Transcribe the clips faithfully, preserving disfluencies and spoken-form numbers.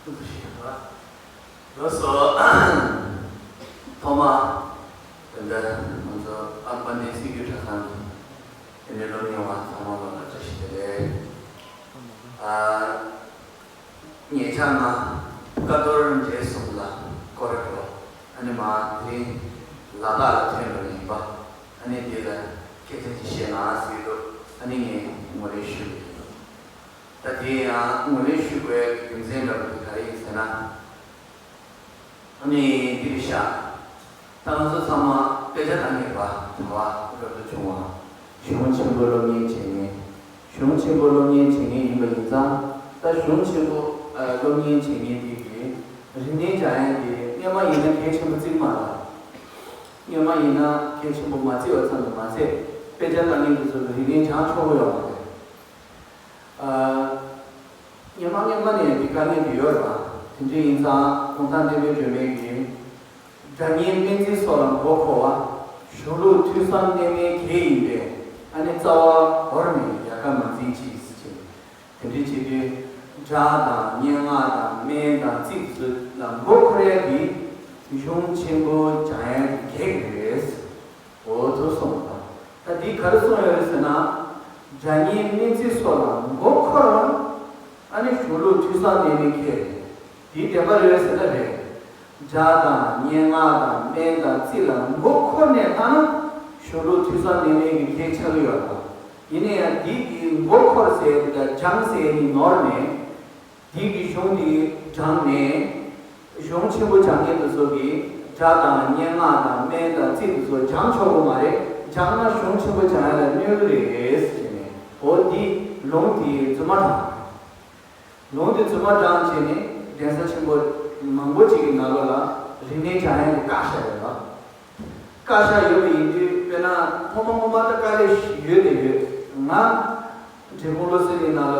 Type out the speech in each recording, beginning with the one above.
ལགས་སོ། ཐོག་མ་དེ་འདྲ་ང་ཚོ་ཨ་དཔལ་ལྡན་སྲིད་སྐྱོང་གྲྭ་ཚང་གི་དེ་འདྲའི་སློབ་གཉེར་བ་ཚང་མ་ལ་བཀྲ་ཤིས་བདེ་ལེགས། ཨ། ཉེ་ཆར་ང་ཀ་རྡོར་འདྲེ་གསུམ་ལ་སྐོར་ར་འགྲོ། ཨ་ནི་མ་དེ་རིང་ལ་དྭགས་ལ་ཐོན་འགྲོ་ཡིན་པ། ཨ་ནི་དེ་ལ་སྐད་ཆ་ཅིག་བཤད་ན་ཟེར་འདུག་ཨ་ནི་ངས་ངོས་ལེན་ཞུ་གི་ཡིན། ད་དེ་ཡང་ངོས་ལེན་ཞུ་དགོས་ཡ་གི་རྒྱུ་མཚན་འདྲ་པོ་དེ་ག་རེ་ཡིན་ཟེར་ན། ཨ་ནི་འདི་རེད་ཤག་ད་ང་ཚོ་ཚང་མ་དཔེ་ཆ་ལྟ་མཁན་པ་གྲྭ་པ་རབ་ཏུ་བྱུང་བ། གཞུང་ཆེན་པོ་སློབ་གཉེར་བྱེད་མཁན། གཞུང་ཆེན་པོ་སློབ་གཉེར་བྱེད་མཁན་ཡིན་པ་ཡིན་ཙང་། ད་གཞུང་ཆེན་པོ་ཨ་སློབ་གཉེར་བྱེད་མཁན་དེ་གིས་རིག་གནས་སྦྱང་ཡ་དེ་སྔོན་མ་ཡིན་ན་གལ་ཆེན་པོ་བརྩི་གི་མ་རེད། སྔོན་མ་ཡིན་ན་གལ་ཆེན་པོ་མ་བརྩི་བ་ཙམ་དུ་མ་ཟད། དཔེ་ཆ་ལྟ་མཁན་དེ་ཚོ་གིས་རིག་གནས་སྦྱང་ཆོག་གི་ཡོད་མ་རེད། ཨ། སྔོན་མ་སྔོན་མ་ནས་འདི་དཀའ་ངལ་འདི་ཡོད་རེད་པ། དེ་འདྲ་ཡིན་ཙང་གུང་ཐང་བསྟན་པའི་སྒྲོན་མེ་གིས། སྒྲ་སྙན་སྨན་རྩིས་སོགས་ལ་མགོ་འཁོར་བ། གཞུང་ལུགས་ཐོས་བསམ་གནས་མལ་གྱི་ཡིན་པས། ཨ་ནི་རྩ་བ་བོར་ནས་ཡལ་ག་མ་འཛིན་ཅིག་ཟེར་གྱི། དེ་འདྲ་བྱེད་དུས་སྒྲ་དང་སྙན་ངག་དང་སྨན་དང་རྩིས་ཚོ་ལ་མགོ་འཁོར་ཡ་འདི་གཞུང་ཆེན་པོ་སྦྱང་ཡ་འདི་གེགས་རེད། འོ་དེ་གསུངས་པ། ད་འདི་ག་རེ་གསུངས་ཡོད་རེད་ཟེར་ན། སྒྲ་སྙན་སྨན་རྩིས་སོགས་ལ་མགོ་འཁོར་བ། ཨ་ནི་གཞུང་ལུགས་ཐོས་བསམ་གནས་མལ་གྱི་རེད། འདི་བདེན་པ་རེད་ཟེར་ན་རེད། སྒྲ་དང་སྙན་ངག་དང་སྨན་དང་རྩིས་ལ་མགོ་འཁོར་ནས་བཏང་ན་གཞུང་ལུགས་ཐོས་བསམ་གནས་མལ་གྱི་གེགས་ཆགས་ཀྱི་ཡོད་རེད། ཡིན་ན་ཡང་འདི་གི་མགོ་འཁོར་ཟེར་དེ་དང་སྦྱང་ཟེར་ནི་ནོར་ནས། འདི་གི་གཞུང་འདི་སྦྱངས་ནས། གཞུང་ཆེན་པོ་སྦྱང་མཁན་དེ་ཚོ་གིས་སྒྲ་དང་སྙན་ངག་དང་སྨན་དང་རྩིས་དེ་ཚོ་སྦྱང་ཆོག་གི་མ་རེད། སྦྱངས་ན་གཞུང་ཆེན་པོ་སྦྱང་ཡ་ལ་གནོད་གི་རེད་ཟེར་ནས། འོ་འདི་ལུང་དེ་རྫུན་མ་དྲངས། ལུང་དེ་རྫུན་མ་དྲངས་བྱས་ནས་གདན་ས་ཆེན་པོ་མང་པོ་ཅིག་གི་ནང་ལོགས་ལ་རིག་གནས་སྦྱང་ཡ་དེ་བཀག་བཞག་ཡོད་པ། བཀའ་ཤག་ཡོད་པ་ཡིན་དུས། དཔེར་ན་ཐོག་མ་སྔོན་མ་ད་དཀའ་ལས་ཡོད་དེ་ཡོད། ང་འབྲས་སྤུངས་བློ་གསལ་གླིང་ནང་ལ་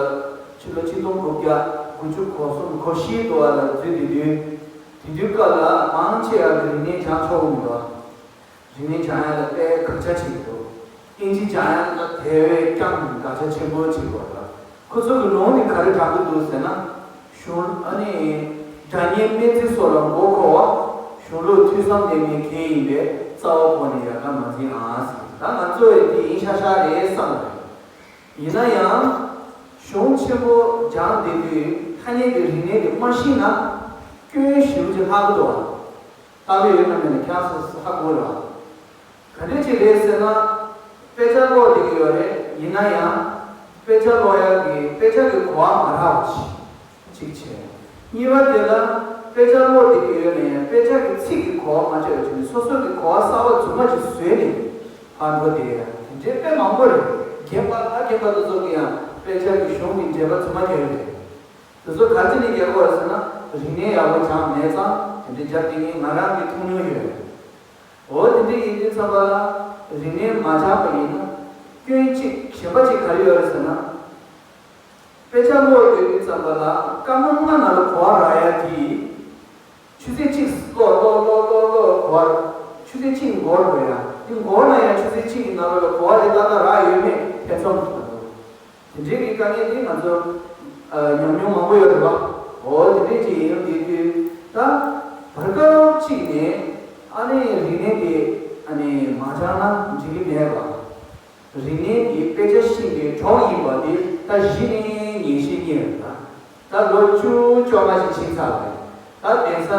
ཕྱི་ལོ་ཆིག་སྟོང་དགུ་བརྒྱ་དགུ་བཅུ་གོ་གསུམ་གོ་བཞི་དུ་བ་ལ་འཛུལ་དེ་དུས། དེ་དུས་སྐབས་ལ་མང་ཆེ་བ་གིས་རིག་གནས་སྦྱང་ཆོག་གི་མི་འདུག་རིག་གནས་སྦྱང་ཡ་ལ་དཔེ་དགག་བྱ་ཆེ་གི་འདུག་ཨིན་ཇི་སྦྱང་ཡ་ལ་དེ་བས་ཀྱང་དགག་བྱ་ཆེན་པོ་ཆེ་གི་འདུག་ཁོ་ཚོ་གི་ལུང་དེ་ག་རེ་དྲངས་ཀྱི་འདུག་ཟེར་ན། གཞུང་ཨ་ནི་སྒྲ་སྙན་སྨན་རྩིས་སོགས་ལ་མགོ་འཁོར་བ། གཞུང་ལུགས་ཐོས་བསམ་གནས་མལ་གྱི་ཡིན་པས། རྩ་བ་བོར་ནས་ཡལ་ག་མ་འཛིན་ཨང་ཟེར། ད་ང་ཚོ་ཡི་དེ་ཡིན་ཤག་ཤག་རེད་བསམ་པ་རེད། ཡིན་ན་ཡང་གཞུང་ཆེན་པོ་སྦྱངས་བསྡད་དུས་ཐ་སྙད་ཀྱི་རིག་གནས་དེ་མ་ཤེས་ན་སྐྱོན་ཞེ་པོ་ཅིག་ལྷག་གི་འདུག་བ། ལྟ་བའི་ཡོད་ན་མེད་ན་ཁྱེད་རང་ཚོ་ཧ་གོ་རེད་བ། ག་འདྲ་ཅིག་རེད་ཟེར་ན། དཔེ་ཆ་ཀློག་བསྡད་ཀྱི་ཡོད་རེད། ཡིན་ན་ཡང་དཔེ་ཆ་ཀློག་ཡག་གི་དཔེ་ཆ་གི་གོ་བ་མ་རག་པ་ཅིག་བྱས། གཉིས་པ་དེ་ལ་དཔེ་ཆ་ཀློག་བསྡད་ཀྱི་ཡོད་ན་ཡང་དཔེ་ཆ་གི་ཚིག་གི་གོ་བ་མ་ཆོད་པ་བྱས་ནས་སོ་སོ་གི་གོ་བ་གསར་པ་རྫུན་མ་ཅིག་བཟོས་ནས་ཕར་འགྲོ་བསྡད་ཡ་དེ་འདྲའི་དཔེ་མང་པོ་རེད། རྒན་པ་ཨ་རྒན་པ་དེ་ཚོ་གི་ཡང་དཔེ་ཆ་གི་གཞུང་གི་འགྲེལ་པ་རྫུན་མ་རྒྱག་གི་རེད། དེ་ཚོ་ག་ཅི་ནས་རྒྱག་གི་ཡོད་ཟེར་ན། རིག་གནས་ཡག་པོ་སྦྱངས་མེད་ཙང་དེ་འདྲའི་རྒྱབ་དེ་ངས་ང་རང་གིས་མཐོང་མྱོང་ཡོད། འོ་དེ་འདྲ་ཡིན་དུས་ཙམ་པ་ལ་རིག་གནས་མ་སྦྱངས་པ་ཡིན་ན་སྐྱོན་གཅིག་གཞན་པ་གཅིག་ག་རེ་ཡོད་རེད་ཟེར་ན། དཔེ་ཆ་ཀློག་ཡོད་དུས་ཙམ་པ་ལ་སྐར་མ་ལྔ་ནང་ལ་གོ་བ་རག་ཡ་དེ། ཆུ་ཚོད་གཅིག་ཀློག་ཀློག་ཀློག་ཀློག་ཀློག་གོ་བ། ཆུ་ཚོད་གཅིག་འགོར་འགྲོ་ཡ། དེ་འགོར་ན་ཡང་ཆུ་ཚོད་གཅིག་གི་ནང་ལོགས་ལ་གོ་བ་དེ་ཏག་ཏག་རག་ཡོད་མེད་ཐེ་ཚོམ་དུ་འགྲོ། དེ་འདྲའི་གི་དཀའ་ངལ་དེ་ང་ཚོ་ཨ་ཉམས་མྱོང་མང་པོ་ཡོད་རེད་བ། འོ་དེ་འདྲའི་ཅིག་ཡིན་དུས་དུས་ད་བར་སྐབས་གཅིག་ནས་ཨ་ནི་རིག་གནས་དེ་ཨ་ནི་མ་སྦྱངས་ན་འགྲིག་གི་མེད་པ། རིག་གནས་དེ་དཔེ་ཆ་ཤེས་པའི་གྲོགས་ཡིན་པ་དེ་ད་གཞི་ནས་ངེས་ཤེས་རྙེད་རེད་ད། ད་ལོ་བཅུ་བཅོ་ལྔ་ཞིག་ཕྱིན་ཚར་བ་རེད། ད་གདན་ས་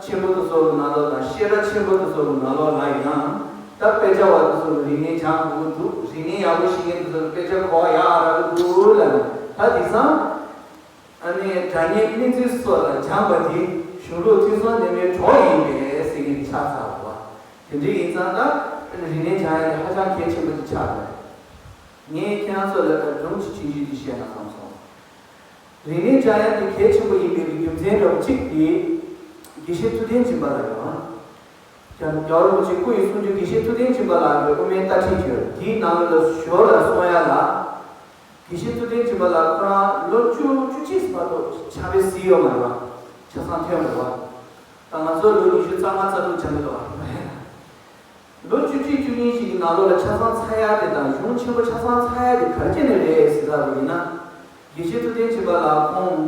ཆེན་པོ་དེ་ཚོ་གི་ནང་ལོགས་དང་བཤད་གྲྭ་ཆེན་པོ་དེ་ཚོ་གི་ནང་ལོགས་ལ་ཡང་ད་དཔེ་ཆ་བ་དེ་ཚོ་གི་རིག་གནས་སྦྱང་དགོས་ཀྱི་འདུག་རིག་གནས་ཡག་པོ་ཤེས་མཁན་དེ་ཚོ་གི་དཔེ་ཆ་གོ་བ་ཡག་རག་གི་འདུག་ལབ་ནས། ད་དེང་སང་ཨ་ནི་སྒྲ་སྙན་སྨན་རྩིས་སོགས་ལ་སྦྱངས་པ་དེ་གཞུང་ལུགས་ཐོས་བསམ་གནས་མལ་གྲོགས་ཡིན་པས་ཟེར་མཁན་དེ་ཆགས་ཚར་བ། དེ་འདྲ་ཡིན་ཙང་ད་རིག་གནས་སྦྱང་ཡ་དེ་ཧ་ཅང་གལ་ཆེན་པོ་ཅིག་ཆགས་འདུག་ངས་ཁྱེད་རང་ཚོ་ལ་ད་སྒྲུང་གཅིག་ཆུང་ཆུང་ཅིག་བཤད་ན་བསམ་སོང་། རིག་གནས་སྦྱང་ཡ་དེ་གལ་ཆེན་པོ་ཡིན་པའི་རྒྱུ་མཚན་འདྲ་པོ་གཅིག་དེ་དགེ་བཤེས་ཐུབ་བསྟན་སྦྱིན་པ་ལགས་ཡོད། རྒྱལ་བ་རིན་པོ་ཆེ་སྐུ་ཡི་གསུང་རྒྱུན་དགེ་བཤེས་ཐུབ་བསྟན་སྦྱིན་པ་ལགས་ཀྱི་དབུ་མའི་ལྟ་ཁྲིད་ཅིག་ཡོད། དེའི་ནང་ལ་ཞོར་ལ་གསུང་ཡ་ལ། དགེ་བཤེས་ཐུབ་བསྟན་སྦྱིན་པ་ལགས་ཁོ་རང་ལོ་བཅུ་བཅུ་གཅིག་བར་དུ་ཕྱག་དཔེ་གཟིགས་ཡོད་མ་རེད་བ། ཆ་ཚང་ཐོན་མ་རེད་བ། ད་ང་ཚོ་ལོ་ཉི་ཤུ་རྩ་ལྔ་རྩ་དྲུག་སྦྱང་གི་འདུག་བ། ལོ་བཅུ་གཅིག་བཅུ་གཉིས་ཤིག་གི་ནང་ལོགས་ལ་ཆ་ཚང་ཚར་ཡ་དེ་དང་གཞུང་ཆེན་པོ་ཆ་ཚང་ཚར་ཡ་དེ་ག་རེ་བྱས་ནས་རེད་ཟེར་ལབ་པ་ཡིན་ན། དགེ་བཤེས་ཐུབ་བསྟན་སྦྱིན་པ་ལགས་ཁོང་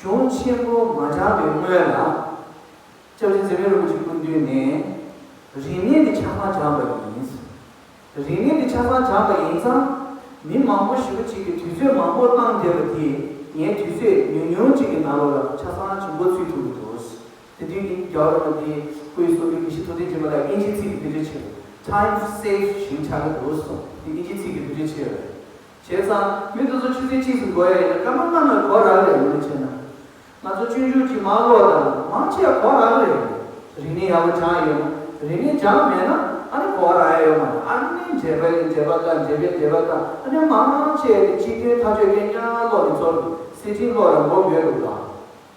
གཞུང་ཆེན་པོ་མ་སྦྱངས་པའི་སྔོན་ལ། སྐྱབས་རྗེ་ཚེ་རིང་རིན་པོ་ཆེ་སྐུ་མདུན་ནས་རིག་གནས་འདི་ཆ་ཚང་སྦྱངས་པ་ཡིན། རིག་གནས་འདི་ཆ་ཚང་སྦྱངས་པ་ཡིན་ཙང་། མི་མང་པོ་ཞེ་པོ་ཅིག་གིས་དུས་ཚོད་མང་པོ་བཏང་བསྡད་པ་དེ་ངས་དུས་ཚོད་ཉུང་ཉུང་ཅིག་གི་ནང་ལོགས་ལ་ཆ་ཚང་ཇུས་འགོད་ཚུད་ཐུབ་ཀྱི་འདུག་དེ་དུས་ཀྱི་རྒྱལ་བ་རིན་པོ་ཆེ་སྐུའི་གསུང་འདུས་དགེ་བཤེས་ཐུབ་བསྟན་སྦྱིན་པ་ལགས་དབྱིན་ཇིའི་ཚིག་གིས་འབྲི་འདོད་བྱས། Time save བྱེད་ཆགས་ཀྱི་འདུག་གསུངས། དེ་དབྱིན་ཇིའི་ཚིག་གིས་འབྲི་འདོད་བྱས་ཡོད་རེད། བྱས་ཙང་མི་དེ་ཚོ་ཆུ་ཚོད་གཅིག་ཙམ་འགོར་ཡ་ཡིན་ན་སྐར་མ་ལྔ་ནང་གོ་རག་རེད། ངོ་ཆེ་ན། ང་ཚོ་སྤྱོད་འཇུག་གི་མ་ཀློག་དང་མང་ཆེ་བ་གོ་རག་རེད། རིག་གནས་ཡག་པོ་སྦྱངས་ཡོད་ན། རིག་གནས་སྦྱངས་མེད་ན་ཨ་ནི་གོ་རག་ཡ་ཡོད་མ་རེད། ཨ་ནི་འགྲེལ་པའི་འགྲེལ་པ་ལྟ། འགྲེལ་པའི་འགྲེལ་པ་ལྟ། ཨ་ནི་མང་ཆེ་བ་དེ་སྤྱི་དོན་མཐའ་དཔྱོད་མཁན་རྐྱང་ཀློག་ནས་ཚོར་འདུག་གསེར་ཕྲེང་ཀློག་ར་མགོ་ཡོད་འདུག་ལ།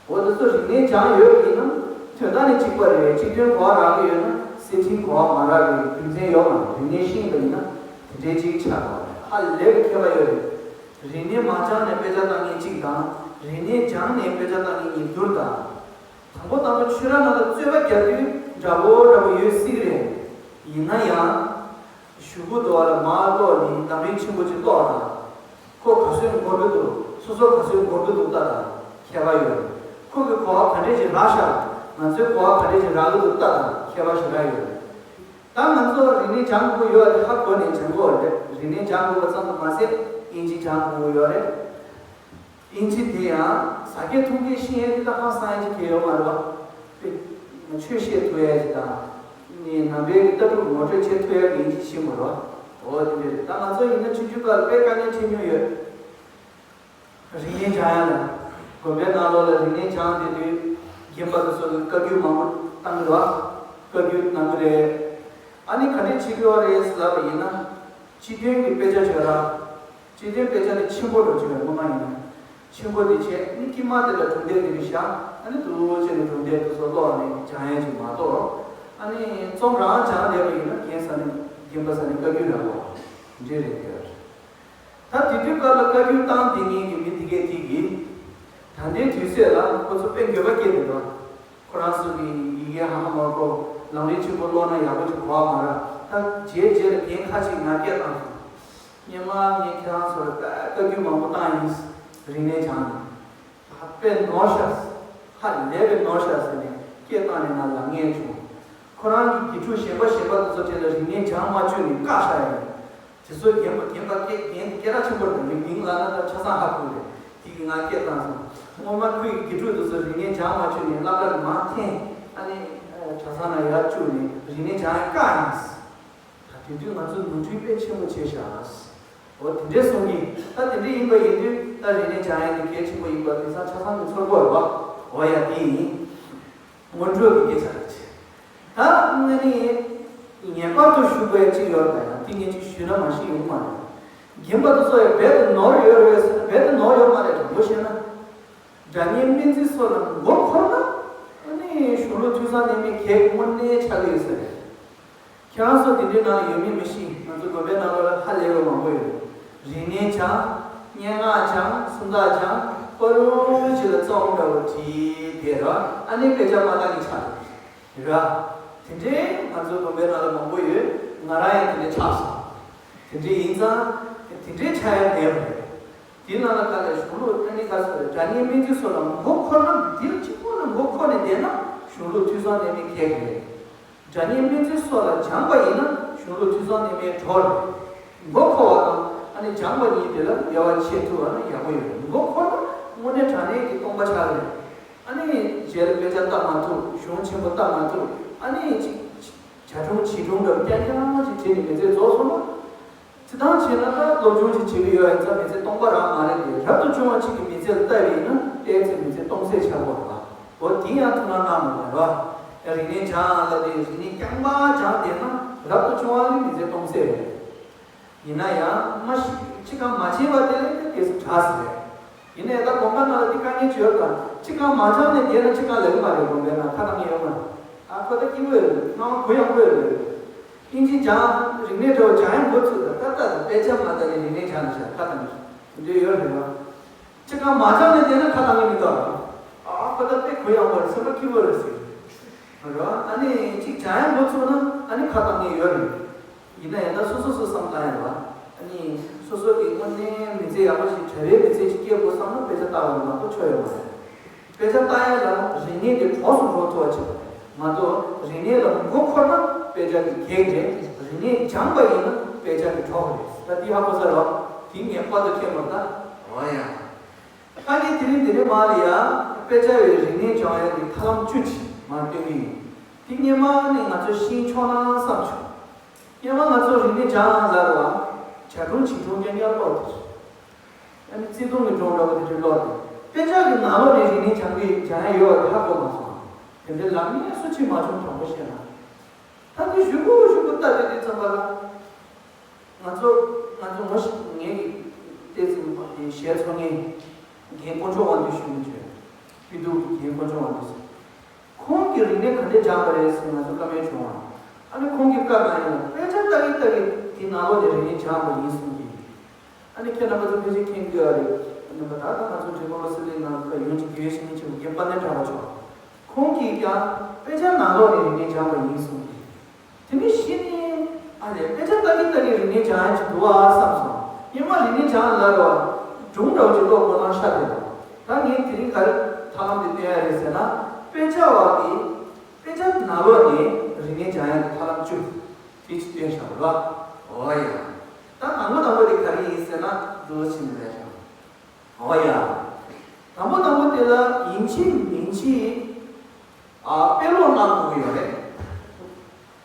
འོ་དེ་ཚོ་རིག་གནས་སྦྱངས་ཡོད་པ་ཡིན་ན། དོན་དག་ནི་གཅིག་པ་རེད། སྤྱི་དོན་གོ་བ་རག་གི་ཡོད་ན་གསེར་ཕྲེང་གོ་བ་མ་རག་གི་རྒྱུ་མཚན་ཡོད་མ་རེད། རིག་གནས་ཤེས་པ་ཡིན་ན་དེ་འདྲའི་གཅིག་ཆགས་པ་རེད། ཧ་ལས་པའི་ཁྱད་པར་ཡོད་རེད། རིག་གནས་མ་སྦྱངས་ནས་དཔེ་ཆ་ལྟ་མཁན་གཅིག་དང་། རིག་གནས་སྦྱངས་ནས་དཔེ་ཆ་ལྟ་མཁན་གཉིས་བསྡུར་དང་། དང་པོ་དང་པོ་ཆོས་ར་ནང་ལ་རྩོད་པ་རྒྱག་དུས་འདྲ་པོ་འདྲ་པོ་ཡོད་སྲིད་ཀྱི་རེད། ཡིན་ན་ཡང་། གཞུག་གུ་དུ་བ་ལ་མར་ཀློག་ནས་ལམ་རིམ་ཆེན་པོ་ཅིག་ཀློག་དང་། ཁོ་ག་ཚོད་འགོར་གི་འདུག་སོ་སོ་ག་ཚོད་འགོར་གི་འདུག་ལྟ་དང་ཁྱད་པར་ཡོད། ཁོ་གི་གོ་བ་ག་འདྲས་ཅིག་རག་ཤག་ང་ཚོའི་གོ་བ་ག་འདྲས་ཅིག་རག་གི་འདུག་ལྟ་དང་ཁྱད་པར་ཞེ་དྲག་ཡོད། ད་ང་ཚོ་རིག་གནས་སྦྱང་དགོས་ཡོད་དེ་ཧ་གོ་ནས་སྦྱང་དགོས་རེད། རིག་གནས་སྦྱང་དགོས་པ་ཙམ་དུ་མ་ཟད་དབྱིན་ཇི་སྦྱང་དགོས་ཡོད་རེད། དབྱིན་ཇི་དེ་ཡང་ཟ་སྐད་འཐུང་སྐད་ཤེས་ཡས་དེ་ད་ཧང་སང་ཡས་ཅིག་གལ་ཡོད་མ་རེད་པ། དཔེ་ཆོས་བཤད་ཐུབ་ཡས་ཅིག་དང་། ནི་ནང་པའི་གི་ལྟ་གྲུབ་ངོ་སྤྲོད་བྱེད་ཐུབ་ཡས་ཀྱི་དབྱིན་ཇི་ཤེས་དགོས་རེད་པ། འོ་དེ་འདྲ་རེད། ད་ང་ཚོ་ཡིན་ན་ཆུང་ཆུང་སྐབས་དཔེ་དཀའ་ངལ་འཕྲད་མྱོང་ཡོད། རིག་གནས་སྦྱང་ཡ་ལ། དགོན་པའི་ནང་ལོགས་ལ་རིག་གནས་སྦྱང་བསྡད་དུས་རྒན་པ་དེ་ཚོ་གིས་བཀའ་བརྒྱུད་མང་པོ་བཏང་གི་རེད་པ། བཀའ་བརྒྱུད་གནང་གི་རེད། ཨ་ནི་ག་འདྲས་བྱེད་ཀྱི་ཡོད་རེད་ཟེར་ལབ་པ་ཡིན་ན། སྤྱི་དོན་གྱི་དཔེ་ཆ་བྱོས་ར། སྤྱི་དོན་དཔེ་ཆ་དེ་ཆེན་པོ་འགྲོ་ཆོག་པའི་སྔོན་མ་ཡིན་ན། ཆེན་པོ་དེ་བྱས་ནི་དཀྱིལ་མ་དེ་ལ་གྲུབ་འབྲས་དེ་གི་བཞག་ཨ་ནི་དུ་བྱས་ནས་གྲུབ་འབྲས་དེ་ཚོ་ཀློག་ནས་སྦྱང་ཡས་ཅིག་མ་གཏོགས། ཨ་ནི་རྩོམ་རང་སྦྱངས་བསྡད་པ་ཡིན་ན་རྒན་ས་ནས་རྒན་པ་ས་ནས་བཀའ་བརྒྱུད་རག་གོ་འདྲ་རེད་དེ། ད་དེ་དུས་སྐབས་ལ་བཀའ་བརྒྱུད་བཏང་བསྡད་མཁན་གྱི་མི་དེ་གས་དེ་གིས། ད་ལྟའི་དུས་ཚོད་ལ་ཁོ་ཚོ་དཔེ་འགྱོད་པ་སྐྱེས་འདུག་ག་ཁོ་རང་ཚོ་གི་ཡི་གེ་ཧ་ཧ་མ་གོ་ལམ་རིམ་ཆེན་པོ་ཀློག་ན་ཡག་པོ་ཅིག་གོ་བ་མ་རག་ད་རྗེས་རྗེས་ལ་རྒན་ཁ་ཅིག་ང་སྐད་བཏང་སོང་། སྔོན་མ་ངས་ཁྱེད་རང་ཚོར་བཀའ་བཀའ་བརྒྱུད་མང་པོ་བཏང་ཡིན། རིག་གནས་སྦྱངས་ནས། ད་དཔེ་ནོར་ཤག་ཧ་ལས་པའི་ནོར་ཤག་ཟེར་ནས་སྐད་བཏང་ནས་ང་ལབ་མཁན་བྱུང་། ཁོ་རང་གི་དགེ་ཕྲུག་གཞན་པ་གཞན་པ་དེ་ཚོ་གྲས་ལ་རིག་གནས་སྦྱངས་མ་བཅུག་ནས་བཀག་བཞག་ཡིན། དེ་ཚོ་རྒན་པ་རྒན་པ་སྐད་རྒན་སྐད་གྲགས་ཆེན་པོ་རེད། མི་མིང་ལབ་ན་ད་ཆ་ཚང་ཧ་གོ་རེད། དེ་གིས་ང་སྐད་བཏང་སོང་། སྔོན་མ་ཁོའི་དགེ་ཕྲུག་དེ་ཚོ་རིག་གནས་སྦྱངས་མ་བཅུག་ནས་སློབ་གྲྭ་ལ་མར་འཐེན། ཨ་ནི་གྲྭ་ཚང་ནང་ཡར་བཅུག་ནས་རིག་གནས་སྦྱང་ཡ་བཀག་ཡིན། ད་དེ་དུས་ང་ཚོ་ནོར་འཁྲུལ་དཔེ་ཆེན་པོ་བྱས་ཤག་འོ་དེ་འདྲས་གསུང་གི་ད་དེ་འདྲས་ཡིན་པ་ཡིན་དུས་ད་རིག་གནས་སྦྱང་ཡ་དེ་གལ་ཆེན་པོ་ཡིན་པ་དེང་སང་ཆ་ཚང་གིས་ཚོར་གི་ཡོད་རེད་པ། འོ་ཡ་དེ་ཡིན། སྔོན་འགྲོ་གི་སྐད་ཆ་རེད། ད་ང་ནི་ངེས་པར་དུ་ཞུ་དགོས་ཡ་གཅིག་ཡོད་རེད། ད་ཡང་དེ་ངས་གཅིག་ཞུས་ན་མ་ཤེས་ཡོང་མ་རེད། རྒན་པ་དེ་ཚོ་ཡང་རྦད་དེ་ནོར་ཡོད་རེད་ཟེར་ན་རྦད་དེ་ནོར་ཡོད་མ་རེད། དྲང་པོ་བཤད་ན། སྒྲ་སྙན་སྨན་རྩིས་སོགས་ལ་མགོ་འཁོར་ན། ཨ་ནི་གཞུང་ལུགས་ཐོས་བསམ་གནད་སྨིན་གྱི་དངོས་གནས་ཆགས་ཀྱི་ཡོད་ས་རེད། ཁྱེད་རང་ཚོ་དེ་འདྲའི་ནང་ལ་ཡོད་མེད་མི་ཤེས། ང་ཚོ་དགོན་པའི་ནང་ལོགས་ལ་ཧ་ལས་པ་མང་པོ་ཡོད། རིག་གནས་སྦྱངས། སྙན་ངག་སྦྱངས། སུམ་རྟགས་སྦྱངས། པ་རུ་ཅིག་ལ་རྩོམ་འདྲ་བོ་བྲིས་བསྡད་ར། ཨ་ནི་དཔེ་ཆ་མ་བལྟ་གི་ཆགས་རེད། ར། དེ་འདྲའི་ང་ཚོ་དགོན་པའི་ནང་ལ་མང་པོ་ཡོད། ང་རང་ཡང་དེ་འདྲ་ཆགས་སོང་། དེ་འདྲ་ཡིན་ཙང་། དེ་འདྲའི་ཆགས་ཡ་མེད་པ་རེད། དེའི་ནང་ལ་ག་ལ་གཞུང་ལུགས་ཨ་ནི་ག་ཚོད་རེད། སྒྲ་སྙན་སྨན་རྩིས་སོགས་ལ་མགོ་འཁོར་ན། འདིར་གཅིག་པོ་ལ་མགོ་འཁོར་ནས་བསྡད་ན་གཞུང་ལུགས་ཐོས་བསམ་གནད་སྨིན་གས་གི་རེད། སྒྲ་སྙན་སྨན་རྩིས་སོགས་ལ་སྦྱངས་པ་ཡིན་ན་གཞུང་ལུགས་ཐོས་བསམ་གནད་སྨིན་གྲོལ་རེད། མགོ་འཁོར་བ་དང་ཨ་ནི་སྦྱངས་པ་གཉིས་དེ་ལ་དབྱེ་བ་ཕྱེ་ཐུབ་པ་ན་ཡག་པོ་ཡོད་རེད། མགོ་འཁོར་ན་དངོས་གནས་དྲང་གནས་ཀྱི་སྟོང་པ་ཆགས་རེད། ཨ་ནི་རྗེས་ལ་དཔེ་ཆ་ལྟ་མ་ཐུབ། གཞུང་ཆེན་པོ་ལྟ་མ་ཐུབ། ཨ་ནི་ཅིག་བྱ་སྒྲུང་བྱིས་སྒྲུང་འདྲ་བོ་རྐྱང་རྐྱང་ཅིག་བྲིས་ནས་མི་ཚེ་རྫོགས་སོང་ན། སྤྱིར་བཏང་བྱས་ན་ད་སློབ་སྦྱོང་ཅིག་བྱེད་ཀྱི་ཡོད་ཡིན་ཙང་མི་ཚེ་སྟོང་པ་རང་མ་རེད་དེ། རབ་ཏུ་བྱུང་བ་ཅིག་གི་མི་ཚེ་ལ་ལྟ་བ་ཡིན་ན་ཏོག་ཙམ་མི་ཚེ་སྟོང་ཟད་ཆགས་ཀྱི་ཡོད་རེད་པ། འོ་དེ་ཡང་ཐུགས་སྣང་གནང་དགོས་པ་རེད་པ། རིག་གནས་སྦྱང་ལབ་དེ་རིག་གནས་རྐྱང་པ་སྦྱངས་བསྡད་ན་རབ་ཏུ་བྱུང་བ་ནི་མི་ཚེ་སྟོང་ཟད་རེད། ཡིན་ན་ཡང་མ་ཤི་ཅི་གང་མ་བྱས་པ་དེ་ལས་ཏོག་ཙམ་དྲག་ཟེར་རེད། ཡིན་ནའི་ད་དགོན་པ་ནང་ལ་འདི་དཀའ་ངལ་ཅིག་ཡོད་དང་། ཅི་གང་མ་སྦྱངས་ནས་བསྡད་ན་ཅི་གང་ལེགས་མ་རེད། དགོན་པའི་ནང་ཁ་བཏང་ངེས་ཡོད་མ་རེད། ཨ་ཁོ་ད་སྐྱིད་པོ་ཡོད་རེད། སྣང་བ་གུ་ཡངས་པོ་ཡོད་རེད། དབྱིན་ཇི་སྦྱང་རིག་གནས་འདྲ་བོ་སྦྱང་ཡང་མགོ་ཚོས་ད་ད་ད་དཔེ་ཆ་མ་ལྟ་ནས་རིག་གནས་སྦྱང་ནས་བཞག་ཁ་བཏང་ངེས་འདྲ་ཡོད་རེད་བ། ཅི་གང་མ་སྦྱངས་ནས་བསྡད་ན་ཁ་བཏང་ངེས་མི་འདུག་ཨ་ཁོ་ད་དཔེ་གུ་ཡངས་པོ་རེད། སེམས་པ་སྐྱིད་པོ་རེད་ཟེར། རེད་བ། ཨ་ནི་ཅིག་སྦྱང་ཡང་མགོ་ཚོས་ན་ཨ་ནི་ཁ་བཏང་ངེས་ཡོད་རེད། ཡིན་ན་ཡང་ད་སོ་སོ་སོ་བསམ་བློ་བཏང་ཡ་རེད་བ། ཨ་ནི་སོ་སོ་གི་དངོས་གནས་མི་ཚེ་ཡག་པོ་ཞིག་གྲལ་རེའི་མི་ཚེ་ཞིག་སྐྱེལ་དགོས་བསམ་ན་དཔེ་ཆ་ལྟ་བ་མ་གཏོགས་ཆོ་ཡོད་མ་རེད། དཔེ་ཆ་ལྟ་ཡ་ལ་རིག་གནས་དེ་གྲོགས་སུ་འགྲོ་ཐུབ་པ་བྱེད་པ་རེད་མ་གཏོགས། རིག་གནས་ལ་མགོ་འཁོར་ན་དཔེ་ཆ་གི་གེགས་རེད། རིག་གནས་སྦྱངས་པ་ཡིན་ན་དཔེ་ཆ་གི་གྲོགས་རེད། ད་འདི་ཧ་གོ་ས་རོགས། དེ་ངས་པར་དུ་འཁྱེར་མ་ད། འོ་ཡ། ཨ་ནི་དེ་རིང་དེ་རིང་མ་ལ་ཡ། དཔེ་ཆ་བའི་རིག་གནས་སྦྱང་ཡ་གི་ཐབས་ལམ་བཅུ་ཅིག་མར་སྟོན་གི་ཡིན། དེ་སྔོན་མ་ནི་ང་ཚོ་ཤེས་ཆོག་ན་བསམ་བྱུང་། སྔོན་མ་ང་ཚོ་རིག་གནས་སྦྱང་ལ་རོགས། བྱ་སྒྲུང་བྱིས་སྒྲུང་རྐྱང་རྐྱང་ཀློག་དེ། ཨ་ནི་བརྩེ་དུང་གི་སྒྲུང་འདྲ་པོ་དེ་འདྲ་ཀློག་དེ། དཔེ་ཆ་གི་ནང་ལོགས་ནས་རིག་གནས་སྦྱང་གི་སྦྱང་ཡ་ཡོད་པ་དེ་ཧ་གོ་མ་སོང་། དེ་འདྲའི་ལམ་ངན་སུ་གཅིག་མ་བྱུང་། དྲང་པོ་བཤད་ན། ད་དེ་ཞུ་གུ་ཞུ་གུ་ལྟ་དེ་དེ་ཙམ་པ་ལ། ང་ཚོ་ང་ཚོ་ངོ་ཤེས་ངེད་ཀྱི་ལྟས་ཚུལ་ཞལ་ཚོ་ངེད་རྒན་དཀོན་མཆོག་དབང་འདུས་ཞུ་མི་བྱོས། ཕྱི་དྲོ་གི་རྒན་དཀོན་མཆོག་དབང་འདུས་ཟེར། ཁོང་གིས་རིག་གནས་ག་འདྲས་སྦྱངས་པ་རེད་ཟེར་ང་ཚོ་བཀའ་མོལ་བྱུང་བ། ཨ་ནི་ཁོང་གིས་བཀའ་གནང་ཡིན་ལ་དཔེ་ཆ་ལྟ་གི་ལྟ་གི་དེ་ནང་ལོགས་ནས་རིག་གནས་སྦྱངས་པ་ཡིན་གསུངས་ཀྱི། ཨ་ནི་ཁྱེད་རྣམ་པ་ཚོ་ཕལ་ཆེར་མཁྱེན་གྱི་ཡོད་རེད། རྣམ་པ་ད་ལྟ་ང་ཚོ་འབྲི་གུང་ལོ་སི་ལིང་ནང་ལ་ཡོང་ཅིག་དགེ་བའི་བཤེས་གཉེན་ཆེན་པོ་རྒན་དཔལ་ལྡན་གྲགས་པ་མཆོག་ཁོང་གིས་ཀྱང་དཔེ་ཆ་ནང་ལོགས་ནས་རིག་གནས་སྦྱངས་པ་ཡིན་གསུངས་ཀྱི། དེ་ནས་གཞི་ནས་ཨ་ལས་དཔེ་ཆ་ལྟ་གི་ལྟ་གི་རིག་གནས་སྦྱང་ཡ་ཅིག་འདུག་ཨ་བསམ་སོང་། སྔོན་མ་རིག་གནས་སྦྱང་ལ་རོགས། སྒྲུང་འདྲ་བོ་ཅིག་ཀློག་དགོས་ན་ཤ་དེ་རེད། ད་ངས་དེ་རིང་ག་རེ་ཐབས་ལམ་དེ་བསྟན་ཡ་རེད་ཟེར་ན། དཔེ་ཆ་བ་གིས་དཔེ་ཆ་ནང་ལོགས་ནས་རིག་གནས་སྦྱང་ཡ་གི་ཐབས་ལམ་བཅུ་དེ་ཅིག་བསྟན་བཞག་རོགས། འོ་ཡ། ད་དང་པོ་དང་པོ་དེ་ག་རེ་ཡིན་ཟེར་ན་འདུག་ཕྱིན་ནས་ལས་བཞག་འོ་ཡ། དང་པོ་དང་པོ་དེ་ལ་ཡིན་གཅིག་མིན་གཅིག་ཨ་དཔེ་ཀློག་གནང་དགོས་ཀྱི་ཡོད་རེད།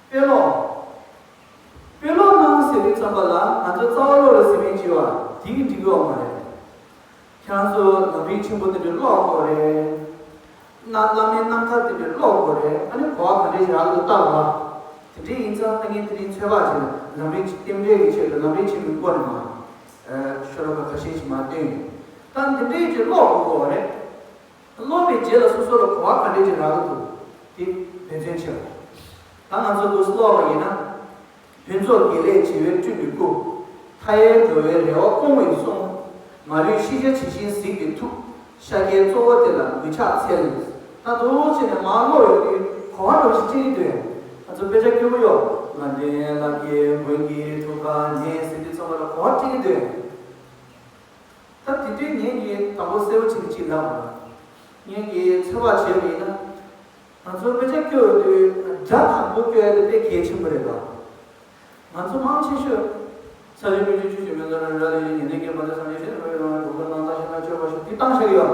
དཔེ་ཀློག་དཔེ་ཀློག་གནང་ཟེར་དུས་ཙམ་པ་ལ་ང་ཚོ་རྩ་བ་ཀློག་རེད་ཟེར་མཁན་གཅིག་པ་དེ་གི་འགྲིག་གི་ཡོད་མ་རེད། ཁྱེད་རང་ཚོ་ལམ་རིམ་ཆེན་པོ་དེ་འདྲ་ཀློག་དགོས་རེད། ན་བླ་མའི་རྣམ་ཐར་དེ་འདྲ་ཀློག་དགོས་རེད། ཨ་ནི་གོ་བ་ག་འདྲས་ཞིག་རག་འདུག་ལྟ་བ། དེ་འདྲས་ཡིན་ཙང་ད་ངས་དེ་རིང་ཚོད་དཔག་བྱས་ན་ལམ་རིམ་རྟེན་འབྲེལ་གྱི་ཆེད་དུ་ལམ་རིམ་ཆེན་མོའི་སྐོར་ནས་མར་ཤོ་ལོ་ཀ་ཁ་ཤས་ཤིག་མར་བཏོན་ཡོད། ད་འདི་འདྲས་ཀྱི་ཀློག་དགོས་རེད། ཀློག་པའི་རྗེས་ལ་སོ་སོ་ལ་གོ་བ་ག་འདྲས་ཅིག་རག་གི་འདུག་དེ་འབད་བརྩོན་བྱེད་པ། ད་ང་ཚོ་འདུག་ཀློག་པ་ཡིན་ན། ཕུན་ཚོགས་དགེ་ལེགས་བྱེ་བས་སྤྲུལ་པའི་སྐུ། མཐའ་ཡས་འགྲོ་བའི་རེ་བ་སྐོང་བའི་གསུང་། མ་ལུས་ཤེས་བྱ་ཇི་བཞིན་གཟིགས་པའི་ཐུགས། ཤཱཀྱའི་གཙོ་བོ་དེ་ལ་མགོས་ཕྱག་འཚལ། ད་འདུག་བྱས་ནས་མར་ཀློག་ཡོང་དུས་གོ་བ་འདྲ་བོ་ཞིག་སྤྲད་ཀྱི་འདུག་ང་ཚོ་དཔེ་ཆ་སྐྱོ་པོ་ཡོད། ང་འདྲེན་ལགས་ཀྱི་མགོན་གྱི་ཐུགས་ཀ་ཉན་ཟེར་དུས་ཙམ་པ་ལ་གོ་བ་སྤྲད་ཀྱི་འདུག་ད་དེ་དུས་ངས་ཀྱིས་དང་པོ་གསལ་པོ་བྱེད་ཀྱི་ཅིག་ལབ་པ། ངས་ཀྱིས་ཚོད་དཔག་བྱས་པ་ཡིན་ན། ང་ཚོ་དཔེ་ཆ་སྐྱོར་དུས་སྒྲ་དག་པོ་སྐྱོར་ཡ་དེ་དཔེ་གལ་ཆེན་པོ་རེད་པ། ང་ཚོ་མང་ཆེ་ཤོས་ས་ཡི་སྤུན་གྱི་ཆུ་ཞིག་མེ་ཏོག་ལ་ར་ལས་ཉན་ནས་སྐྱེས་པ་དེ་སངས་རྒྱས་ཤེས་རབ་ཡོང་བའི་གྲོགས་པོ་རྣམ་དག་ཤེས་ན་སྤྱོད་པ་ཞིག་དེ་བཏང་བཞག་ཡོད།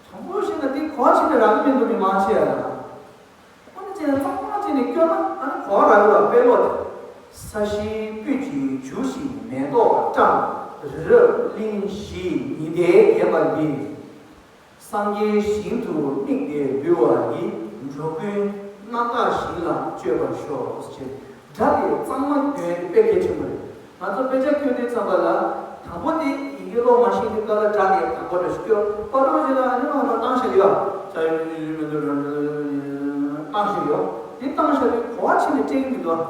དྲང་པོ་བཤད་ན་དེ་གོ་བ་ཆེ་ནས་རག་གི་མི་འདུག་མི་མང་ཆེ་ཡ་ལ། ཨ་ནི་ཅན་གཙང་མ་ཅན་ནས་སྐྱོར་ན་ཨ་ནི་གོ་བ་རག་གི་ར། དཔེ་ཀློག་དེ། ས་གཞིའི་སྤོས་ཀྱིས་བྱུགས་ཤིང་མེ་ཏོག་བཀྲམ། རི་རབ་གླིང་བཞི་ཉི་ཟླས་བརྒྱན་པ་འདི། སངས་རྒྱས་ཞིང་དུ་དམིགས་ཏེ་འབུལ་བ་ཡི། འགྲོ་ཀུན་རྣམ་དག་ཞིང་ལ་སྤྱོད་པར་ཤོག་ཅེས་སྒྲ་དེ་གཙང་མ་འདོན་དཔེ་གལ་ཆེན་པོ་རེད། ང་ཚོ་དཔེ་ཆ་སྐྱོར་དུས་ཙམ་པ་ལ་དང་པོ་དེ་ཡི་གེ་ཀློག་མ་ཤེས་དུས་སྐབས་ལ་སྒྲ་དེ་དང་པོ་འདྲ་ཞིག་སྐྱོར་པ་རོགས་ཞིག་ལ་ཨ་ནི་མ་ལ་བཏང་ཤག་ཡོད། ས་ཡི་མི་འདུག་བཏང་ཤག་ཡོད། དེ་བཏང་ཤག་དུས་གོ་བ་ཆེ་ནས་སྤྲད་ཀྱི་མི་འདུག་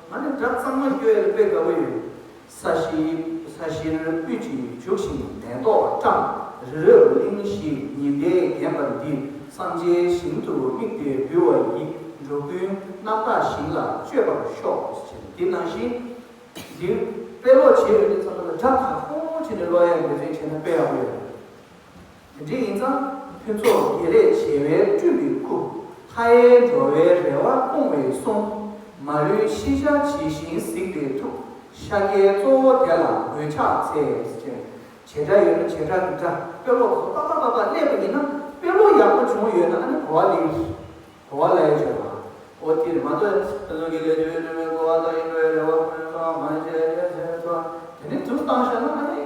ང་ནི་སྒྲ་གཙང་མ་སྐྱོར་ཡ་ལ་དཔེ་དགའ་པོ་ཡོད། ས་གཞི་ས་གཞིར་སྤོས་ཀྱིས་བྱུགས་ཤིང་མེ་ཏོག་བཀྲམ། རི་རབ་གླིང་བཞི་ཉི་ཟླས་བརྒྱན་པ་འདི། སངས་རྒྱས་ཞིང་དུ་དམིགས་ཏེ་འབུལ་བ་ཡིས། འགྲོ་ཀུན་རྣམ་དག་ཞིང་ལ་སྤྱོད་པར་ཤོག་ཅེས་འདི་ནང་བཞིན། འདིར་དཔེ་ཀློག་བྱེད་པའི་དུས་ཙམ་པ་ལ་སྒྲ་དག་པོ་བྱས་ནས་ཀློག་ཡ་འབད་བརྩོན་བྱས་ན་དཔེ་ཡག་པོ་ཡོད། དེ་འདྲ་ཡིན་ཙང་ཕུན་ཚོགས་དགེ་ལེགས་བྱེ་བས་སྤྲུལ་པའི་སྐུ། མཐའ་ཡས་འགྲོ་བའི་རེ་བ་སྐོང་བའི་གསུང་། མ་ལུས་ཤེས་བྱ་ཇི་བཞིན་གཟིགས་པའི་ཐུགས། ཤཱཀྱའི་གཙོ་བོ་དེ་ལ་མགོས་ཕྱག་འཚལ། ཅེས་བྱེད་སྒྲ་ཡོད་ན་བྱེད་སྒྲ་གི་སྒྲ། དཔེ་ཀློག་ཏག་ཏག་ཏག་ཏག་སླེབས་པ་ཡིན་ན་དཔེ་ཀློག་ཡག་པོ་བྱུང་ཡོད་ན་ཨ་ནི་གོ་བ་ལེན། གོ་བ་ལ་ཡོད་ཅེས་པ། འོ་དེ་རེད་མ་གཏོགས་ཕུན་ཚོགས་དགེ་ལེགས་བྱེ་བས་སྤྲུལ་པའི་སྐུ། མཐའ་ཡས་འགྲོ་བའི་རེ་བ་སྐོང་བའི་གསུང་། མ་ལུས་ཤེས་བྱ་ཇི་བཞིན་གཟིགས་པའི་ཐུགས། དེ་ནས་དུ་བཏང་བཞག་ན་ཨ་ནི་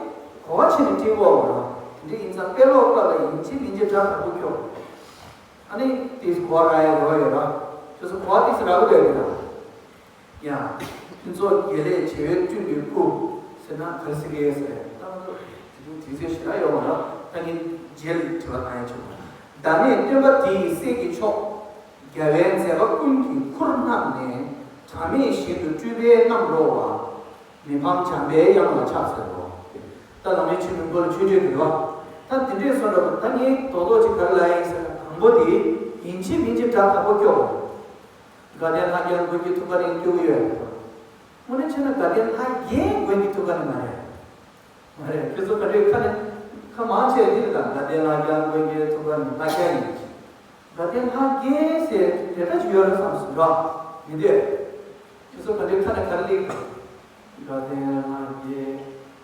གོ་བ་ཆེ་ནས་སྤྲད་དགོས་པ་རེད། དེ་འདྲ་ཡིན་ཙང་དཔེ་ཀློག་སྐབས་ལ་ཡིན་གཅིག་མིན་གཅིག་སྒྲ་དག་པོ་སྐྱོར། ཨ་ནི་དེས་གོ་བ་རག་ཡ་རེ་བ་ཡོད་ར། ཁྱོད་ཚོ་གོ་བ་ཏོག་ཙམ་རག་གི་འདུག་གས་ད། ཡང་། ཕུན་ཚོགས་དགེ་ལེགས་བྱེ་བས་སྤྲུལ་པའི་སྐུ། ཟེར་ན་ག་རེ་ཟེར་གི་ཡོད་ཟེར། ད་ང་ཚོ་དེ་རིང་དུས་ཚོད་ཞེ་དྲག་ཡོད་མ་རེད། ད་ངས་རྗེས་ལ་དྲི་བ་བཏང་ཡ་བྱུང་། བདག་ནི་སྟོན་པ་དེ་ཡི་སྲས་ཀྱི་མཆོག། རྒྱལ་བའི་མཛད་པ་ཀུན་གྱི་ཁུར་བསྣམས་ནས། གྲངས་མེད་ཞིང་དུ་སྤྲུལ་པའི་རྣམ་རོལ་བ། མི་ཕམ་བྱམས་པའི་དབྱངས་ལ་ཕྱག་འཚལ་ལོ། ད་ལམ་རིམ་ཆེན་མོའི་སྐོར་ལ་ཆོས་བརྗོད་ཀྱི་རེད་བ། ད་དེ་འདྲས་སོང་འདྲ་པོ་ད་ངས་རྡོག་རྡོག་ཅིག་ག་རེ་ལབ་ཡིན་ཟེར་ན་དང་པོ་དེ་ཡིན་གཅིག་མིན་གཅིག་སྒྲ་དག་པོ་སྐྱོར་བ། དགའ་ལྡན་ལྷ་རྒྱལ་མགོན་གྱི་ཐུགས་ཀ་ནས་སྐྱོར་གྱི་ཡོད་རེད་པ། དངོས་གནས་བྱས་ན་དགའ་ལྡན་ལྷ་རྒྱལ་མགོན་གྱི་ཐུགས་ཀ་ནས་མ་རེད། མ་རེད། ཁྱོད་ཚོ་ག་འདྲས་ཁ་ནས་ ཁ་མང་ཆེ་འདི་ལ་དང་དགའ་ལྡན་ལྷ་རྒྱལ་མགོན་གྱི་ཐུགས་ཀ་ནས་ལྷ་རྒྱལ་ཡིན། དགའ་ལྡན་ལྷ་རྒྱལ་ཟེར་དེ་འདྲ་ཅིག་ཡོད་རེད་བསམ་སོང་ར། མི་འདོད། དེ་ཚོ་ག་འདྲའི་ཁ་ནས་ག་རེ་ལེགས་དང་། དགའ་ལྡན་ལྷ་རྒྱལ།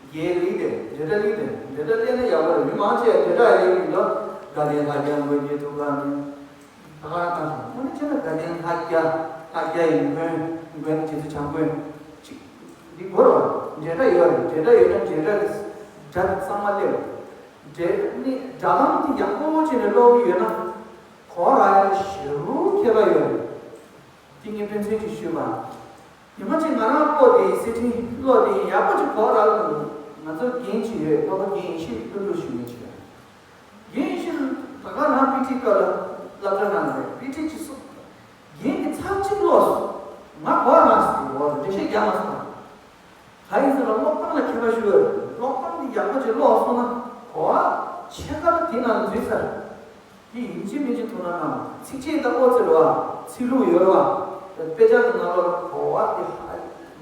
རྒྱལ་ལེགས་དེ་འདྲ་ལེགས་དེ་འདྲ་ལེགས་ན་ཡག་པོ་རེད། མི་མང་ཆེ་འདྲ་ལེགས་ཡིན་ལ། དགའ་ལྡན་ལྷ་རྒྱལ་མགོན་གྱི་ཐུགས་ཀ་ནས། ད་ག་རང་དང་དངོས་གནས་བྱས་ན་དགའ་ལྡན་ལྷ་རྒྱལ། ལྷ་རྒྱལ་ཡིན། མགོན། མགོན་རྗེ་བཙུན་བྱམས་མགོན་ཅིག་འདི་གོ་རོགས། འབྲེལ་སྒྲ་ཡོད་རེད། འབྲེལ་སྒྲ་ཡོད་ན་འབྲེལ་སྒྲ་གི་སྒྲ་གཙང་མ་སླེབས། འབྲེལ་ནི་སྒྲ་གདངས་དེ་ཡག་པོ་བྱས་ནས་ཀློག་གི་ཡོད་ན་གོ་ར་ཡ་ཞེ་པོ་ཁྱད་པར་ཡོད་རེད། དེ་ངས་དཔེ་མཚོན་ཅིག་ཞུས་པ། ཉི་མ་གཅིག་ང་རང་ཀློག་དེ་སི་ཁྲིན་ཀློག་དེ་ཡག་པོ་ཅིག་གོ་ར་ལ། ང་ཚོ་རྒན་ཅིག་ཡོད། ཀློག་པ་རྒན་ཡིན་ཤེས་ཀླུ་ཀླུ་ཞུ་མི་ཅིག་ཡོད། རྒན་ཡིན་ཤེས་ད་ག་རང་པི་ཊི་སྐབས་ལ་སློབ་གྲྭ་ནང་ལ་རེད། པི་ཊི་ཅིག་གསུངས། རྒན་གྱིས་ཚར་གཅིག་ཀློག་སོང་། ང་གོ་ར་སོང་། འོ་འགྲེལ་བཤད་རྒྱག་མ་སོང་། ག་ཡིན་ཟེར་ན་ཀློག་སྟངས་ལ་ཁྱད་པར་ཞུ་བ་རེད། ཀློག་སྟངས་འདི་ཡག་པོ་ཅིག་ཀློག་སོང་ན་གོ་བ་ཕྱེད་ཀ་དེ་ནང་འཛུལ་ཚར། དེ་ཡིན་གཅིག་མིན་གཅིག་ཐུགས་སྣང་གནང་། ཚིགས་བཅད་དང་ཨོ་ཙི་རེད་བ། ཚིག་ལྷུག་ཡོད་རེད་བ། དཔེ་ཆ་གི་ནང་ལོགས་ལ་གོ་བ་དེ་ཧ་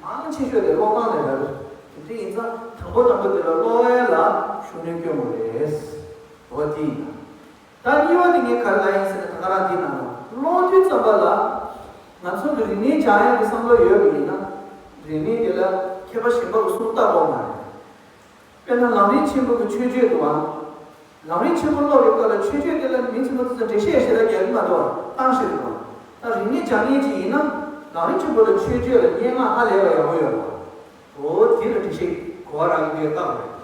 མང་ཆེ་ཤོས་དེ་ཀློག་སྟངས་ལས་རེད། དེ་འདྲ་ཡིན་ཙང་དང་པོ་དང་པོ་དེ་ལ་ཀློག་ཡ་ལ་ཤུགས་སྣོན་སྐྱོན་དགོས་རེད། འོ་དེ་ཡིན། ད་གཉིས་པ་དེ་ངས་ག་རེ་ལབ་ཡིན་ཟེར་ན། ད་ག་རང་འདི་ནང་ལ་ཀློག་དུས་ཙམ་པ་ལ་ང་ཚོ་གི་རིག་གནས་སྦྱང་ཡག་གི་བསམ་བློ་ཡོད་པ་ཡིན་ན། རིག་གནས་དེ་ལ་མཁས་པ་གཞན་པ་གི་སུ་ལྟ་དགོས་མ་རེད། དཔེར་ན་ལམ་རིམ་ཆེན་པོ་གི་མཆོད་བརྗོད་འདུག་ཨང་། ལམ་རིམ་ཆེན་པོ་ཀློག་པའི་སྐབས་ལ་མཆོད་བརྗོད་དེ་ལ་མི་ཆེན་པོ་དེ་ཚོ་འགྲེལ་བཤད་ཞེ་དྲག་རྒྱག་གི་མ་འདུག་ཨང་། བཏང་ཞིག་རེད་འདུག་ཨང་། ད་རིག་གནས་སྦྱང་མཁན་ཅིག་ཡིན་ན་ལམ་རིམ་ཆེན་པོ་ལ་མཆོད་བརྗོད་ལ་སྙན་ངག་ཧ་ལས་པ་ཡག་པོ་ཡོད་རེད། འོ་དེ་ལ་འགྲེལ་བཤད་གོ་བ་རག་གི་འདུག་ཡ་བཏང་རེད།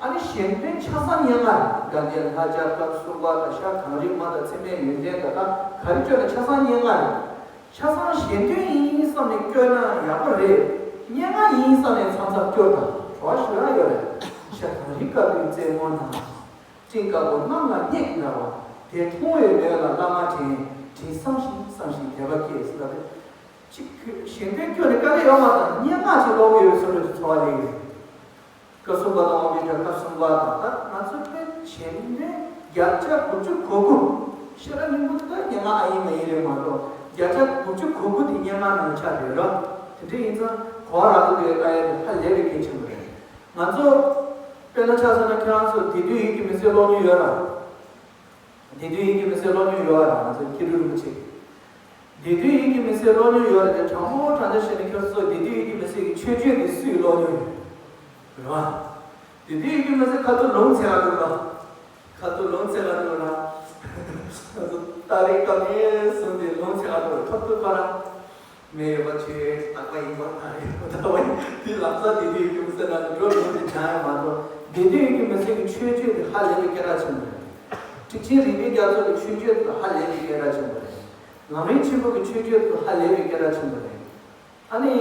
ཨ་ནི་གཞན་དོན་ཆ་ཚང་སྙན་ངག་རེད། དགའ་ལྡན་ལྷ་རྒྱལ་སྐབས་གསུམ་པ་དང་ཤར་གངས་རིའི་མ་དང་ཚད་མེད་ཡོན་ཏན་དང་། ད་ག་རེ་བསྐྱོན་ན་ཆ་ཚང་སྙན་ངག་རེད། ཆ་ཚང་གཞན་དོན་ཡིན་བསམ་ནས་བསྐྱོན་ན་ཡག་པོ་རེད། སྙན་ངག་ཡིན་བསམ་ནས་མཚམས་མཚམས་བསྐྱོན་དང་བྲོ་བ་ཞེ་དྲག་ཡོད་རེད། ཤར་གངས་རིའི་བཀའ་པོད་རྩེ་མོ་ན། སྤྲིན་དཀར་པོ་གནམ་ལ་སྙེག་འདྲ་བ། དེ་མཐོང་བའི་མོད་ལ་བླ་མ་དྲན། དྲན་བསམ་ཞིང་བསམ་ཞིང་དད་པ་སྐྱེས་ཟེར་ལབ་རེད། གཅིག་གཞན་དོན་བསྐྱོན་ནས་དཀའ་ལས་ཡོད་མ་རེད། སྙན་ངག་ཅིག་ཀློག་གི་ཡོད་བསམ་བློ་ཅིག་ཚོར་བ་སླེབས་ཡོད། སྐབས་གསུམ་པ་དང་དབང་པོའི་སྒྲ་སྐབས་གསུམ་པ་དང་། ད་ང་ཚོ་དཔེ་གཞན་དོན་བརྒྱ་ཆ་དགུ་བཅུ་གོ་དགུ། ཤེས་རབ་སྙིང་པོ་དེ་ད་སྙན་ངག་ཨ་ཡིན་མ་ཡིན་རེད་མ་གཏོགས། བརྒྱ་ཆ་དགུ་བཅུ་གོ་དགུ་དེ་སྙན་ངག་ནང་ཆགས་ཡོད་ར། དེ་འདྲ་ཡིན་ཙང་གོ་བ་རག་གི་འདུག་ཡ་ལྟ་ཡ་དེ་ཧ་ལས་པའི་གལ་ཆེན་པོ་རེད། ང་ཚོ་དཔེར་ན་ཆ་བཞག་ན་ཁྱེད་རང་ཚོ་བདེ་སྡུག་ཡིད་ཀྱི་མི་བཟོད་ཀློག་མྱོང་ཡོད་ར། བདེ་སྡུག་ཡིད་ཀྱི་མི་བཟོད་ཀློག་མྱོང་ཡོད་ར། ང་ཚོ་མཁས་གྲུབ་རིན་པོ་ཆེ། བདེ་སྡུག་ཡིད་ཀྱི་མི་བཟོད་ཀློག་མྱོང་ཡོད་རེད་དེ། དྲང་པོ་དྲང་བདེན་བཤད་ན་ཁྱོད་ཚོ་བདེ་སྡུག་ཡིད་ཀྱི་མི་བཟོད་ཀྱི་མཆོད་བརྗོད་དེ་སུས་ཀློག་མྱོང་ཡོད་རེད་བ། བདེ་སྡུག་ཡིད་ཀྱི་མི་བཟོད་ཁ་ཐུག་ལུང་ཚན་ལ་འགྲོ་ར། ཁ་ཐུག་ལུང་ཚན་ལ་འགྲོ་ར། ང་ཚོ་ཏ་རིག་སྐབས་ནས་བཟུང་སྟེ་ལུང་ཚན་ལ་འགྲོ་ར། ཁ་ཐུག་ཁ་ར། མེ་ཡོད་པ་ཆོས་རྟག་པ་ཡིན་པ་མ་རེད། ཁོ་ཐག་པ་ཡིན། དེ་ལམ་སང་བདེ་སྡུག་ཡིད་ཀྱི་མི་བཟོད་ནང་དུ་འགྲོ་ལུང་དེ་སྦྱང་ཡ་མ་གཏོགས། བདེ་སྡུག་ཡིད་ཀྱི་མི་བཟོད་ཀྱི་མཆོད་བརྗོད་དེ་ཧ་ལས་པའི་སྐད་གྲགས་ཆེན་པོ་རེད། ཊིག་ཆེན་རིག་པའི་རྒྱ་མཚོ་གི་མཆོད་བརྗོད་དེ་ཧ་ལས་པའི་སྐད་གྲགས་ཆེན་པོ་རེད། ལམ་རིམ་ཆེན་པོ་གི་མཆོད་བརྗོད་དེ་ཧ་ལས་པའི་སྐད་གྲགས་ཆེན་པོ་རེད། ཨ་ནི་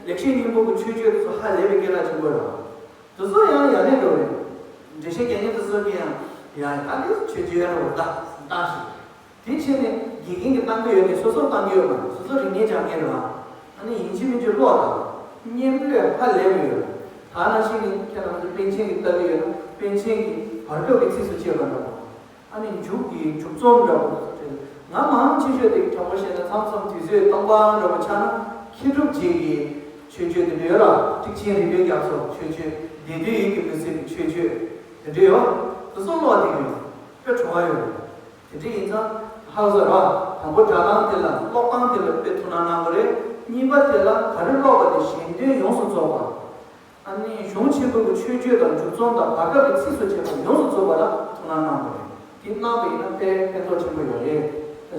ལེགས་བཤད་སྙིང་པོ་གི་མཆོད་བརྗོད་དེ་ཚོ་ཧ་ལས་པའི་སྐད་གྲགས་ཆེན་པོ་རེད། དེ་ཚོ་ཡང་ཡ་ལན་འགྲོ་རེད། འགྲེལ་བཤད་རྒྱག་མཁན་དེ་ཚོ་གི་ཡང་ཡ་ད་འདི་མཆོད་བརྗོད་རེད་བ། ད་ད་ཞིག་དེ་བྱས་ནས་དགེ་རྒན་གྱིས་བཏང་གི་ཡོད་མེད་སོ་སོར་བཏང་གི་ཡོད་མ་རེད། སོ་སོ་རིག་གནས་སྦྱང་མཁན་རེད་བ། ཨ་ནི་ཡིན་གཅིག་མིན་གཅིག་ཀློག་དང་། སྙན་སློབ་ཧ་ལས་པ་ཡོད། ད་ནང་བཞིན་གྱི་ཁྱེད་རང་ཚོ་པཎ་ཆེན་གྱིས་ལྟ་གི་ཡོད་ན། པཎ་ཆེན་གྱིས་བར་སྐབས་ཀྱི་ཚིགས་སུ་བཅད་པ་འདྲ་བོ། ཨ་ནི་མཇུག་གི་མཇུག་རྩོམ་འདྲ་བོ་རེད། ང་མང་ཆེ་ཤོས་དེ་དྲང་པོ་བཤད་ན་མཚམས་མཚམས་དུས་ཚོད་སྟོང་པ་འདྲ་བོ་ཆགས་ན་མཁས་གྲུབ་རྗེ་གི་མཆོད་བརྗོད་དེ་འདྲ་ཡོད་ར། ཊིག་ཆེན་རིག་པའི་རྒྱ་མཚོ་མཆོད་བརྗོད། བདེ་སྡུག་ཡིད་ཀྱི་མི་བཟོད་ཀྱི་མཆོད་བརྗོད་དེ་འདྲ་ཡོད། དེ་ཚོ་ཀློག་བསྡད་ཀྱི་ཡོད། དཔེ་བྲོ་བ་ཡོད་རེད། དེ་འདྲ་ཡིན་ཙང་ཧ་གོ་སོང་ར། དང་པོ་སྒྲ་གདངས་དེ་ལ་ཀློག་སྟངས་དེ་ལ་དཔེ་ཐུགས་སྣང་གནང་དགོས་རེད། གཉིས་པ་དེ་ལ་ག་རེ་ཀློག་པ་དེ་གཞན་དོན་ཡོངས་སུ་རྫོགས་པ། ཨ་ནི་གཞུང་ཆེན་པོ་གི་མཆོད་བརྗོད་དང་མཇུག་རྩོམ་དང་བར་སྐབས་ཀྱི་ཚིགས་སུ་བཅད་པ་ཡོངས་སུ་རྫོགས་པ་ལ་ཐུགས་སྣང་གནང་དགོས་རེད། དེ་གནང་པ་ཡིན་ན་དཔེ་ཕན་ཐོགས་ཆེན་པོ་ཡོད་རེད།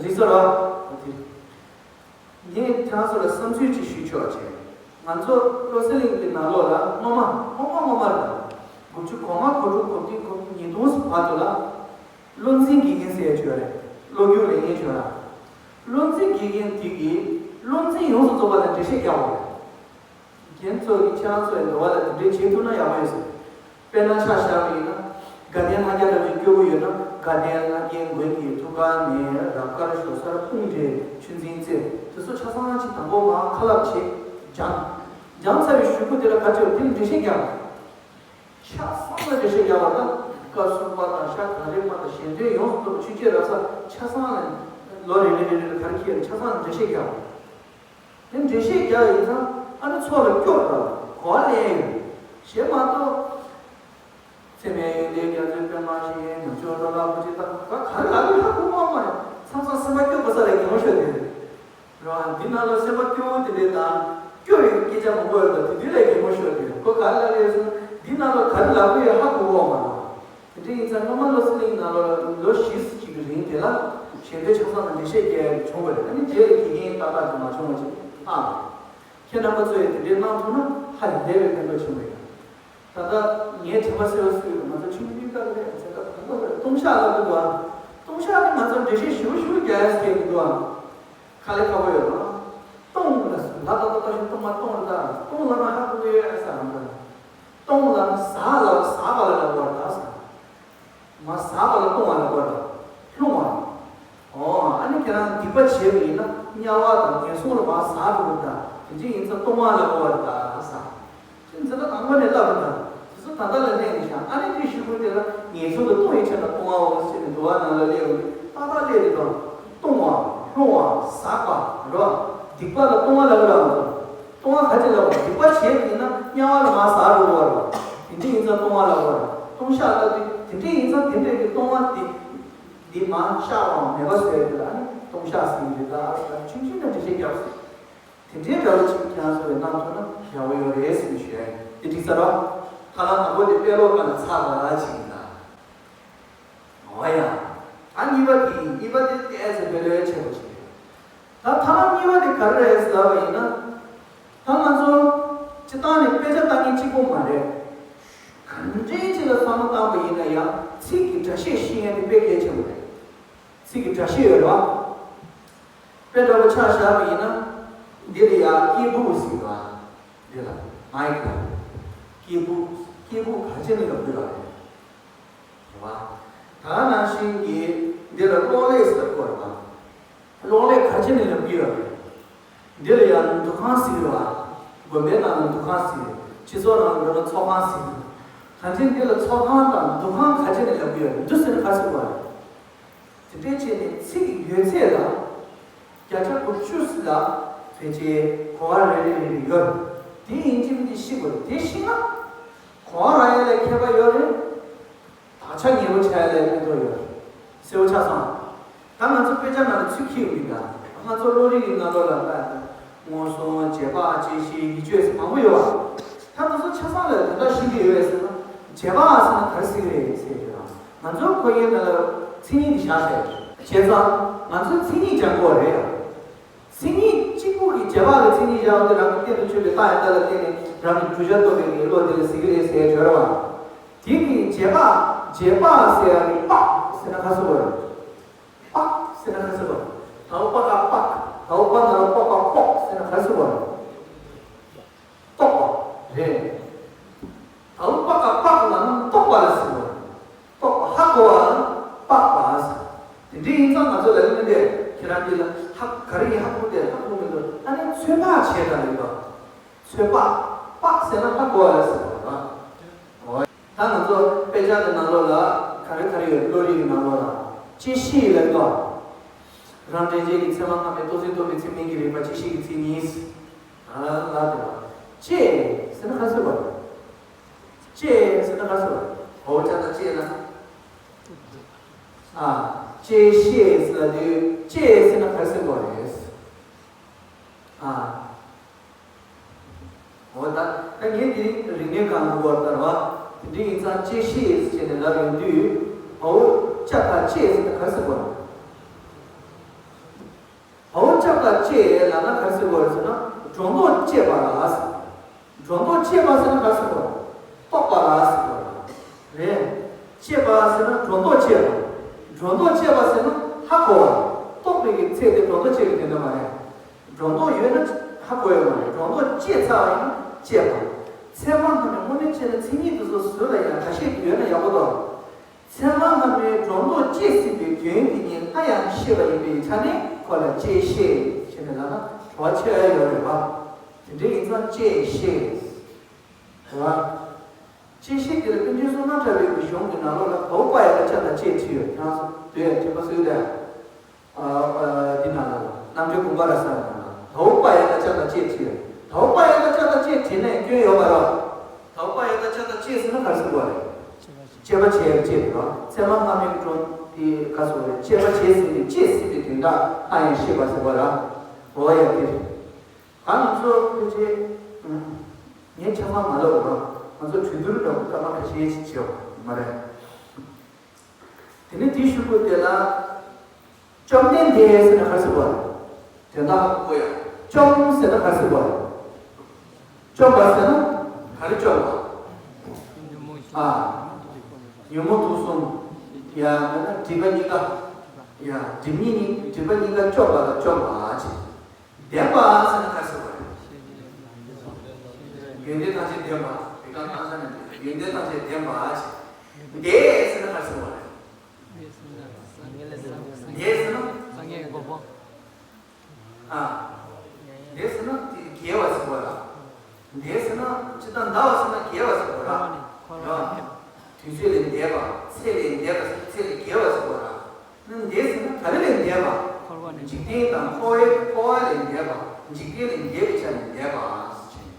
རེད་སོང་ར། འོ་དེ། ངས་ཁྱེད་རང་ཚོ་ལ་བསམ་ཚུལ་ཅིག་ཞུ་ཆོག་བྱས། ང་ཚོ་བློ་གསལ་གླིང་གི་ནང་ལོགས་ལ་སྔོན་མ་སྔོན་མ་སྔོན་མ་རེད། དགུ་བཅུ་གོ་ལྔ་གོ་དྲུག་གོ་བདུན་གོ་ཉིས་སྟོང་བར་དུ་ལ། བློ་འཛིན་དགེ་རྒན་ཟེར་ཡ་ཅིག་ཡོད་རེད། བློ་རྒྱུགས་ལེན་མཁན་ཅིག་ཡོད་ར། བློ་འཛིན་དགེ་རྒན་དེ་གིས་བློ་འཛིན་ཡོངས་སུ་རྫོགས་པ་ལ་འགྲེལ་བཤད་རྒྱག་པ་རེད། རྒན་ཚོ་གིས་ཁྱེད་རང་ཚོ་ཡི་འདོད་པ་ལ་དེ་འདྲའི་བྱེད་ཐུབ་ན་ཡག་པོ་ཡོད་ཟེར། དཔེར་ན་ཆ་བཞག་པ་ཡིན་ན། དགའ་ལྡན་ལྷ་རྒྱལ་འདྲ་བོ་ཅིག་སྐྱོར་གྱི་ཡོད་ན། དགའ་ལྡན་ལྷ་རྒྱལ་མགོན་གྱི་ཐུགས་ཀ་ནས་རབ་དཀར་ཞོ་གསར་སྤུངས་འདྲའི་ཆུ་འཛིན་རྩེ། དེ་ཚོ་ཆ་ཚང་ཅིག་དང་པོ་མར་ཁ་ལབ་བྱེད། སྦྱངས། སྦྱངས་ཚར་བའི་གཞུག་གུ་དེ་ལ་ག་ཅིག་དེ་ལ་འགྲེལ་བཤད་རྒྱག་པ། ཆ་ཚང་ལ་འགྲེལ་བཤད་རྒྱག་པ་དང་། སྐབས་གསུམ་པ་དང་ཤར་གངས་རིའི་མ་དང་གཞན་དོན་ཡོངས་སུ་རྫོགས་པའི་ཆོས་བརྒྱད་རབ་གསལ་ཆ་ཚང་ལ་ལོ་རེ་རེ་རེ་རེ་ལ་ག་རེ་འཁྱེར་ཆ་ཚང་ལ་འགྲེལ་བཤད་རྒྱག་པ། དེ་འགྲེལ་བཤད་རྒྱག་ཡིན་ཙང་ཨ་ནི་ཚོགས་ལ་སྐྱོར་དང་གོ་བ་ལེན་ཡོད། ཞེས་མ་གཏོགས། ཚད་མའི་ཡོན་ཏན་རྒྱ་མཚོའི་ མ་ཤེས་ནུ་ཆོ་རོ་ལ་བུ་ཅི་ད་ག་ག་ལ་ལ་ཧ་གོ་མ་མ་རེད། མཚམས་མཚམས་སེམས་པ་སྐྱོ་པོ་ས་རེད་གད་མོ་ཤོར་དེ་རེད། ར་འདི་ནང་ལ་སེམས་པ་སྐྱོ་བོ་དེ་འདྲས་དང་སྐྱོ་བའི་སྐད་ཆ་མང་པོ་ཡོད་ད་དེ་འདི་ལས་གད་མོ་ཤོར་དེ་རེད། ཁོ་ག་ལ་ལ་ཡོད་སོང་འདི་ནང་ལ་ག་རེ་ལབ་དགོས་ཡོད་ཧ་གོ་གོ་མ་རེད། དེ་འདྲ་ཡིན་ཙང་སྔོན་མ་བློ་གསལ་གླིང་ནང་ལོ་ལོ་བཞི་ཙམ་ཅིག་གི་རིང་དེ་ལ་ཞལ་འདོན་ཆང་ས་ནང་འགྲེལ་བཤད་རྒྱག་ཡག་བྱུང་བ་རེད། ཨ་ནི་རྗེས་ལ་དགེ་རྒན་ཏག་ཏག་ཅིག་མ་བྱུང་བ་ཅིག་ཨ། ཁྱེད་རྣམ་པ་ཚོས་དེ་འདྲའི་གནང་ཐུབ་ན་ཧ་ལས་པའི་ཕན་ཐོགས་ཆེན་པོ་ཡོད། ད་ལྟ་ངའི་དྲན་པ་གསལ་བ་སུ་ཡོད་ང་ཚོ་ཆུང་དུས་སྐབས་ལ་ཚེ་ད་གང་ག་ལྟུང་བཤགས་ལབ་ཀྱི་འདུག་ཨ། ལྟུང་བཤགས་ནི་ང་ཚོ་འགྲེལ་བཤད་ཞིབ་པོ་ཞིབ་པོ་རྒྱག་ཡག་སྐད་ཀྱི་འདུག་ཨ། ཁ་ལས་ཁ་པོ་ཡོད་ལ། ལྟུང་ལ་ལ་ད་ལྟ་ད་ཞིག་ལྟུང་མ་ལྟུང་ལ་ད་ལྟུང་ལ་ན་ཧ་གོ་གི་ཡོད་ཨ་ས་རང་ད། ལྟུང་ལ་ཟག་ལ་ཟག་པ་ལ་ལབ་པ་ད་ས། མ་ཟག་པ་ལ་ལྟུང་བ་ལབ་པ་ལ་ལྷུང་བ། ཨོ་ཨ་ནི་ཁྱེད་རང་སྡིག་པ་བྱས་པ་ཡིན་ན་དམྱལ་བ་དང་ངན་སོང་ལ་མ་ཟག་འགྲོ་གི་ད་དེ་འདྲ་ཡིན་ཙང་ལྟུང་བ་ལབ་པ་ལ་ད་ས། ཁྱེད་འཛིན་གྲྭ་དང་པོ་ནས་བསླབ་པ་ད་དེ་ཚོ་ད་ལྟ་ལ་གནས་ནས་ཤག་ཨ་ནི་དེ་ཞུ་དགོས་དེ་ལ་ངན་སོང་དུ་ལྟུང་བའི་ཆེད་ལ་ལྟུང་བའོ་ཟེར་ནས་འདུལ་བ་ནང་ལ་སླེབས་ཡོང་གི་ཏག་ཏག་སླེབས་རེད་དོ། ལྟུང་བ་ལྷུང་བ་ཟག་པ་རོ། སྡིག་པ་ལ་ལྟུང་བ་ལབ་ར། ལྟུང་བ་ག་ཅི་ལབ་པ་སྡིག་པ་བྱས་པ་ཡིན་ན་དམྱལ་བ་ལ་མར་ཟག་འགྲོ་བ་རེད། དེ་འདྲ་ཡིན་ཙང་ལྟུང་བ་ལབ་པ་རེད། ལྟུང་བཤགས་ལབ་དུས་དེ་འདྲ་ཡིན་ཙང་དེ་འདྲ་གི་ལྟུང་བ་དེ་འདི་མར་བཤགས་པའམ་མེད་པ་བཟོས་དེ་ལ་ནི་ལྟུང་བཤགས་ཟེར་གྱི་རེད། ད་ཆུང་ཆུང་ནས་འགྲེལ་བཤད་རྒྱབ་སོང་། དེ་འདྲའི་འདྲ་བོ་ཅིག་ཁྱེད་རང་ཚོ་བས་གནང་ཐུབ་ན་ཡག་པོ་ཡོད་རེད་ཟེར་ནས་ཞུ་ཡ་ཡིན། དེ་འགྲིག་ས་རེད། ཁ་ལག་དང་པོ་དེ་དཔེ་ཀློག་སྒང་ལ་ཚར་བ་ཅིག་ཡིན་ད། འོ་ཡ། ད་གཉིས་པ་དེ་ཡིན། གཉིས་པ་དེ་ཏོག་ཙམ་དཔེ་ལོས་ཆེན་པོ་ཅིག་རེད། ད་ཐ་མ་གཉིས་པ་དེ་ག་རེ་རེད་ཟེར་ལབ་པ་ཡིན་ན། ད་ང་ཚོ་སྤྱིར་བཏང་ནས་དཔེ་ཆ་ལྟ་མཁན་གཅིག་པོ་མ་རེད། གང་འདྲའི་ཅིག་ལ་བསམ་བློ་བཏང་པ་ཡིན་ན་ཡང་ཚིག་གི་སྒྲ་བཤད་ཤེས་མཁན་དེ་དཔེ་གལ་ཆེན་པོ་རེད། ཚིག་གི་སྒྲ་བཤད་ཡོད་རེད་བ། དཔེ་འདྲ་པོ་ཆ་བཞག་པ་ཡིན་ན། འདི་ལ་ཡ་སྐད་སྦུག་ཟེར་བ། འདི་ལ་མའིག་ལ། སྐད་སྦུག་སྐད་སྦུག་ག་ཅི་ནས་ལབ་དགོས་རེད། རེད་བ། ད་ནང་བཞིན་གྱི་འདི་ལ་གློག་ཀླད་ཟེར་དགོས་རེད་བ། གློག་ཀླད་ག་ཅི་ནས་ལབ་ཀྱི་ཡོད་རེད། འདི་ལ་ཡང་འདུ་ཁང་ཟེར་གྱི་རེད་བ། དགོན་པའི་ནང་ལ་འདུ་ཁང་ཟེར། སྤྱི་ཚོགས་ནང་ལ་འགྲོ་ན་ཚོགས་ཁང་ཟེར། གང་ཅི་འདི་ལ་ཚོགས་ཁང་དང་འདུ་ཁང་ག་ཅི་ནས་ལབ་ཀྱི་ཡོད་རེད། འདུ་ཟེར་ན་ག་ཟེར་བ་རེད། དེ་འདྲའི་བྱས་ནས་ཚིག་ཡོད་ཚད་ལ། བརྒྱ་ཆ་དགུ་བཅུ་ལ་ཕལ་ཆེར་གོ་བ་རེ་རེ་རེ་རེ་ཡོད་རེད། དེ་ཡིན་གཅིག་མིན་གཅིག་ཤེས་དགོས་རེད། དེ་ཤེས་ན། གོ་བ་རག་ཡ་ལ་ཁྱད་པར་ཡོད་རེད། དག་ཆ་ཉེ་བོ་ཆགས་ཡ་ལ་ཕན་ཐོགས་ཡོད་རེད། གསལ་པོ་ཆགས་སོང་། ད་ང་ཚོ་དཔེ་ཆ་ནང་ལ་ཚུར་འཁྱེར་ཡོང་གི་འདུག་ང་ཚོ་བློ་རིག་གི་ནང་ལོགས་ལ་ད་མངོན་སུམ་རྗེས་དཔག་དཔྱད་ཤེས་ཡིད་དཔྱོད་ཟེར་མང་པོ་ཡོད་པ། ད་ང་ཚོ་ཆ་ཚང་ལ་དེ་འདྲ་ཤེས་ཀྱི་ཡོད་པས་ཟེར་ན། རྗེས་དཔག་ཟེར་ན་ག་རེ་ཟེར་གྱི་རེད་ཟེར་གྱི་རེད། ང་ཚོ་ཁོར་ཡུག་ནང་ལ་མཚན་ཉིད་འདི་བཞག་བྱས། བྱས་ཙང་ང་ཚོས་མཚན་ཉིད་སྦྱང་དགོས་རེད། མཚན་ཉིད་གཅིག་པུ་གི་རྗེས་དཔག་གི་མཚན་ཉིད་བཞག་པ་དེ་རང་གི་སྟེང་དུ་ཆོད་པའི་རྟགས་ཡང་དག་ལ་བརྟེན་ནས་རང་གི་གདུལ་བྱ་རྟོགས་པའི་གི་བློ་དེ་ལ་ཟེར་གྱི་རེད་ཟེར་བྱས་རེད་བ། དེ་གི་རྗེས་དཔག་རྗེས་དཔག་ཟེར་ཡ་གི་དཔག་ཟེར་ན་ག་ཟེར་བ་རེད། དཔག་ཟེར་ན་ག་ཟེར་བ་རེད། ད་འོ་པ་ཀ་དཔག་ད་འོ་པ་ན་རོ་པ་ཀ་དཔོག་ཟེར་ན་ག་ཟེར་བ་རེད། རྟོག་པ་རེད། ད་རུང་པ་ཀ་དཔག་ལ་ནི་རྟོག་པ་ལ་ཟེར་བ་རེད། རྟོག་པ་ཧ་གོ་བ་ལ་དཔག་པ་ཟེར། དེ་འདྲ་ཡིན་ཙང་ང་ཚོ་ལ་ནི་འདི་ཁྱེད་རང་འདི་ལ་ཧ་ག་རེ་ཡིན་ཧ་གོ་དེ་ཧ་གོ་མི་འདུག་ཨ་ནི་ཚོད་དཔག་བྱས་ད་ལེགས་པ། ཚོད་དཔག་དཔག་ཟེར་ན་ཧ་གོ་བ་ལ་ཟེར་བ་རེད། ད་ང་ཚོ་དཔེ་ཆ་གི་ནང་ལོགས་ལ་ག་རེ་ག་རེ་ཡོད། བློ་རིག་གི་ནང་ལོགས་ལ་བཅད་ཤེས་ལབ་ཀྱི་འདུག་རང་འདྲེན་བྱེད་ཀྱི་ཚད་མ་སྔ་མའི་རྟོགས་ཚད་རྟོགས་པའི་ཚད་མིན་གྱི་རིགས་པ་བཅད་ཤེས་ཀྱི་མཚན་ཉིད། ཨ་ལ་དེ་ལ་བཅད་ཟེར་ན་ག་རེ་ཟེར་བ་རེད། བཅད་ཟེར་ན་ག་རེ་ཟེར་བ་རེད། འོ་ཅག་ད་བཅད་ན། ཨ། བཅད་ཤེས་ཟེར་ལ་དུས་བཅད་ཟེར་ན་ག་རེ་ཟེར་བ་རེད། ཨ། འོ་ད་ད་ངས་དེ་རིག་གནས་སྒང་གི་སྐོར་ལྟར་བ། དེ་འདྲ་ཡིན་ཙང་བཅད་ཤེས་ཟེར་ནས་ལབ་ཡོང་དུས། འོ་ཅག་ད་བཅད་ཟེར་ན་ག་རེ་ཟེར་བ་རེད། འོ་ཅག་ད་བཅད་ལབ་ན་ག་རེ་ཟེར་དགོས་རེད་ཟེར་ན། སྒྲོ་འདོགས་བཅད་པ་ལ་ཟེར། སྒྲོ་འདོགས་བཅད་པ་ཟེར་ན་ག་རེ་ཟེར་དགོས་རེད། རྟོགས་པ་ལ་ཟེར་དགོས་རེད། བཅད་པ་ཟེར་ན་སྒྲོ་འདོགས་བཅད་པ། སྒྲོ་འདོགས་བཅད་པ་ཟེར་ན་ཧ་གོ་བ། རྟོགས་པའི་གི་ཚད་དེ་སྒྲོ་འདོགས་བཅད་པའི་དོན་དག་མ་རེད། སྒྲོ་འདོགས་ཡོད་ན་ཧ་གོ་ཡོད་མ་རེད། སྒྲོ་འདོགས་བཅད་ཚར་བ་ཡིན་ན་བཅད་པ། ཚད་མ་སྔ་མའི་དངོས་གནས་བྱས་ན་མཚན་ཉིད་དེ་ཚོ་ཟུར་ལ་ཡང་ཁ་ཤས་ཡོད་ན་ཡག་པོ་འདུག་ཚད་མ་སྔ་མའི་སྒྲོ་འདོགས་བཅད་ཟིན་པའི་དོན་དེ་ཉིད་སླར་ཡང་ཤེས་པ་ཡིན་པའི་ཆ་ནས་ཁོ་ལ་བཅད་ཤེས་ཞེས་ནས་ལབ་ན་གྲོགས་ཆེ་བ་ཡོད་རེད་པ། དེ་འདྲ་ཡིན་ཙང་བཅད་ཤེས། རེད་པ། བཅད་ཤེས་དེ་ལ་ཀུན་མཁྱེན་བསོད་ནམས་གྲགས་པའི་གཞུང་གི་ནང་ལོགས་ལ་དའོ་པ་ཡ་ད་ཅ་ད་བཅད་བྲིས་ཡོད། ཁྱེད་རང་ཚོ་དེ་དྲན་པ་གསོས་དང་། ཨ་ཨ་འདི་ནང་ལ་རྣམ་འགྲེལ་དགོངས་པ་རབ་གསལ་ནང་ལ་དའོ་པ་ཡ་ད་ཅ་ད་བཅད་བྲིས་ཡོད། དའོ་པ་ཡ་ད་ཅ་ད་བཅད་བྲིས་ནས་སྐྱོན་ཡོད་མ་རེད། དའོ་པ་ཡ་ད་ཅ་ད་བཅད་ཟེར་ན་ག་རེ་ཟེར་དགོས་རེད། དཔྱད་པ་བྱས་པའི་དཔྱད་དེ་ར། ཚད་མ་སྔ་མའི་ཀུན་རྫོབ་དེ་ག་སོགས་རེད། དཔྱད་པ་བྱས་ཟིན་པའི་དཔྱད་ཟིན་པའི་དོན་དག་སྣང་ཡང་ཤེས་པ་ཟེར་བ་ར། འོ་ཡ་དེ་རེད། ད་ང་ཚོ་ཕལ་ཆེར་ངས་ཆ་ཚང་མ་ལབ་ར། ང་ཚོ་གྲོས་བསྡུར་འདྲ་པོ་སྐར་མ་ཁ་ཤས་ཤིག་བྱེད་པ་མ་རེད། དེ་ནས་དེའི་གཞུག་གུ་དེ་ལ། བཅོམ་ལྡན་འདས་ཟེར་ན་ག་རེ་ཟེར་བ་རེད། དོན་དག་ཧ་གོ་ཡ། བཅོམ་ཟེར་ན་ག་རེ་ཟེར་བ་རེད། བཅོམ་པ་ཟེར་ན་ག་རེ་བཅོམ་པ། ཨ། ཉོན་མོངས་དུག་གསུམ། ཡ་མེད་ན་སྒྲིབ་པ་གཉིས་ཀ། ཡ་སྒྲིབ་གཉིས་ནི་སྒྲིབ་པ་གཉིས་ཀ་བཅོམ་པ་ལ་བཅོམ་པ་ཅེས། བདེན་པ་ཟེར་ན་ག་རེ་ཟེར་བ་རེད། ཡོན་ཏན་ཐམས་ཅད་བདེན་པ། དེ་ག་ནང་ས་ནས་ཡོན་ཏན་ཐམས་ཅད་བདེན་པ་ཅེས། འདས་ཟེར་ན་ག་རེ་ཟེར་བ་རེད། འདས་ཟེར་ན། སངས་རྒྱས་ཀྱི་གོ་འཕང་། ཨ། འདས་ཟེར་ན་དེ་རྒྱས་པ་ཟེར་བ་ལ། འདས་ཟེར་ན་ཇི་ལྟར་འདའ་བ་ཟེར་ན་རྒྱས་པ་ཟེར་བ་ལ། འཁོར་བ་ནས་འཁོར་བ་ནས་ཐེག་པ། དུས་ཚོད་ལས་འདས་པ། ཚེ་ལས་འདས་པ་ཟེར་ཚེ་ལས་རྒྱས་པ་ཟེར་བ་ལ། ནི་འདས་ཟེར་ན་ག་རེ་ལས་འདས་པ། འཁོར་བ་ནས་འཇིག་རྟེན་དང་འཁོར་བའི་འཁོར་བ་ལས་འདས་པ། འཇིག་རྟེན་ལས་འདས་པའི་ཆ་ནས་འདས་པ་ཟེར་བྱས།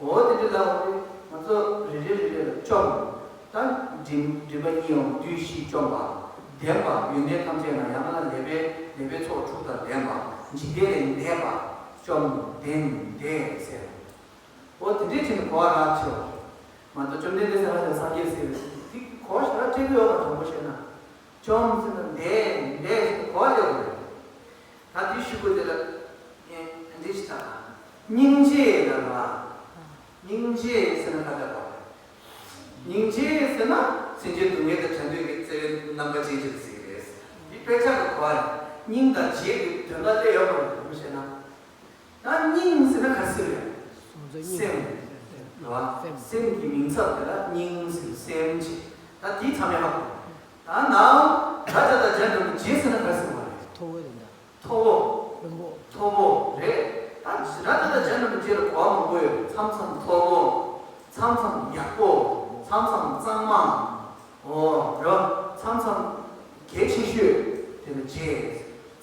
འོ་དེ་འདྲ་ལབ་པ་དེ་ང་ཚོ་རེ་རེ་རེ་རེ་ལ་བཅོམ། ད་སྒྲིབ་སྒྲིབ་པ་གཉིས་འོང་བདུད་བཞི་བཅོམ་པ། བདེན་པ་ཡོན་ཏན་ཐམས་ཅད་ན་ཡང་ན་ལེགས་པའི་ལེགས་པའི་ཚོགས་དྲུག་དང་ལྡན་པ། འཇིག་རྟེན་ལས་འདས་པ། བཅོམ་ལྡན་འདས་ཟེར། འོ་དེ་འདྲའི་ཕྱིར་གོ་བ་རག་ཆེ་བ། མ་གཏོགས་བཅོམ་ལྡན་འདས་ཟེར་བ་ལ་སངས་རྒྱས་ཟེར་བའི་དེ་གོ་བ་ཞེ་དྲག་སྤྲད་ཀྱི་ཡོད་པ་དྲང་པོ་བཤད་ན། བཅོམ་ཟེར་ན་འདས་འདས་ཟེར་གོ་བ་ལེན་དགོས་རེད། ད་དེའི་གཞུག་གུ་དེ་ལ་ངས་འདི་ཞིག་ལྟ། སྙིང་རྗེ་ལ་ལ། སྙིང་རྗེ་ཟེར་ན་ག་འདྲ་བ། སྙིང་རྗེ་ཟེར་ན་སེམས་ཅན་སྡུག་བསྔལ་དང་བྲལ་འདོད་ཀྱི་བརྩེ་བའི་རྣམ་པ་ཅན་ཅིག་ཟེར་གྱི་རེད། འདི་དཔེ་ཆ་གི་གོ་བ་རེད། སྙིང་དང་རྗེ་གི་དོན་དག་སླེབས་ཡོད་པ་རེད་བཤད་ན། ད་སྙིང་ཟེར་ན་ག་ཟེར་རེད། སེམས། རེད་བ། སེམས་ཀྱི་མིང་ཚབ་དེ་ལ་སྙིང་ཟེར། སེམས་ཀྱི། ད་དེའི་མཚམས་ཡང་ཧ་གོ། ད་ནའང་ར་ཏ་དང་ཇ་འགྲེང་བུ་རྗེ་ཟེར་ན་ག་ཟེར་བ་རེད། མཐོ་བོ་དེ་འདྲ། མཐོ་བོ། ལྷུན་པོ། མཐོ་བོ་རེད། ད་ར་ཏ་དང་ཇ་འགྲེང་བུ་རྗེ་ལ་གོ་བ་མང་པོ་ཡོད་རེད། མཚམས་མཚམས་མཐོ་བོ། མཚམས་མཚམས་ཡག་པོ། མཚམས་མཚམས་གཙང་མ། འོ་རེད་བ། མཚམས་མཚམས་གལ་ཆེ་ཤོས་དེ་ལ་རྗེ།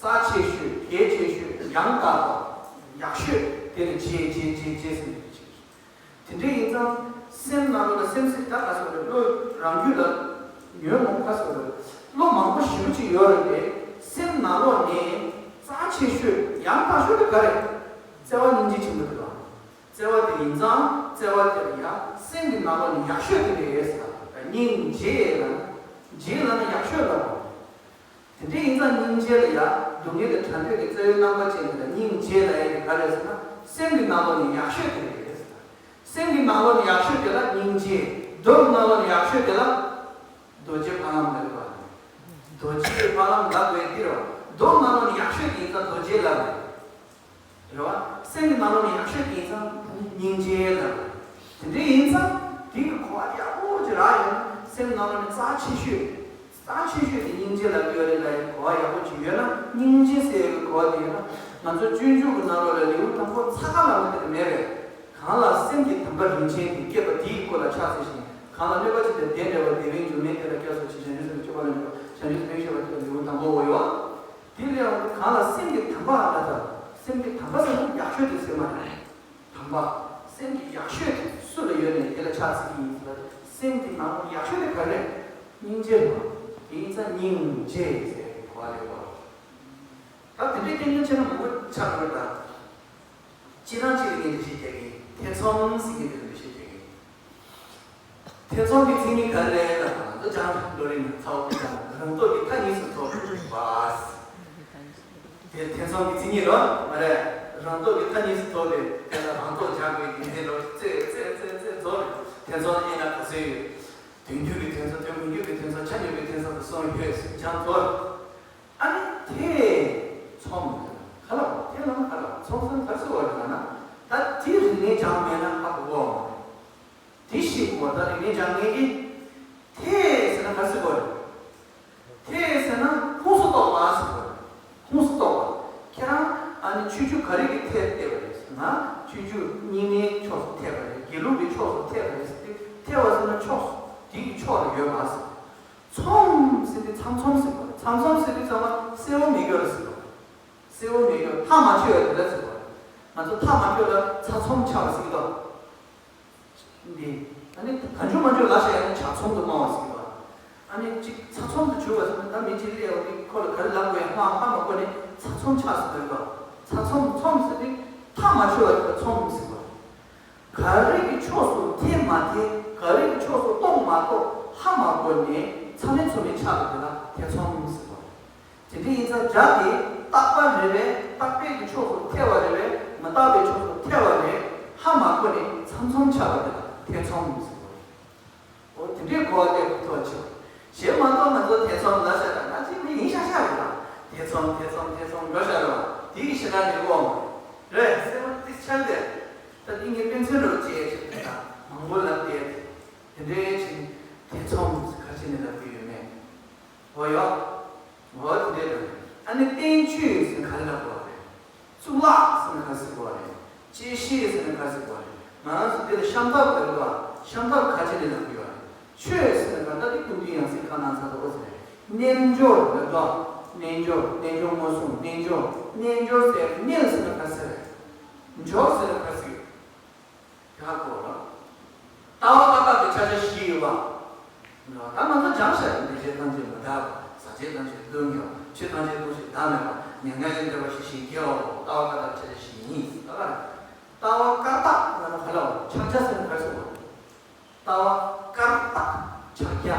རྩ་ཆེ་ཤོས། གལ་ཆེ་ཤོས། ཡང་དག་པ། ཡག་ཤོས་དེ་ལ་རྗེ་རྗེ་རྗེ་རྗེ་ཟེར་ནས་རྗེ། དེ་འདྲ་ཡིན་ཙང་སེམས་ནང་ལོགས་ལ་སེམས་སེམས་ད་ག་སོགས་རེད། བློ་རང་རྒྱུད་ལ་ཉོན་མོངས་ག་སོགས་རེད། བློ་མང་པོ་ཞེ་པོ་ཅིག་ཡོད་རེད་དེ། སེམས་ནང་ལོགས་ནས་རྩ་ཆེ་ཤོས་ཡང་དག་ཤོས་དེ་ག་རེད། བརྩེ་བ་སྙིང་རྗེ་ཆེན་པོ་དེ་དང་། བརྩེ་བ་དེ་ཡིན་ཙང་བརྩེ་བ་དེ་ལ་ཡང་སེམས་ཀྱི་ནང་ལོགས་ནས་ཡག་ཤོས་དེ་རེད་ཟེར། སྙིང་རྗེ་ལ། རྗེ་ལ་ནི་ཡག་ཤོས་ལ། དེ་འདྲ་ཡིན་ཙང་སྙིང་རྗེ་ལ་ཡ་སྡུག་བསྔལ་དང་བྲལ་འདོད་ཀྱི་བརྩེ་བའི་རྣམ་པ་ཅན་དེ་ལ་སྙིང་རྗེ་ལབ་ཡ་དེ་ག་རེད་ཟེར་ན། སེམས་ཀྱི་ནང་ལོགས་ནས་ཡག་ཤོས་དེ་རེད་ཟེར། སེམས་ཀྱི་ནང་ལོགས་ནས་ཡག་ཤོས་དེ་ལ་སྙིང་རྗེ། མདོ་གི་ནང་ལོགས་ནས་ཡག་ཤོས་དེ་ལ་རྡོ་རྗེ་ཕ་ལམ་ལབ་དགོས་པ་རེད། རྡོ་རྗེ་ཕ་ལམ་ལབ་དགོས་དེ་རེད་བ། མདོ་ནང་ལོགས་ནས་ཡག་ཤོས་དེ་ཡིན་ཙང་རྡོ་རྗེ་ལབ་རེད། རེད་བ། སེམས་ཀྱི་ནང་ལོགས་ནས་ཡག་ཤོས་དེ་ཡིན་ཙང་སྙིང་རྗེ་ལབ། དེ་འདྲ་ཡིན་ཙང་དེ་གི་གོ་བ་ཡག་པོ་ཅིག་རག་ཡོང་ན། སེམས་ནང་ལོགས་ནས་རྩ་ཆེ་ཤོས། རྩ་ཆེ་ཤོས་དེ་སྙིང་རྗེ་ལབ་ཀྱི་ཡོད་རེད་ལབ་ཡ་གོ་བ་ཡག་པོ་ཅིག་ཡོད་ན། སྙིང་རྗེ་ཟེར་ཡ་གི་གོ་བ་དེ་ཡོད་ན། ང་ཚོ་སྤྱོད་འཇུག་གི་ནང་ལོགས་ལ་ལེའུ་དང་པོ་ཚ་ཁ་ལབ་ན་དེ་མེད་པས། གང་ལ་སེམས་ཀྱི་དམ་པ་རིན་ཆེན་དེ་བསྐྱེད་པ་དེའི་སྐོར་ལ་ཕྱག་འཚལ་ཞིང་། གང་ལ་གནོད་པ་ཅི་བདེ་བདེན་བྲལ་བ་བདེ་བའི་འབྱུང་གནས་དེ་ལ་སྐྱབས་སུ་མཆི། བྱང་ཆུབ་སེམས་དཔའི་སྤྱོད་པ་ལ་འཇུག་པ། བྱང་ཆུབ་སེམས་དཔའི་སྤྱོད་པ་དེ་ལ་ལེའུ་དང་པོ་འོ་ཡོད། དེ་ལས་གང་ལ་སེམས་ཀྱི་དམ་པ་ལ་དང་། སེམས་ཀྱི་དམ་པ་ཟེར་ན་ཡག་ཤོས་དེ་ཟེར་མ་རེད། དམ་པ། སེམས་ཀྱི་ཡག་ཤོས་དེ་སུ་ལ་ཡོད་ནས་དེ་ལ་ཕྱག་འཚལ་གྱི་ཡིན་ཟེར་ན། སེམས་ཀྱི་ནང་ལོགས་ཡག་ཤོས་དེ་ག་རེ་རེད། སྙིང་རྗེ་རེད་པ། དེ་ཡིན་ཙང་སྙིང་རྗེ་ཟེར་གོ་བ་ལེན་དགོས། ད་དེ་འདྲའི་རྐྱང་རྐྱང་བྱས་ན་མང་པོ་ཆགས་ཀྱི་རེད་ད། སྤྱིར་བཏང་སྤྱི་ལ་ངས་འགྲེལ་བཤད་རྒྱག་གི་ཡིན། ཐེ་ཚོམ་ཟེར་མཁན་དེ་ལ་འགྲེལ་བཤད་རྒྱག་གི་ཡིན། ཐེ་ཚོམ་གྱི་མཚན་ཉིད་ག་རེ་རེད་ལབ་ན། ང་ཚོ་སྦྱང་བློ་རིག་ནས་ཚ་བོ་སྦྱང་རང་སྟོབས་ཀྱིས་མཐའ་གཉིས་སུ་ཐོབ་པ། དེ་ཐེ་ཚོམ་གྱི་མཚན་ཉིད་རོ་མ་རེད། རང་སྟོབས་ཀྱིས་མཐའ་གཉིས་སུ་ཐོབ་པས་དེ་ལ་རང་སྟོབས་སྦྱང་དགོས་རྒྱུ་མཚན་རོ། རྩེ་རྩེ་རྩེ་རྩེ་རྫོགས་རེད། ཐེ་ཚོམ་དབྱེ་ན་ག་ཚོད་ཡོད། དོན་འགྱུར་གྱི་ཐེ་ཚོམ། དོན་མི་འགྱུར་གྱི་ཐེ་ཚོམ། ཆ་མཉམ་གྱི་ཐེ་ཚོམ་དུ་གསུམ་ཡོད། སྦྱང་རྫོགས་རེད། ཨ་ནི་ཐེ་ཚོམ་ཁ་ལ་བ། ཐེ་ལ་ཁ་ལ་བ། ཚོམ་ཟེར་ག་རེ་ཟེར་བ་རེད་ལབ་ན། ད་དེ་རིག་གནས་སྦྱངས་མེད་ན་ཧ་གོ་གི་མ་རེད། དེ་ཤེས་དགོས། ད་རིག་གནས་སྦྱང་མཁན་གྱིས་ཐེ་ཟེར་ན་ག་རེ་ཟེར་དགོས་རེད། ཐེ་ཟེར་ན་ཁོངས་སུ་གཏོགས་པ་ཟེར་དགོས་རེད། ཁོངས་སུ་གཏོགས་པ། ཁྱེད་རང་ཨ་ནི་ཆོས་བརྒྱུད་ག་རེ་གི་ཐེ་བལྟས་པ་རེད་ཟེར་ན། ཆོས་བརྒྱུད་རྙིང་མའི་ཕྱོགས་སུ་ཐེ་བ་རེད། དགེ་ལུགས་ཀྱི་ཕྱོགས་སུ་ཐེ་བ་རེད་ཟེར་ཏེ། ཐེ་བ་ཟེར་ན་ཕྱོགས་སུ། དེ་གི་ཕྱོགས་ལ་ཡོད་པ་ཟེར། ཚོམ་ཟེར་དུས་ཚམ་ཚོམ་ཟེར་བ། ཚམ་ཚོམ་ཟེར་དུས་ཚང་མ་གསལ་བོ་མེད་རྒྱུ་ལ་ཟེར་བ། གསལ་བོ་མེད་རྒྱུ། ཐག་མ་ཆོད་ཡ་དེ་ལ་ཟེར་བ། ང་ཚོ་ཐག་མ་ཆོད་ལ་ཚ་ཚོམ་ཆགས་པ་ཟེར་གྱི་འདུག་འདི་ཨ་ནི་གང་བྱུང་མང་བྱུང་ལབ་བཞག་ཡ་ན་ཇག་ཚོམ་དུ་སྨྲ་བ་ཟེར་གྱི་འདུག་ཨ་ནི་གཅིག་ཚ་ཚོམ་དུ་གྱུར་བ་ཟེར་ན། ད་མི་གཅིག་སླེབས་པ་དེ་ཁོ་ལ་ག་རེ་ལབ་དགོས་ཡ་ཧ་མ་གོ་ནས་ཚ་ཚོམ་ཆགས་སོང་ཟེར་བ། ཚ་ཚོམ། ཚོམ་ཟེར་ནི་ཐག་མ་ཆོད་པ་དེ་ཚོམ་ཟེར་བ། ག་རེ་གི་ཕྱོགས་སུ་ཐེ་མ་ཐེ། ག་རེ་གི་ཕྱོགས་སུ་གཏོང་མ་གཏོང་ཧ་མ་གོ་ནས་ཚ་མེད་ཚོམ་མེད་ཆགས་པ་དེ་ལ་ཐེ་ཚོམ་ཟེར་བ། དེ་འདྲ་ཡིན་ཙང་སྒྲ་དེ་རྟག་པ་རེད་པས། རྟག་པའི་གི་ཕྱོགས་སུ་ཐེ་བ་རེད་པས། མི་རྟག་པའི་ཕྱོགས་སུ་ཐེ་བ་རེད། ཧ་མ་གོ་ནས་ཚམ་ཚོམ་ཆགས་པ་དེ་ལ་ཐེ་ཚོམ་ཟེར་བ་རེད། འོ་དེ་འདྲའི་གོ་བ་དེ་གོ་ཐུབ་པ་བྱེད། གཞན་མ་གཏོགས་ང་ཚོ་ཐེ་ཚོམ་ལབ་བྱས་ན་ང་ཚོའི་མི་ཡིན་ཤག་ཤག་རེད་ལ། ཐེ་ཚོམ་ཐེ་ཚོམ་ཐེ་ཚོམ་འགྲོ་བཞག་རེད་བ། དེ་གི་ཞེ་དྲག་ནས་དབང་རེད་ཟེར་བ་དེ་ཆགས་ཏེ། ད་དེ་ངས་དཔེ་མཚོན་རུ་བྱས་བྱས་ད་མང་པོ་ལབ་བསྡད་དེ། དེ་འདྲའི་ཕྱིན་ཐེ་ཚོམ་ག་ཅི་ནས་ལབ་ཀྱི་ཡོད་མེད། འོ་ཡོ། འོ་དེ་འདྲའི་དང་། ཨ་ནི་བསྟན་བཅོས་ཟེར་ག་རེ་ལབ་དགོས་རེད། གཙུག་ལག་ཟེར་ན་ག་རེ་ཟེར་དགོས་རེད། བཅད་ཤེས་ཟེར་ན་ག་རེ་ཟེར་དགོས་རེད། ང་རང་ཚོ་འདི་ལ་ཤམ་ཐབས་ལབ་དགོས། ཤམ་ཐབས་ག་ཅི་ནས་ལབ་དགོས་རེད། ཆོས་ཟེར་ན་ག་ད་འདི་ཀུན་མཁྱེན་ཡང་སྲིད་ཁ་ནང་ཚ་ཚ་འོ་ཟེར་རེད། རྣལ་འབྱོར་ལབ་དགོས། རྣལ་འབྱོར། རྣལ་འབྱོར་མངོན་སུམ། རྣལ་འབྱོར། རྣལ་འབྱོར་ཟེར་རྣལ་ཟེར་ན་ག་རེ་ཟེར་རེད། འབྱོར་ཟེར་ན་ག་རེ་ཟེར་རེད། དེ་ཧ་གོ་ལ། ལྟ་བ་བཀའ་རྟགས་ཀྱི་ཕྱག་རྒྱ་བཞི་ཡོད་པ། ད་ང་ཚོ་སྦྱངས་བཞག་འདུས་བྱས་ཐམས་ཅད་མི་རྟག་པ། ཟག་བཅས་ཐམས་ཅད་སྡུག་བསྔལ་བ། ཆོས་ཐམས་ཅད་སྟོང་ཞིང་བདག་མེད་པ། མྱ་ངན་ལས་འདས་པ་ཞི་ཞིང་རྒྱས་པ། ལྟ་བ་བཀའ་རྟགས་ཕྱག་རྒྱ་བཞི་ཡིན་ཟེར་ད་ག་རེད། ལྟ་བ་བཀའ་རྟགས་ང་ཚོ་ག་ལ་བ་ཕྱག་རྒྱ་ཟེར་ན་ག་རེ་ཟེར་བ། ལྟ་བ་བཀའ་རྟགས་ཕྱག་རྒྱ་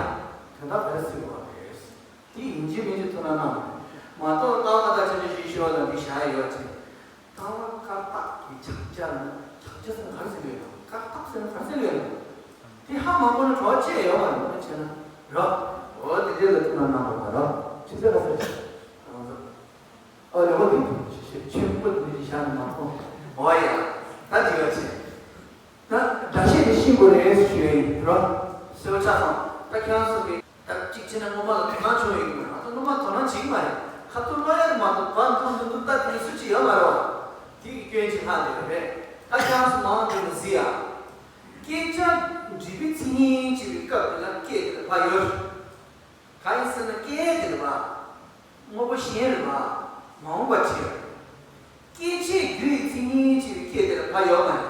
དོན་དག་ག་རེ་ཟེར་བ་རེད། དེ་ཡིན་གཅིག་མིན་གཅིག་ཐུགས་སྣང་གནང་མ་གཏོགས་ལྟ་བ་བཀའ་རྟགས་ཕྱག་རྒྱ་བཞི་ཞུ་བ་ལ་འདི་བཞག་ཡོད་ཅེས། ལྟ་བ་བཀའ་རྟགས་ཀྱི་ཕྱག་རྒྱ་ལ་ཕྱག་རྒྱ་ཟེར་ན་ག་རེ་ཟེར་གི་ཡོད་ན། བཀའ་རྟགས་ཟེར་ན་ག་རེ་ཟེར་གི་ཡོད་ན། དེ་ཧ་མ་གོ་ན་གྲོགས་བཅས་ཡོད་མ་རེད། མ་བྱས་ན་རོ། འོ་དེ་འདྲས་ལ་ཐུགས་སྣང་གནང་དགོས་པ་རོ། ཕྱི་ཚེ་ལ་ཟེར་ཆེ། རང་ཚོ། ཨོ་ལེ་ཧོ་དེ་ཆེ་ཆེ་ཆེན་པོ་དེ་འདྲས་བཞག་ནས་མ་ཐོང་། འོ་ཡ། ད་དེ་ཡོད་ཆེ། ད་སྒྲ་བཤད་དེ་ཤེས་དགོས་རེད་ཞུ་ཡ་ཡིན་རོ། གསོལ་བ་ཆགས་སོང་། ད་ཁྱེད་རང་ཚོ་གི་ད་གཅིག་བྱས་ན་སྔོན་མ་ལ་དོ་སྣང་བྱུང་ཡོད་ཀྱི་མ་རེད། ང་ཚོ་སྔོན་མ་དོ་སྣང་བྱེད་ཀྱི་མ་རེད། ཁ་ཐུག་ལོ་ཡ་མ་གཏོགས་བར་མཐོང་དུ་འདུག་ད་དེ་སུ་གཅིག་ཡོད་མ་རེད་བ། དེ་གི་སྐྱོན་གཅིག་ལྷག་བསྡད་པ་རེད། ད་ཁྱེད་རང་ཚོ་མང་དུ་མི་གཟིགས་ཡ། སྐད་ཆ་འབྲི་བའི་མཚན་ཉིད་ཅེས་པའི་སྐབས་དེ་ལ་སྐད་དེ་ལ་ཕ་ཡོད། གང་ཡིན་ཟེར་ན་སྐད་དེ་ལ་ཕ། དངོས་པོ་གཞན་རེད་པ། མ་འོངས་པ་བྱས། སྐྱེ་མཆེད་རྒྱུ་ཡི་མཚན་ཉིད་ཅེས་པའི་སྐད་དེ་ལ་ཕ་ཡོད་མ་རེད།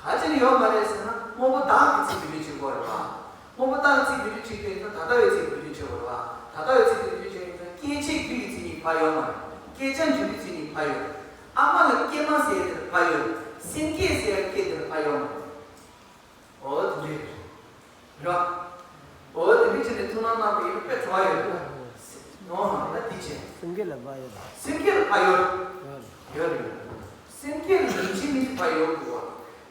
ག་ཅི་ལ་ཡོད་མ་རེད་ཟེར་ན་དངོས་པོ་བདག་གི་ཚིག་འབྲུ་འགྲེལ་བྱེད་དགོས་རེད་པ། དངོས་པོ་བདག་གི་ཚིག་འབྲུ་འགྲེལ་བྱེད་དགོས་ཡིན་ན་ད་ལྟ་བའི་ཚིག་འབྲུ་འགྲེལ་བྱེད་དགོས་རེད་པ། ད་ལྟ་བའི་ཚིག་འབྲུ་འགྲེལ་བྱེད་ཡིན་ན་སྐྱེ་མཆེད་རྒྱུ་ཡི་མཚན་ཉིད་ཕ་ཡོད་མ་རེད། སྐྱེ་བྱ་འབྲས་བུའི་མཚན་ཉིད་ཕ་ཡོད། ཨ་མ་ལ་སྐྱེ་མ་ཟེར་ཡ་དེ་ལ་ཕ་ཡོད། སེམས་བསྐྱེད་ཟེར་ཡ་སྐད་དེ་ལ་ཕ་ཡོད་མ་རེད། འོ་དེ་འདྲས་རེད། འོ་དེ་འདྲས་བྱས་ནས་ཐུགས་སྣང་གནང་བ་ཡིན་ན་དཔེ་གྲོགས་ཡོད་རེད། ནོ་ནོ་ད་འདི་བྱས། སེམས་བསྐྱེད་ལ་ཕ་ཡོད་པ། སེམས་བསྐྱེད་ལ་ཕ་ཡོད། ཡོད་རེད། སེམས་བསྐྱེད་ལ་ཡིན་གཅིག་མིན་གཅིག་ཕ་ཡོད་དགོས་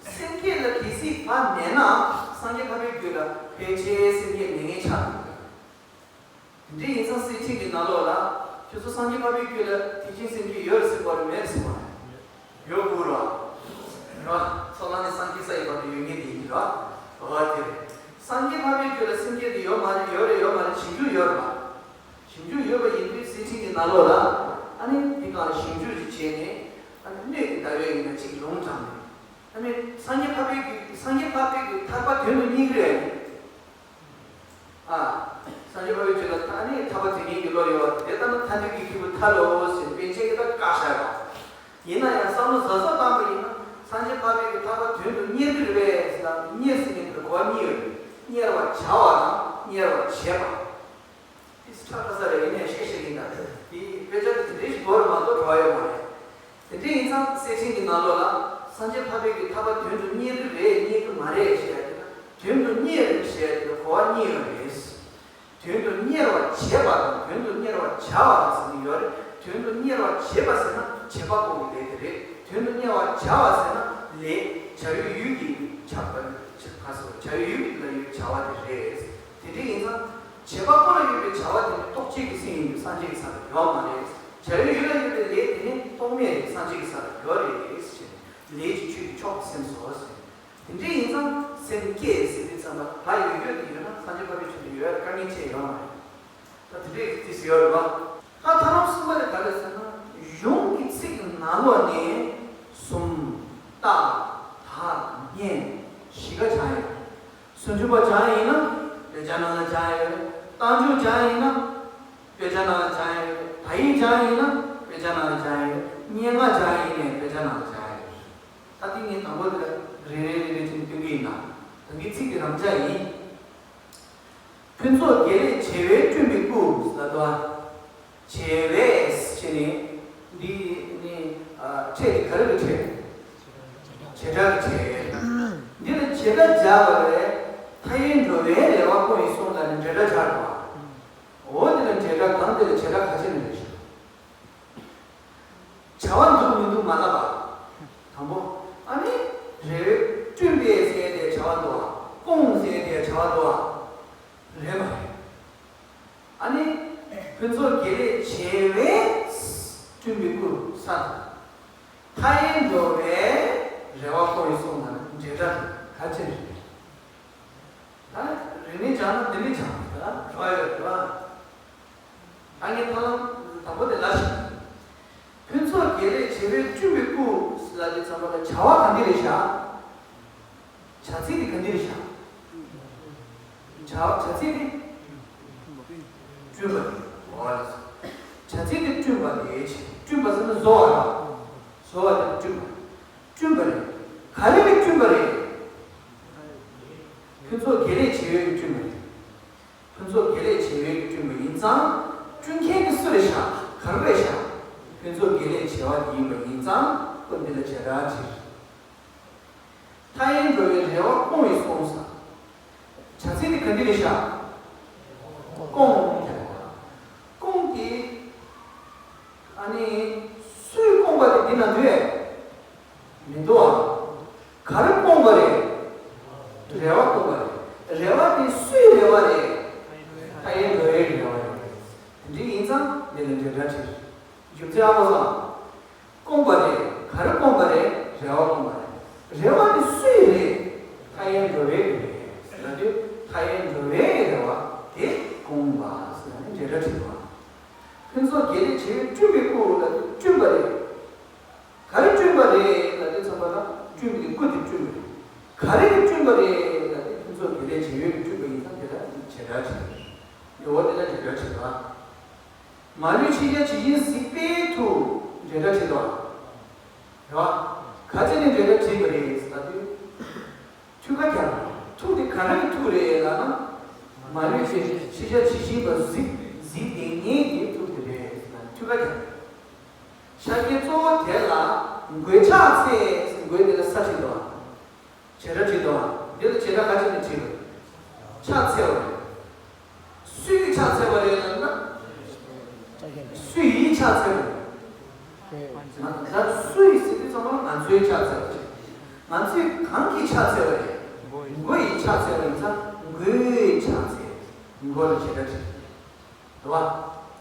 པ། སེམས་བསྐྱེད་ལ་གལ་སྲིད་ཕ་མེད་ན་སངས་རྒྱས་འཕགས་པའི་རྒྱུད་ལ་ཕལ་ཆེར་སེམས་བསྐྱེད་མེད་མཁན་ཆགས་འདུག་དེ་འདྲ་ཡིན་ཙང་གསེར་ཕྲེང་གི་ནང་ལོགས་ལ་ཁྱོད་ཚོ་སངས་རྒྱས་འཕགས་པའི་རྒྱུད་ལ་ཐེག་ཆེན་སེམས་བསྐྱེད་ཡོད་རེད་ཟེར་བ་རེད། མེད་རེད་ཟེར་བ་རེད། ཡོད་དགོས་ར། ར། ཚོགས་ལ་ནི་སངས་རྒྱས་ས་ཡི་བར་དུ་ཡོད་མཁན་དེ་ཡིན་ར། འོ་དེ་རེད། སངས་རྒྱས་འཕགས་པའི་རྒྱུད་ལ་སེམས་བསྐྱེད་དེ་ཡོད་མ་རེད། ཡོད་རེད་ཡོད་མ་རེད། ཞིབ་འཇུག་ཡོད་ར། ཞིབ་འཇུག་ཡོད་པ་ཡིན་དུས་གསེར་ཕྲེང་གི་ནང་ལོགས་ལ་ཨ་ནི་དེ་ག་ལ་ཞིབ་འཇུག་ཅིག་བྱས་ནས་ཨ་ནི་སྣོད་ཀྱི་ཟླ་བའི་ཡིན་ན་གཅིག་ལུང་དྲངས་ནས་ཨ་ནི་སངས་རྒྱས་འཕགས་པའི་རྒྱུད། སངས་རྒྱས་འཕགས་པའི་རྒྱུད་ཐར་པ་དོན་དུ་གཉེར་གྱི་རེད། ཨ། སངས་རྒྱས་འཕགས་པའི་རྒྱུད་ལ་ད་ནི་ཐར་པ་དོན་གཉེར་གྱི་བློ་ཡོད་པ་དེ་ལྟ་ན་ཐར་འདོད་ཀྱི་སྐྱེས་བུ་ཐར་ལོ་ཟེར་པཎ་ཆེན་གྱིས་ད་བཀག་བཞག་པ། ཡིན་ན་ཡང་བསམ་བློ་གཟབ་གཟབ་བཏང་པ་ཡིན་ན་སངས་རྒྱས་འཕགས་པའི་གི་ཐར་པ་དོན་དུ་གཉེར་གྱི་རེད་པས་ཟེར་ན་གཉེར་ཟེར་མཁན་དེ་གོ་བ་གཉིས་ཡོད་རེད། གཉེར་བར་བྱ་བ་དང་གཉེར་བར་བྱེད་པ། དེ་ཁྲ་ཁ་ས་རེད། ཡིན་ནའི་ཤེས་ཤེས་ཡིན་ད། དེ་དཔེ་ཆ་དེ་དེ་འདྲའི་ཞིག་གོ་རུ་མ་གཏོགས་གྲོགས་ཡོད་མ་རེད། དེ་འདྲ་ཡིན་ཙང་གསེར་ཕྲེང་གི་ནང་ལོགས་ལ་སངས་རྒྱས་འཕགས་པའི་གི་ཐར་པ་དོན་དུ་གཉེར་གྱི་རེད་གཉེར་གྱི་མ་རེད་ཞེས་ཡ་དེ་ལ་དོན་དུ་གཉེར་ཞེས་ཡ་དེ་ལ་གོ་བ་གཉིས་ཡོད་རེད། དོན་དུ་གཉེར་བར་བྱེད་པ་དང་དོན་དུ་གཉེར་བར་བྱ་བ་ཟེར་ནི་ཡོད་རེད། དོན་དུ་གཉེར་བར་བྱེད་པ་ཟེར་ན་བྱེད་པ་པོ་གི་ལས་དེ་རེད། དོན་དུ་གཉེར་བར་བྱ་བ་ཟེར་ན་ལས་བྱ་བའི་ཡུལ་གྱི་ཆགས་པ་ཁ་སོ་བྱ་བའི་ཡུལ་གྱི་ལ་ཡུལ་བྱ་བ་དེ་རེད། དེ་འདྲ་ཡིན་ཙང་། བྱེད་པ་པོ་ལ་ཡོད་པའི་བྱ་བ་དེ་ནི་རྟོགས་བྱེད་ཀྱི་སེམས་ཡིན་པས་སངས་རྒྱས་ཀྱི་ས་ལ་ཡོད་མ་རེད། བྱ་བའི་ཡུལ་ལ་ཡོད་པའི་ལས་དེ་ནི་རྟོག་མེད་རེད། སངས་རྒྱས་ཀྱི་ས་ལ་ཡོད་རེད་ཟེར། ལས་ཀྱི་ཆོས་ཀྱི་མཆོག་གི་སེམས་སོ་ཟེར། དེ་འདྲ་ཡིན་ཙང་སེམས་བསྐྱེད་ཟེར་དུས་ཙམ་པ་ལ་ཡོད་ཡོད་དེ་ཡོད་ན་སངས་རྒྱས་འཕགས་པའི་ཆོས་དེ་ཡོད་དཀའ་ངལ་ཆེ་ཡོད་མ་རེད། ད་དེ་འདྲའི་དུས་སུ་ཡོད་རེད་པ། ད་ཐར་ལམ་གསུམ་པ་དེ་ག་རེ་ཟེར་ན་གཞུང་གི་ཚིག་གི་ནང་ལོགས་ནས་གསུམ། རྟགས། དག། བསྙེན། བཞི་ཀ་སྦྱངས་ཡོད། སུམ་ཅུ་པ་སྦྱངས་ཡིན་ན་དཔེ་ཆ་ནང་ལ་སྦྱངས་ཡོད། རྟགས་འཇུག་སྦྱངས་ཡིན་ན་དཔེ་ཆ་ནང་ལ་སྦྱངས་ཡོད། དག་ཡིག་སྦྱངས་ཡིན་ན་དཔེ་ཆ་ནང་ལ་སྦྱངས་ཡོད། བསྙེན་ལྔ་སྦྱངས་ཡིན་ནའི་དཔེ་ཆ་ནང་ལ་སྦྱངས་ཡོད། ད་དེ་ངས་དང་པོ་དེ་ལ་རེ་རེ་རེ་རེ་བྱས་ནས་སྟོན་གྱི་ཡིན་ན། ད་གིན་ཚིག་དེ་རང་འཇགས་ཡིན། ཕུན་ཚོགས་དགེ་ལེགས་བྱེ་བས་བསྐྲུན་པའི་སྐུ་ལབ་དུས། བྱེ་བས་ཟེར་ནས་འདི་ནི་ཕྲད་དེ་ག་རེ་གི་ཕྲད། བྱེ་བྲག་གི་ཕྲད། འདི་ལ་བྱེ་བྲག་སྦྱར་བ་རེད། མཐའ་ཡས་འགྲོ་བའི་རེ་བ་སྐོང་བའི་གསུང་ལ་ནི་འབྲེལ་སྒྲ་སྦྱར་བ། འོ་འདི་ལ་འབྲེལ་སྒྲ་གང་དེ་ལ་བྱེ་བྲག་ག་ཅི་ནས་རེད་ཤག་བྱ་བ་འདུག་མི་འདུག་མ་ལབ་པ། དང་པོ། ཨ་ནི། རེ་བའི་བསྐྲུན་པའི་ཟེར་དེ་བྱ་བ་འདུག་བ། སྐོང་ཟེར་དེ་བྱ་བ་འདུག་བ། རེད་མ་རེད། ཨ་ནི། ཕུན་ཚོགས་དགེ་ལེགས་བྱེ་བས་བསྐྲུན་པའི་སྐུ་ས་དང་། མཐའ་ཡས་འགྲོ་བའི་རེ་བ་སྐོང་བའི་གསུང་ལ་འབྲེལ་སྒྲ་དང་ག་ཅི་རེད། ད་རིག་གནས་སྦྱངས་ན་འདི་འདྲ་སྦྱངས་པ་ད་རེ་བ་ཡོད་རེད་བ། ད་ངས་ཐབས་ལམ་དང་པོ་དེ་ལ་ཞིག་ཕུན་ཚོགས་དགེ་ལེགས་བྱེ་བས་བསྐྲུན་པའི་སྐུ་ལ་དེ་ཚང་མ་ལ་བྱ་བ་ག་འདི་རེད་བཞག་བྱ་ཚིག་དེ་ག་འདི་རེད་བཞག་བྱ་བྱ་ཚིག་དེ་བསྐྲུན་པ་རེད། འོ་ལགས་སོ། བྱ་ཚིག་དེ་བསྐྲུན་པ་རེད། བསྐྲུན་པ་ཟེར་ན་བཟོ་བ་རེད། བཟོ་བ་དེ་བསྐྲུན་པ། བསྐྲུན་པ་རེད། ག་རེ་གིས་བསྐྲུན་པ་རེད། ཕུན་ཚོགས་དགེ་ལེགས་བྱེ་བས་བསྐྲུན་པ་རེད། ཕུན་ཚོགས་དགེ་ལེགས་བྱེ་བས་བསྐྲུན་པ་ཡིན་ཙང་། བསྐྲུན་མཁན་དེ་སུ་རེད་ཤག་ག་རེ་རེད་ཤག་ཕུན་ཚོགས་དགེ་ལེགས་བྱེ་བ་དེ་ཡིན་པ་ཡིན་ཙང་། ཁོ་འདི་ལ་བྱེ་བྲག་ཕྲད། མཐའ་ཡས་འགྲོ་བའི་རེ་བ་སྐོང་བའི་གསུང་ས། བྱ་ཚིག་དེ་ག་འདི་རེད་ཤག་སྐོང་། སྐོང་དེ། ཨ་ནི། སུས་བསྐོངས་པ་དེ་འདི་ན་འདུག་ཨེ། མི་འདུག་ཨ། ག་རེ་བསྐོངས་པ་རེད། རེ་བ་བསྐོངས་པ་རེད། རེ་བ་དེ་སུའི་རེ་བ་རེད། མཐའ་ཡས་འགྲོ་བའི་རེ་བ་རེད། དེ་འདྲ་ཡིན་ཙང་འདི་ལ་འབྲེལ་སྒྲ་ཕྲད། རྒྱུ་མཚན་ཨ་ཁུ་སང་། བསྐོངས་པ་རེད། ག་རེ་བསྐོངས་པ་རེད། རེ་བ་བསྐོངས་པ་རེད། རེ་བ་དེ་སུའི་རེད། མཐའ་ཡས་འགྲོ་བའི་རེད། ཟེར་ན་དུས་མཐའ་ཡས་འགྲོ་བའི་རེ་བ་དེ་བསྐོངས་པ་ཟེར་ན་ནི་འབྲེལ་སྒྲ་ཕྲད་པ། ཕུན་ཚོགས་དགེ་ལེགས་བྱེ་བས་བསྐྲུན་པའི་སྐུ་ལ་བསྐྲུན་པ་རེད། ག་རེ་བསྐྲུན་པ་རེད་ལ་དེ་ཚང་མ་ལ་བསྐྲུན་པའི་སྐུ་དེ་བསྐྲུན་པ་རེད། ག་རེ་གིས་བསྐྲུན་པ་རེད་ལ་དེ་ཕུན་ཚོགས་དགེ་ལེགས་བྱེ་བས་བསྐྲུན་པ་ཡིན་ཙང་དེ་ལ་བྱེ་བྲག་ཕྲད། འོ་དེ་ལ་བྱེ་བྲག་ཕྲད་པ། མ་ལུས་ཕྱི་རྒྱལ་ཇི་བཞིན་གཟིགས་པའི་ཐུགས། འབྲེལ་སྒྲ་ཕྲད་དོ། རེད་བ། ག་ཅི་ནས་འབྲེལ་སྒྲ་ཕྲད་པ་རེད་ཟེར་ན་དུས། ཐུགས་ཀ་རྒྱབ། ཐུགས་དེ་ག་རེ་གི་ཐུགས་རེད་ལབ་ན། མ་ལུས་ཕྱི་ཕྱི་རྒྱལ་ཇི་བཞིན་པ་གཟིགས་གཟིགས་བསྡད་མཁན་གྱི་ཐུགས་དེ་རེད་ཟེར་ན་ཐུགས་ཀ་རྒྱབ། ཤཱཀྱའི་གཙོ་བོ་དེ་ལ་མགོས་ཕྱག་འཚལ། མགོས་དེ་ལ་ས་ཕྲད་དོ། བྱེ་བྲག་ཕྲད་དོ། འདི་ལ་བྱེ་བྲག་ག་ཅི་ནས་ཕྲད་པ་རེད། ཕྱག་འཚལ་བ་རེད། སུའི་ཕྱག་འཚལ་བ་རེད་ལབ་ན། སུ་ཡི་ཕྱག་འཚལ་བ་རེད། ང་ད་སུ་ཡི་ཟེར་དུས་ཚང་མ་ང་ཚོའི་ཕྱག་འཚལ་བ་རེད། ང་ཚོས་གང་གི་ཕྱག་འཚལ་བ་རེད། མགོ་ཡི་ཕྱག་འཚལ་བ་ཡིན་ཙང་མགོའི་ཕྱག་འཚལ། མགོ་ལ་བྱེ་བྲག་ཕྲད། རེད་བ།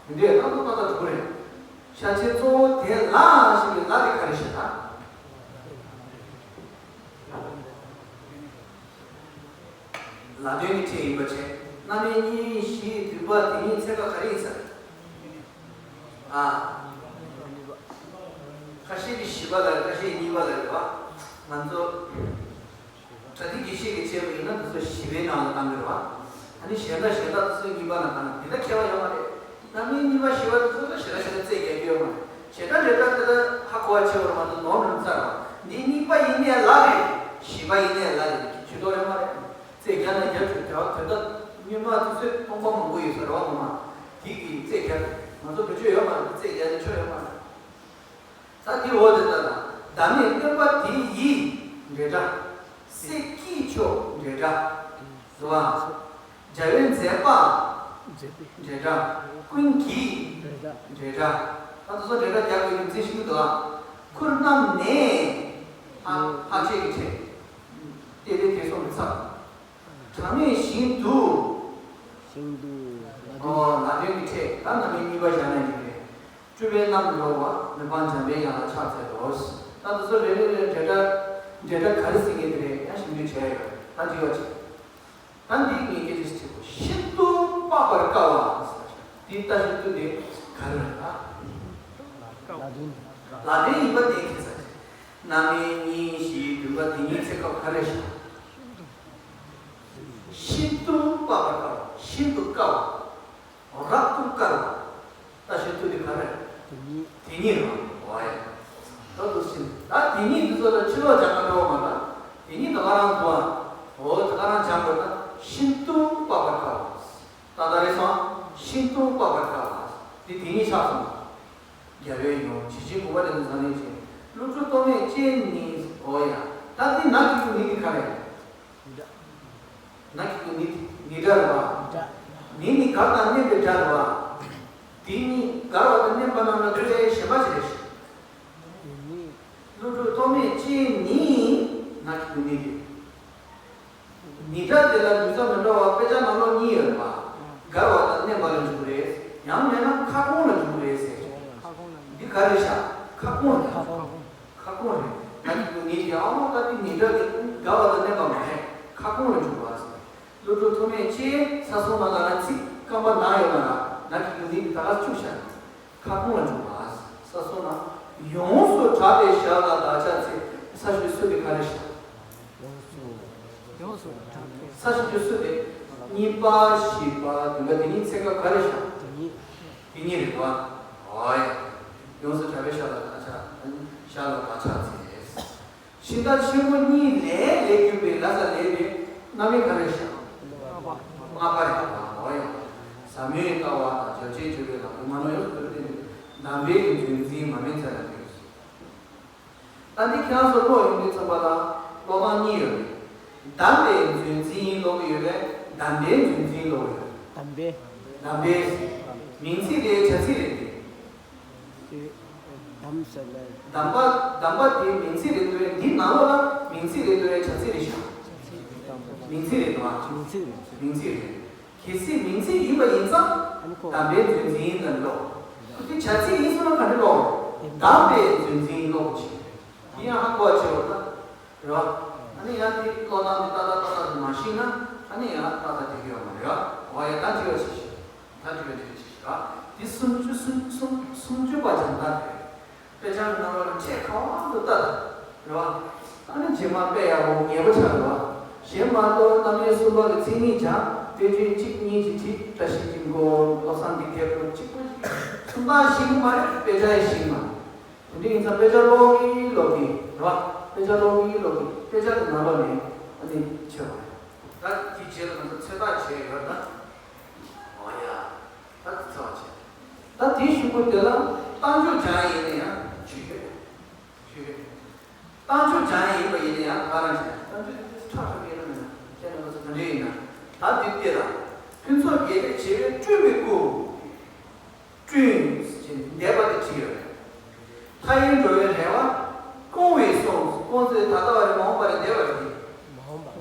དེ་འདྲའི་རྣམ་རྟོག་རྣམ་དག་འགྲོ་གི་རེད། ཤཱཀྱའི་གཙོ་བོ་དེ་ལ་ཞེས་པའི་ལ་དེ་ག་རེ་ཞེས་ན། ལ་དོན་གྱི་ཕྲད་ཡིན་པ་བྱས། རྣམ་དབྱེ་གཉིས་བཞི་བདུན་པ་དེ་གཉིས་ཚེ་སྐབས་ག་རེ་ཡིན་ས་རེད། ཨ། ཁ་ཤས་ཀྱིས་བཞི་པ་ལ་རེད། ཁ་ཤས་ཀྱིས་གཉིས་པ་ལ་རེད་བ། ང་ཚོ། སྒྲ་དེ་དགེ་བཤེས་ཀྱིས་བྱས་པ་ཡིན་ན་འདི་ཚོ་བཞི་པའི་ནང་ལ་བཏང་གི་རེད་བ། ཨ་ནི་གཞན་དག་གཞན་དག་འདི་ཚོ་གཉིས་པ་ནང་བཏང་ན་འདི་ལ་ཁྱད་པར་ཡོད་མ་རེད། རྣམ་དབྱེ་གཉིས་པ་བཞི་པ་འདི་ཚོ་ལ་ཞེ་དྲག་ཞེ་དྲག་རྩོད་རྒྱག་རྒྱུ་ཡོད་མ་རེད། བྱེ་བྲག་འབྲེལ་སྒྲ་འདི་ལ་ཧ་གོ་བ་ཆེ་བ་རེད་མ་གཏོགས་ནོར་འགྲོ་ཚར་རེད་བ། འདི་གཉིས་པ་ཡིན་ནའི་ལ་རེད། བཞི་པ་ཡིན་ནའི་ལ་རེད། ཇུས་གཏོགས་ཡོད་མ་རེད། རྩོད་རྒྱག་ན་རྒྱག་ཆོག་རེད་བ། དོན་དག་སྔོན་མ་དུས་ཚོད་སྟོང་པ་མང་པོ་ཡོད་ས་རེད་བ། ངོ་མ་དེ་གི་རྩོད་རྒྱག་རེད། ང་ཚོ་བེད་སྤྱོད་ཡོད་མ་རེད། རྩོད་རྒྱག་ནས་ཆོ་ཡོད་མ་རེད། ས་དེ་འོ་དེ་ལྟ་ལ། བདག་མེད་སྟོན་པ་དེ་ཡི་འབྲེལ་སྒྲ། སྲས་ཀྱི་མཆོག་འབྲེལ་སྒྲ། རེད་བ། རྒྱལ་བའི་མཛད་པ། མཛད་པའི་འབྲེལ་སྒྲ། ཀུན་གྱི་འབྲེལ་སྒྲ། འབྲེལ་སྒྲ། ད་དེ་ཚོ་འབྲེལ་སྒྲ་རྒྱག་དགོས་རྒྱུ་མཚན་ཞིག་འདུག་ཨ། ཁུར་རྣམས་ནས། ཧ་ཧ་ཅེ་གི་ཕྲད། དེ་ལས་དེ་སོང་གི་ཚབ། གྲངས་མེད་ཞིང་དུ། ཞིང་དུ། ཨོ་ལ་དོན་གྱི་ཕྲད་ད་རྣམ་དབྱེ་གཉིས་པ་བཞག་ན་འགྲིག་རེད། སྤྲུལ་པའི་རྣམ་རོལ་པ། མི་ཕམ་འཇམ་པའི་དབྱངས་ལ་ཕྱག་འཚལ་ལོ། ད་དེ་ཚོ་རེ་རེ་རེ་འབྲེལ་སྒྲ། འབྲེལ་སྒྲ་ག་རེ་ཟེར་མཁན་དེ་རེད། ཡང་ཞིབ་འཇུག་བྱས་ཡོད། ད་འགྲིག་པ་བྱེད། ད་འདི་ངས་སྐད་ཆ་ཞིག་དྲིས་གོ། ཤིན་ཏུ་དཔག་པར་དཀའ་བ་ཟེར། འདི་ལྟ་ཞིབ་ཏུ་འདི་ག་རེ་རེད་ད། ལ་དོན། ལ་དོན་ཡིན་པ་གཏན་འཁེལ་ས་རེད། རྣམ་དབྱེ་གཉིས་བཞི་བདུན་པ་དེ་གཉིས་ཚེ་སྐབས་ག་རེ་བཞག་ཤིན་ཏུ་དཔག་པར་དཀའ་བ། ཤིན་ཏུ་དཀའ་བ། རབ་ཏུ་དཀའ་བ། ལྟ་ཞིབ་ཏུ་འདི་ག་རེ། དེ་ཉིད། དེ་ཉིད་རེད་བ། འོ་ཡ། ད་དུ་ཕྱིན། ད་དེ་ཉིད་འདི་ཚོ་ལ་ཕྱི་ལོགས་སྦྱང་ག་འགྲོ་བ་མ་གཏོགས། དེ་ཉིད་ད་ག་རང་འདུག་ཨ། འོ་ད་ག་རང་སྦྱང་དགོས་ན་ཤིན་ཏུ་དཔག་པར་དཀའ་བ། ཏག་ཏག་རེད་སོང་། ཤིན་ཏུ་དཔག་པར་དཀའ་བ། འདི་དེ་ཉིད་ཆགས་སོང་། རྒྱལ་བའི་ཡུམ་ཇི་བཞིན་གུས་པ་དེ་ཚོ་ཚང་ནས་ཀྱི། ཀླུ་སྒྲུབ་ཏོ་མེད་ཅན་ནི། འོ་ཡ། ད་འདི་ན་གི་ཀུན་ནི་འདི་ག་རེད། ན་གི་ཀུན་ནི་ནི་སྒྲ་རེད་བ། ནི་ནི་གར་དང་བརྣན་པའི་སྒྲ་རེད་བ། དེ་ནི་གར་བ་དང་བརྣན་པ་རྣམས་ལ་དེ་ལས་གཞན་པ་ཞིག་རེད། ཀླུ་སྒྲུབ་ཏོ་མེད་ཅན་ནི། ན་གི་ཀུན་ནི་འདི། ནི་སྒྲ་དེ་ལ་འདུག་ས་མི་འདྲ་བ་དཔེ་ཆ་ནང་ལོགས་གཉིས་ཡོད་པ། གར་བ་དང་བརྣན་པ་ལ་འཇུག་རེད། ཡང་མིན་ན་ཁ་སྐོང་ལ་འཇུག་རེད་ཟེར། འདི་ག་རེད་ཤག་ཁ་སྐོང་རེད། ཁ་སྐོང་རེད། ད་ནི་ཀུན་ནི་དེ་ཨ་མ་ད་དེ་ནི་སྒྲ་དེ་གར་བ་དང་བརྣན་པ་མ་རེད། ཁ་སྐོང་ལ་འཇུག་པ་ཟེར། ཀླུ་སྒྲུབ་ཐོགས་མེད་ཅེས་ས་སོང་ན་ལ་ན་ཚིག་རྐང་པ་ནང་ཡོད་ན་ར་ན་གི་ཀུན་ནི་དེ་ད་ག་བཅུག་ཤག་ཁ་སྐོང་ལ་འཇུག་པ། ས་སོང་ན། ཡོངས་སུ་གྲགས་པའི་ཞར་ལ་དག་ཆ་ཚེ། ས་ཞེས་སུ་དེ་ག་རེ་བཞག་ཡོངས་སུ་གྲགས་པའི། ས་ཞེས་སུ་དེ། གཉིས་པ་བཞི་པ་བདུན་པ་དེ་གཉིས་ཚེ་སྐབས་ག་རེ་བཞག་དེ་གཉིས། དེ་གཉིས་རེད་པ། འོ་ཡ། ཡོངས་སུ་གྲགས་པའི་ཞར་ལ་དག་ཆ། ཞར་ལ་དག་ཆ་ཚེ། ཤིང་རྟ་ཆེན་པོ་གཉིས་ལས་ལས་གྱུར་པའི་ལ་ས་ལས་པའི་རྣམ་སྨིན་ག་རེ་བཞག་ལྔ་པ་རེད་པ། འོ་ཡ། ཟབ་མོའི་ལྟ་བ་དང་རྒྱ་ཆེན་སྤྱོད་པའི་ལམ་རིམ་མ་ནོར་ཡོངས་སུ་གྲུབ་པའི་གདམས་པའི་མཛོད་འཛིན་མ་སྨིན་ཚད་ལ་འདུས། ད་འདི་ཁྱེད་རང་ཚོ་ཀློག་ཡོང་དུས་ཙམ་པ་ལ་ཀློག་སྟངས་གཉིས་ཡོད་རེད། གདམས་པའི་མཛོད་འཛིན་ཀློག་གི་ཡོད་རེད། གདམས་པའི་མཛོད་འཛིན་ཀློག་གི་ཡོད་རེད། གདམས་པའི། གདམས་པའི། མིང་ཚིག་རེད་བྱ་ཚིག་རེད་དེ། དེ་གདམས་ཟེར་ན། གདམས་པ། གདམས་པ་དེ་མིང་ཚིག་རེད་འདུག་རེད། འདི་ནང་ལོགས་ལ་མིང་ཚིག་རེད་འདུག་རེད་བྱ་ཚིག་རེད་ཤག་མིང་ཚིག་རེད་འདུག་ཨ། མིང་ཚིག་རེད། མིང་ཚིག་རེད། གལ་སྲིད་མིང་ཚིག་ཡིན་པ་ཡིན་ཙང་། ཨ་ནི་ཁོ། གདམས་པའི་མཛོད་འཛིན་ལ་ཀློག་དེ་བྱ་ཚིག་ཡིན་སོང་ན་ག་འདྲ་ཀློག་གདམས་པའི་མཛོད་འཛིན་ཀློག་ཅིག་དེ་ཡང་ཧ་གོ་བ་བྱེད་པ་ད། རེད་བ། ཨ་ནི་ཡང་དེ་ཀློག་སྟངས་དེ་ཏག་ཏག་ཏག་ཏག་དེ་མ་ཤེས་ན་ཨ་ནི་ཡང་ཏག་ཏག་དེ་གི་ཡོད་མ་རེད་བ། འོ་ཡ་ད་དྲི་བ་ཅིག་བྱེད། ད་དྲི་བ་དྲི་བ་ཅིག་བྱེད་ར། དེ་སུམ་ཅུ་སུམ་སུམ་སུམ་ཅུ་པ་སྦྱང་སྟངས་དེ། དཔེ་ཆ་ནང་ལ་ཁྲལ་ག་བ་འདུག་ལྟ་དང་། རེད་བ། ཨ་ནི་རྗེས་མ་དཔེ་ཡག་པོ་ངེས་པོ་ཆགས་རེད་བ། གཞན་མ་གཏོགས་རྣམ་དབྱེ་གསུམ་པ་གི་མཚན་ཉིད་སྦྱང་དཔེ་ཆའི་གཅིག་གཉིས་ཀྱི་བྲིས་བཀྲ་ཤིས་ཀྱི་མགོ་བློ་བཟང་གི་རྒྱལ་པོ་གཅིག་པོ་ཞིག་གསུམ་པ་ཤེས་ཀྱི་མ་རེད། དཔེ་ཆ་ཡང་ཤེས་ཀྱི་མ་རེད། དེ་འདྲ་ཡིན་ཙང་དཔེ་ཆ་ཀློག་གིན་ཀློག་གིན་རེད་བ། དཔེ་ཆ་ཀློག་གིན་ཀློག་གིན་དཔེ་ཆ་དེ་ནང་ལོགས་ནས་ཨ་ནི་ཆོད་པ་རེད། ད་དེའི་རྗེས་ལ་ང་ཚོ་ཚོད་ལྟ་བྱས་ཡོད་ད། འོ་ཡ། ད་དེ་ཚོ་བྱས། ད་དེའི་གཞུག་གུ་དེ་ལ་རྟགས་འཇུག་སྦྱང་ཡས་ཡིན་ན་ཡང་ཆོས་ཡོད། ཆོས་ཡོད། རྟགས་འཇུག་སྦྱང་ཡས་ཡིན་པ་ཡིན་ན་ཡང་ད་རང་བྱས། རྟགས་འཇུག་དེ་ཚོ་ཁྲག་ཁྲག་ཡིན་ན་མིན་ན་ཁྱེད་རང་ཚོ་ག་འདྲ་ཡིན་ན། ད་དེ་ལྟས་ལ། ཕུན་ཚོགས་དགེ་ལེགས་བྱེ་བས་བསྐྲུན་པའི་སྐུ། བསྐྲུན་ཞེས་འདས་པ་དེ་བྲིས་ཡོད་རེད། མཐའ་ཡས་འགྲོ་བའི་རེ་བ་སྐོང་བའི་གསུང་། སྐོང་ཚེ་ད་ལྟ་བ་རེད་མ་འོངས་པ་རེད་འདས་པ་རེད། མ་འོངས་པ།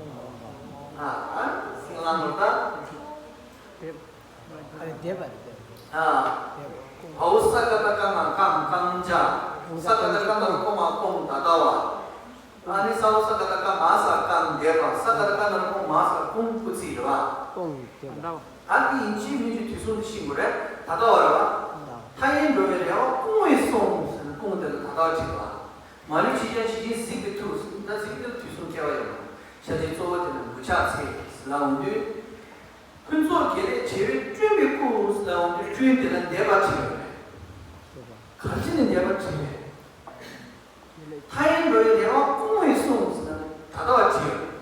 ཨ་ཨ་སེམས་ལ་ནོར་ད། འདས་པ་རེད་འདས་པ། ཨ། འདས་པ། བའོ་ས་ཀ་བཏགས་སྐ་མ་སྐམ་སྐམ་བྱ། ས་ཀ་བཏགས་སྐ་མ་ར་སྐོ་མ་སྐོང་ད་ལྟ་བ། ཨ་ནི་ས་འོག་ས་ཀ་བཏགས་སྐ་མ་ས་སྐམ་འདས་པ། ས་ཀ་བཏགས་སྐ་མ་ར་སྐོ་མ་ས་སྐོང་སྐུལ་ཚིག་རེད་བ། སྐོང་འདས་པ། ད་དེ་ཡིན་གཅིག་མིན་གཅིག་དུས་གསུམ་དུ་ཤེས་དགོས་རེད། ད་ལྟ་བ་རེད་བ། མཐའ་ཡས་འགྲོ་བའི་རེ་བ་སྐོང་བའི་གསུང་ཟེར་ན་སྐོང་དེ་ལ་ད་ལྟ་བ་བྲིས་པ། མ་ལུས་ཕྱི་ཆར་ཇི་བཞིན་གཟིགས་པའི་མཐུ་ཟེར་ན་གཟིགས་པའི་མཐུ་དུས་གསུམ་ཁྱད་པར་ཡོད་མ་རེད། ཤ་ཆེན་གཙོ་བོ་དེ་ལ་མགུལ་ཆགས་ཚེ་ཟེར་ལ་འོང་དུས། ཕུན་ཚོགས་དགེ་ལེགས་བྱེ་བས་བསྐྲུན་པའི་སྐུ་ཟེར་ལ་འོང་དུས་བསྐྲུན་དེ་ལ་འདས་པ་བྲིས་ཡོད་རེད། ག་རེ་བྱས་ནས་འདས་པ་བྲིས་རེད། མཐའ་ཡས་འགྲོ་བའི་རེ་བ་སྐོང་བའི་གསུང་ཟེར་ན་ད་ལྟ་བ་བྲིས་ཡོད་རེད།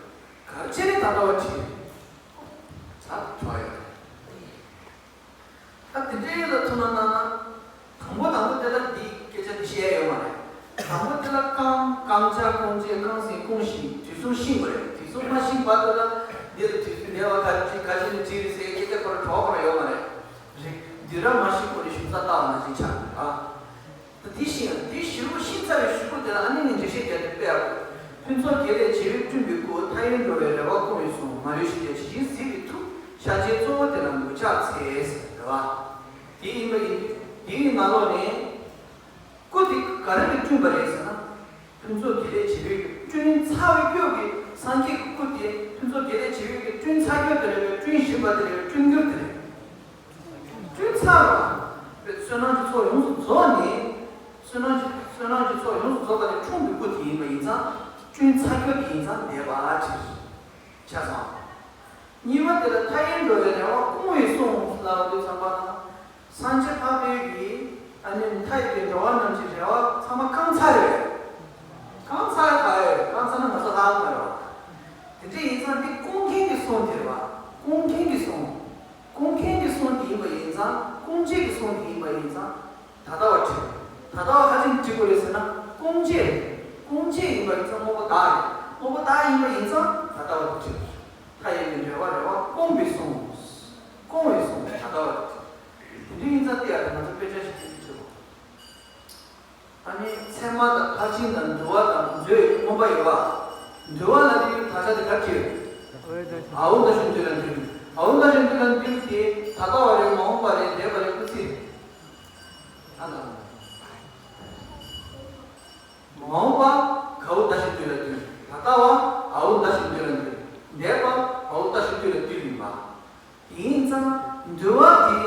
ག་རེ་བྱས་ནས་ད་ལྟ་བ་བྲིས་རེད། ད་བྲིས་ཡོད་རེད། ད་དེ་འདྲའི་ལ་ཐུགས་སྣང་གནང་ན། དང་པོ་དང་པོ་དེ་ལ་འདི་སྐད་ཆ་འདི་བཤད་ཡ་ཡོད་མ་རེད། དང་པོ་དེ་ལ་སྐམ་སྐམ་ཆ་སྐོང་བྱེད་སྐམ་ཟིན་སྐོང་ཞིང་དུས་གསུམ་ཤེས་དགོས་རེད། དུས་གསུམ་མ་ཤེས་བར་དུ་ལ་འདི་ལ་དུས་གསུམ་འདས་པ་ག་ཅི་ག་ཅི་ནས་བྲིས་རེད་ཟེར་སྐད་ཆ་ཁོ་ར་གྲོགས་ཁོ་ར་ཡོད་མ་རེད། རེད། འདི་ར་མ་ཤེས་གོང་ནས་ཞུ་ས་ལྟ་བ་ནང་བཞིན་ཆགས་འདུག་ཨ། ད་འདི་ཤེས་ཡ་འདི་ཞེ་པོ་ཤེས་ཚར་བའི་གཞུག་གུ་དེ་ལ་ཨ་ནི་ནི་འགྲེལ་བཤད་རྒྱག་དུས་དཔེ་ཡག་པོ། ཕུན་ཚོགས་དགེ་ལེགས་བྱེ་བས་བསྐྲུན་པའི་སྐུ། མཐའ་ཡས་འགྲོ་བའི་རེ་བ་སྐོང་བའི་གསུང་། མ་ལུས་ཕྱི་ཆར་ཇི་བཞིན་གཟིགས་པའི་མཐུ། ཤ་ཆེན་གཙོ་བོ་དེ་ལ་མགུལ་ཆགས་ཚེ་ཟེར་བ། དེ་ཡིན་པ་ཡིན་དུས་དེའི་ནང་ལོགས་ནས། སྐུ་དེ་ག་རེ་གིས་བསྐྲུན་པ་རེད་ཟེར་ན། ཕུན་ཚོགས་དགེ་ལེགས་བྱེ་བས་བསྐྲུན་ཚར་བའི་སྐྱོ་གི་སངས་རྒྱས་ཀྱི་སྐུ་དེ་ཕུན་ཚོགས་དགེ་ལེགས་བྱེ་བས་བསྐྲུན་ཚར་སྐྱོ་དེ་རེད་པས། བསྐྲུན་བཞིན་པ་དེ་རེད་པས། བསྐྲུན་འགྱུར་དེ་རེད། བསྐྲུན་ཚར་བ། བསོད་ནམས་ཀྱི་ཚོགས་ཡོངས་སུ་རྫོགས་ནས། བསོད་ནམས་ཀྱི་བསོད་ནམས་ཀྱི་ཚོགས་ཡོངས་སུ་རྫོགས་པ་ནས་འཁྲུངས་པའི་སྐུ་དེ་ཡིན་པ་ཡིན་ཙང་། བསྐྲུན་ཚར་སྐྱོ་དེ་ཡིན་ཙང་འདས་པ་ཆེ། ཆ་ཚང་། གཉིས་པ་དེ་ལ་མཐའ་ཡས་འགྲོ་བའི་རེ་བ་སྐོང་བའི་གསུང་ལབ་དུས་ཙམ་པ་ན། སངས་རྒྱས་འཕགས་པའི་གི་ཨ་ནི་མཐའ་ཡས་པའི་འགྲོ་བ་རྣམས་ཀྱི་རེ་བ་ཚང་མ་བསྐང་ཚར་རེད། བསྐང་ཚར་ག་རེ་རེད། བསྐང་ཚར་ན་ང་ཚོ་ལྷག་མ་རེད་བ། དེ་འདྲ་ཡིན་ཙང་འདི་སྐོང་མཁན་གྱི་གསུང་དེ་རེད་བ། སྐོང་མཁན་གྱི་གསུང་། སྐོང་མཁན་གྱི་གསུང་དེ་ཡིན་པ་ཡིན་ཙང་། སྐོང་བྱེད་ཀྱི་གསུང་དེ་ཡིན་པ་ཡིན་ཙང་། ད་ལྟ་བ་བྲི་དགོས། ད་ལྟ་བ་ག་ཅིག་བྲི་དགོས་རེད་ཟེར་ན། སྐོང་བྱེད་རེད། སྐོང་བྱེད་ཡིན་པ་ཡིན་ཙང་དངོས་པོ་བདག་རེད། དངོས་པོ་བདག་ཡིན་པ་ཡིན་ཙང་ད་ལྟ་བ་དེ་བྲི་དགོས། མཐའ་ཡས་པའི་འབྲེལ་བ་རེད་བ། སྐོང་བའི་གསུང་། སྐོང་བའི་གསུང་ད་ལྟ་བ་དེ་བྲི་དགོས། དེ་འདྲ་ཡིན་ཙང་དེ་ཡང་ང་ཚོ་དཔེ་ཆ་ཞིག་བྲི་དགོས། ཨ་ནི་ཚད་མ་དང་ཕར་ཕྱིན་དང་འདུལ་བ་དང་མཛོད་མངོན་པ་ཡོད་པ། འདུལ་བ་ལ་དེའི་དག་ཆ་དེ་ག་རེ་བྲིས། ཨའུ་ད་ཤི་འདུལ་ལ་འདུལ། ཨའུ་ད་ཤི་འདུལ་ལ་འདུལ་དེ་ད་ལྟ་བ་རེད། མ་འོངས་པ་རེད། འདས་པ་རེད། སྐུལ་ཚིག་རེད། ཨ་ད། མ་འོངས་པ་གའུ་ད་ཤི་འདུལ་ལ་འདུལ། ད་ལྟ་བ་ཨའུ་ད་ཤི་འདུལ་ལ་འདུལ། འདས་པ་ཨའུ་ད་ཤི་འདུལ་ལ་འདུལ་ཡིན་པ། དེ་ཡིན་ཙང་འདུལ་བ་དེ་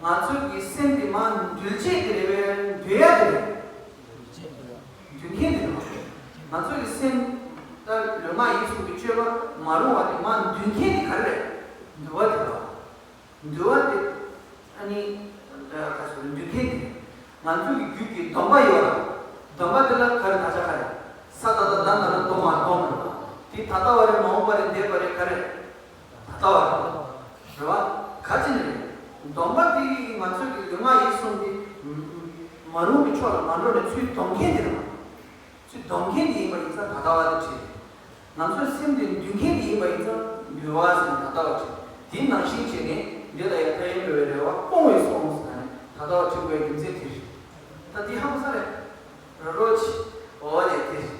ང་ཚོ་གི་སེམས་དེ་མར་འདུལ་བྱེད་དེ་རེད་པས། འདུལ་ཡ་དེ་རེད། འདུལ་མཁན་དེ་རེད་པ། ང་ཚོ་གི་སེམས་ད་ལུས་ངག་ཡིད་གསུམ་གྱི་སྤྱོད་པ་མ་རུང་བ་དེ་མར་འདུལ་མཁན་དེ་ག་རེ་རེད། འདུལ་བ་དེ་རེད་པ། འདུལ་བ་དེ་ཨ་ནི་ད་ག་ཟེར་འདུལ་མཁན་དེ་རེད། ང་ཚོ་གི་རྒྱུད་ཀྱི་སྡོམ་པ་ཡོད་ར། སྡོམ་པ་དེ་ལ་ག་རེ་དག་ཆ་ག་རེ། ས་ད་ད་ད་ན་ར་སྡོམ་མ་སྡོམ་རེད་པ། དེ་ད་ལྟ་བ་རེད། མ་འོངས་པ་རེད། འདས་པ་རེད། ག་རེ། ད་ལྟ་བ་རེད། རེད་བ། ག་ཅི་ནས་རེད། སྡོམ་པ་དེ་ང་ཚོའི་གི་ལུས་ངག་ཡིད་གསུམ་དེ་མ་རུངས་པའི་ཕྱོགས་ལ་མ་འགྲོ་ནས་ཚུར་སྡོམ་མཁན་དེ་རེད་བ། ཚུར་སྡོམ་མཁན་དེ་ཡིན་པ་ཡིན་ཙང་ད་ལྟ་བ་དེ་བྲིས། ང་ཚོའི་སེམས་དེ་འདུལ་མཁན་དེ་ཡིན་པ་ཡིན་ཙང་འདུལ་བ་ཟེར་ནས་ད་ལྟ་བ་བྲིས། དེ་ནང་བཞིན་བྱས་ནས་འདི་ལ་ཡང་མཐའ་ཡས་འབྲེལ་བའི་རེ་བ་སྐོང་བའི་གསུང་ཟེར་ནས་ད་ལྟ་བ་བྲིས་དགོས་རྒྱུ་མཚན་དེ་རེད། ད་འདི་ཧ་གོ་ས་རེད། རོ་རོ་ཆི། འོ་ལེ་དེ་རེད།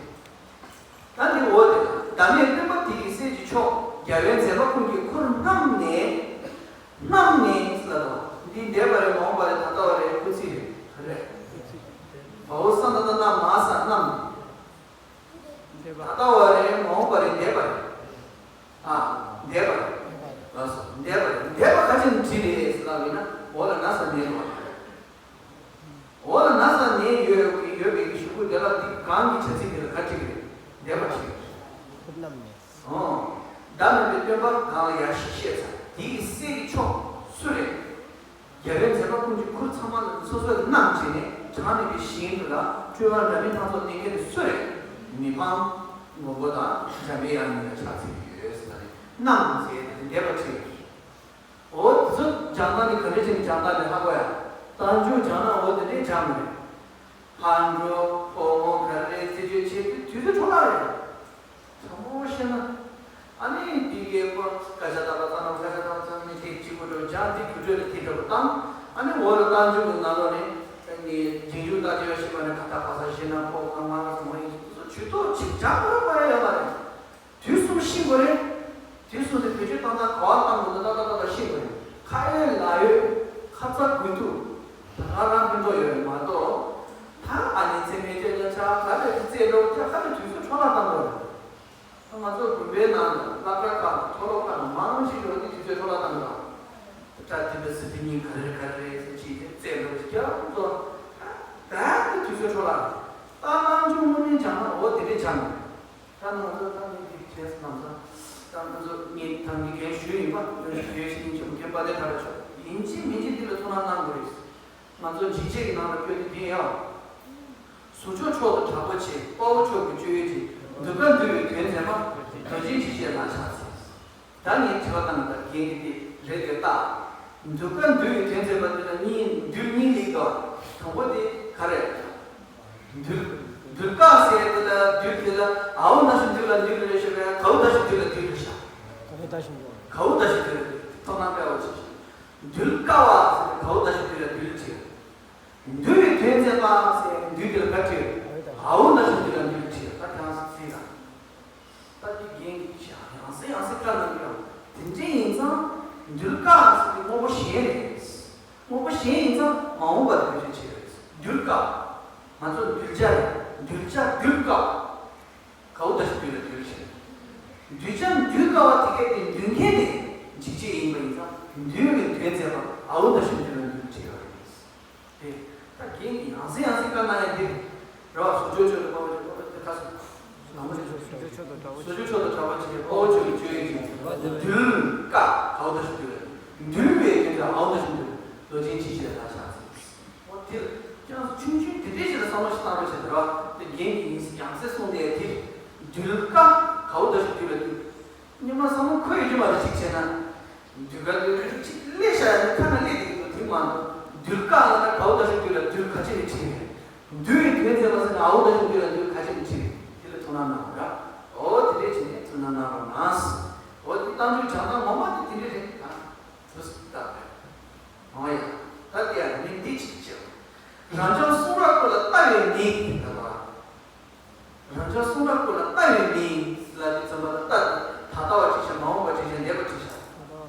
ད་འདི་འོ་དེ་ལ། བདག་མེད་སྟོན་པ་དེ་ཡི་སྲས་ཀྱི་མཆོག་རྒྱལ་བའི་མཛད་པ་ཀུན་གྱི་འཁོར་རྣམས་ནས། རྣམས་ནས་ཟེར་ལ་དང་། འདི་འདས་པ་རེད། མ་འོངས་པ་རེད། ད་ལྟ་བ་རེད། སྐུལ་ཚིག་རེད། རེད། བའོ་ས་ན་ད་ན་མ་ས་རྣམས་ནས། ད་ལྟ་བ་རེད། མ་འོངས་པ་རེད། འདས་པ་རེད། ཨ། འདས་པ་རེད། ལགས་སོ། འདས་པ་རེད། འདས་པ་ག་ཅིག་བྲིས་རེད་ཟེར་ལབ་ཡིན་ན། འོ་ལ་ན་ས་ནས་རེད་བ། འོ་ལ་ན་ས་ནས་ཡོད་ཡོད་པའི་གཞུག་གུ་དེ་ལ་འདི་གང་གི་བྱ་ཚིག་དེ་ལ་ག་ཅིག་རེད། འདས་པ་ཅིག་རེད། ཁོ་རྣམས་ནས། ཨོ། བདག་མེད་པའི་སྟོན་པ་གང་ལ་ཡར་ཞིག་བཤད་ཚར། དེ་ཡི་སྲས་ཀྱི་མཆོག་སུ་རེད། རྒྱལ་བའི་མཛད་པ་ཀུན་གྱི་འཁོར་ཚང་མ་ལ་སོ་སོའི་རྣམས་བྱས་ནས་གྲངས་མེད་པའི་ཞིང་དུ་ལ་སྤྲུལ་པ་འདྲ་མིན་སྣ་ཚོགས་བསྟན་མཁན་དེ་སུ་རེད། མི་ཕམ་མགོན་པོ་དང་འཇམ་པའི་དབྱངས་གཉིས་ལ་ཕྱག་འཚལ་གྱི་ཡོད་ཟེར་ནས་རྣམས་ཟེར་ནས་འདས་པ་ཅིག་རེད། འོ་དེ་ཚོ་སྦྱང་སྟངས་ནི་ག་འདྲ་བྱས་ནས་སྦྱང་སྟངས་རེད་ཧ་གོ་ཡ། རྟགས་འཇུག་སྦྱང་ན་འོ་དེ་འདྲས་སྦྱང་མི་རེད། ཕར་འགྲོ་ཕར་འོང་ག་རེ་རེད་རྩད་གཅོད་བྱེད་དུས་དུས་ཚོད་འཕྲོ་བརླག་རེད། དྲང་པོ་བཤད་ན། ཨ་ནི་འདི་གའི་པོ་སྐད་ཆ་བཏང་བ་ཙམ་ན་སྐད་ཆ་བཏང་བ་ཙམ་ནས་དེ་གཅིག་པུ་འགྲོ་སྦྱང་དེ་དུས་ཚོད་ལ་དེ་འདྲ་པོ་བཏང་། ཨ་ནི་འོ་ལ་རྟགས་འཇུག་གི་ནང་ལོགས་ནས་ནི་རྗེས་འཇུག་རྟགས་དེ་ཡོད་ཤེས་པ་ནས་ག་ད་ག་ས་ཤེས་ན་ཕོ་ག་ང་ང་སོང་བ་ཡིན་ཚུལ་ཇུས་གཏོགས་ཅིག་སྦྱང་དགོས་པ་ཡོད་མ་རེད། དུས་གསུམ་ཤེས་དགོས་རེད། དུས་གསུམ་དེ་བེད་སྤྱོད་བཏང་སྟངས་ག་བ་བཏང་དགོས་འདུག་ཏག་ཏག་ཏག་ཏག་ཤེས་དགོས་རེད། ཁ་ཡོད་ལག་ཡོད། ཁ་ཚ་དགོས་ཐུག་ད་ག་རང་ཕན་ཐོགས་ཡོད་རེད་མ་གཏོགས། ད་ཨ་ནི་ཚེ་མེད་ཅེས་ལ་ཆ་ག་རེ་རྩེད་འགྲོ་ཆ་ག་རེ་དུས་ཚོད་འཕྲོ་བརླག་བཏང་དགོས་རེད། ང་ཚོ་དགོན་པའི་ནང་ལ་སློབ་གྲྭ་ཁག་དང་མཐོ་སློབ་ཁག་ནང་མང་ཆེ་ཤོས་དེ་དུས་ཚོད་འཕྲོ་བརླག་བཏང་གི་རེད། ད་དེ་འདྲ་སི་ཏི་གཉིས་ག་རེ་ག་རེ་ཟེར་ཅིག་དེ་རྩེད་འགྲོ་ཞིག་རྒྱབ་འགྲོ། ད་དེ་དུས་ཚོད་འཕྲོ་བརླག་རེད། ད་རྣལ་འབྱོར་དངོས་གནས་སྦྱངས་ན་འོ་དེ་འདྲས་སྦྱངས་ནས། ད་ང་ཚོ་ད་ནི་འདི་བྱས་སོང་ཙང་། ད་ང་ཚོ་ངས་ད་འདི་གས་ཞུས་ཡིན་པ། ཡོད་ཞིག་ཡིན་ཆེན་པོ་མཁན་པ་དེ་གྲགས་པ་ཆོག་ཡིན་གཅིག་མིན་གཅིག་འདི་ལ་ཐུགས་སྣང་གནང་དགོས་རེད། ང་ཚོ་འཇིགས་བྱེད་ཀྱི་ནང་ལ་བཀོད་དེ་འདི་ཡང་། གཟུགས་མཆོག་མཆོག་ཏུ་གྲགས་པ་ཆེ། དཔའ་བོ་མཆོག་གི་སྤྱོད་ཡུལ་ཆེ། གདུལ་དཀའ་འདུལ་བའི་དོན་མཛད་པ། རྡོ་རྗེ་འཇིགས་བྱེད་ལ་ཕྱག་འཚལ། ད་ངས་དྲི་བ་བཏང་ད་རྒན་གྱིས་དེ་རེད་དེ་ལྟ། གདུལ་དཀའ་འདུལ་བའི་དོན་མཛད་པ་དེ་ལ་གཉིས་འདུལ་གཉིས་ལེགས་དོ། དང་པོ་དེ་ག་རེ། གདུལ། གདུལ་དཀའ་ཟེར་དེ་ལ་འདུལ་དེ་ལ་ཨའུ་ན་ཤི་འདུལ་ལ་འདུལ་རེད་ཤི་བས་གའུ་ད་ཤི་འདུལ་ལ་འདུལ་རེད་ཤ། གའུ་ད་ཤི་འདུལ། གའུ་ད་ཤི་འདུལ་ལ་འདུལ་ཐོག་ནང་པའི་ཨའུ་ཆེ་ཤི། གདུལ་དཀའ་བ་ཟེར་གའུ་ད་ཤི་འདུལ་ལ་འདུལ་ཆེ། འདུལ་བའི་དོན་མཛད་པ་ཟེར་འདུལ་དེ་ལ་ག་ཆེ། ཨའུ་ན་ཤི་འདུལ་ལ་འདུལ་ཆེ་ད་དེ་ཡང་སྲིད་ལ། ད་འདི་རྒན་གྱིས་ཡང་སེ་ཡང་སེ་བཀའ་གནང་གི་ཡོད། དེ་འདྲ་ཡིན་ཙང་འདུལ་དཀའ་ཟེར་དེ་དངོས་པོ་གཞན་རེད། དངོས་པོ་གཞན་ཡིན་ཙང་མ་འོངས་པ་དེ་བེད་སྤྱོད་བྱེད་རེད། འདུལ་དཀའ། ང་ཚོ་གདུལ་བྱ་རེད། གདུལ་བྱ་འདུལ་དཀའ། གའུ་ད་ཤི་འདུལ་ལ་འདུལ་བྱེད། གདུལ་བྱ་འདུལ་དཀའ་བ་དེ་གས་དེ་འདུལ་མཁན་དེ་འཇིགས་བྱེད་ཡིན་པ་ཡིན་ཙང་འདུལ་བའི་དོན་མཛད་པ་ཨའུ་ད་ཤི་འདུལ་ལ་འདུལ་བྱེད་ཡོད་རེད། དེ། ད་རྒན་གྱིས་ཡང་སེ་ཡང་སེ་བཀའ་གནང་ཡ་འདི་རེད་བ། གཟུགས་མཆོག་མཆོག་ཏུ་དཔའ་བོ་ཆེ་ཁོ་ལ་དེ་ཁ་སོ། ནང་མ་ཆེ་ཆོག་ཆོག་ཆོག་ཏུ་གྲགས་པ་ཆེ། དཔའ་བོ་ཆོག་གི་སྤྱོད་ཡུལ་ཅན། འདུལ་དཀའ་གའུ་ད་ཤི་འདུལ། འདུལ་བའི་དོན་དུ་ཨའུ་ད་ཤི་འདུལ། རྡོ་རྗེ་འཇིགས་བྱེད་ལ་ཕྱག་འཚལ། འོ་དེ་ལ་ཀྱང་ཆུང་ཆུང་དེ་འདྲའི་ཞིག་ལ་བསམ་བློ་ཞིག་བཏང་རོགས་བྱེད་དེ་རེད་བ། དེ་རྒན་གྱིས་ཡང་སེ་ཡང་སེ་གསུངས་ཏེ་དེ་འདུལ་དཀའ་གའུ་ད་ཤི་འདུལ་ལ་འདུལ། སྔོན་མ་བསམ་བློ་འཁོར་ཡོད་རྒྱུ་མ་རེད། གཅིག་བྱས་ན། འདུལ་དཀའ་འདུལ་གཅིག་ རྡུལ་ཀ་ལ་ན་གའུ་ད་ཤུ་རྡུལ་ལ་རྡུལ་ཁ་ཆེ་ནས་ཁྲིད་རེད། རྡུལ་བའི་དོན་མཛད་པ་ཟེར་ན་ཨའུ་ད་ཤུ་རྡུལ་ལ་རྡུལ་ཁ་ཆེ་ནས་ཁྲིད་རེད། དེ་ལ་ཐུགས་སྣང་གནང་ར། འོ་དེ་འདྲས་བྱས་ནས་ཐུགས་སྣང་གནང་རོགས་གནང་། འོ་དེ་རྟགས་འཇུག་བྱང་ཐང་ངོ་མ་དེ་དེ་འདྲས་རེད་ད། དུས་སུ་བཏགས་པས། འོ་ཡ། ད་དེ་ཡང་མིང་འདི་གཅིག་བྱས། རང་བྱུང་གསུང་རབ་ཀུན་ལ་ལྟ་བའི་མིང་ད་བ། རང་བྱུང་གསུང་རབ་ཀུན་ལ་ལྟ་བའི་མིང་ལ་དེ་ཙམ་པ་ལ་ལྟ་དེ་ད་ལྟ་བ་ཅིག་བྱ། མ་འོངས་པ་ཅིག་བྱ། འདས་པ་ཅིག་བྱ།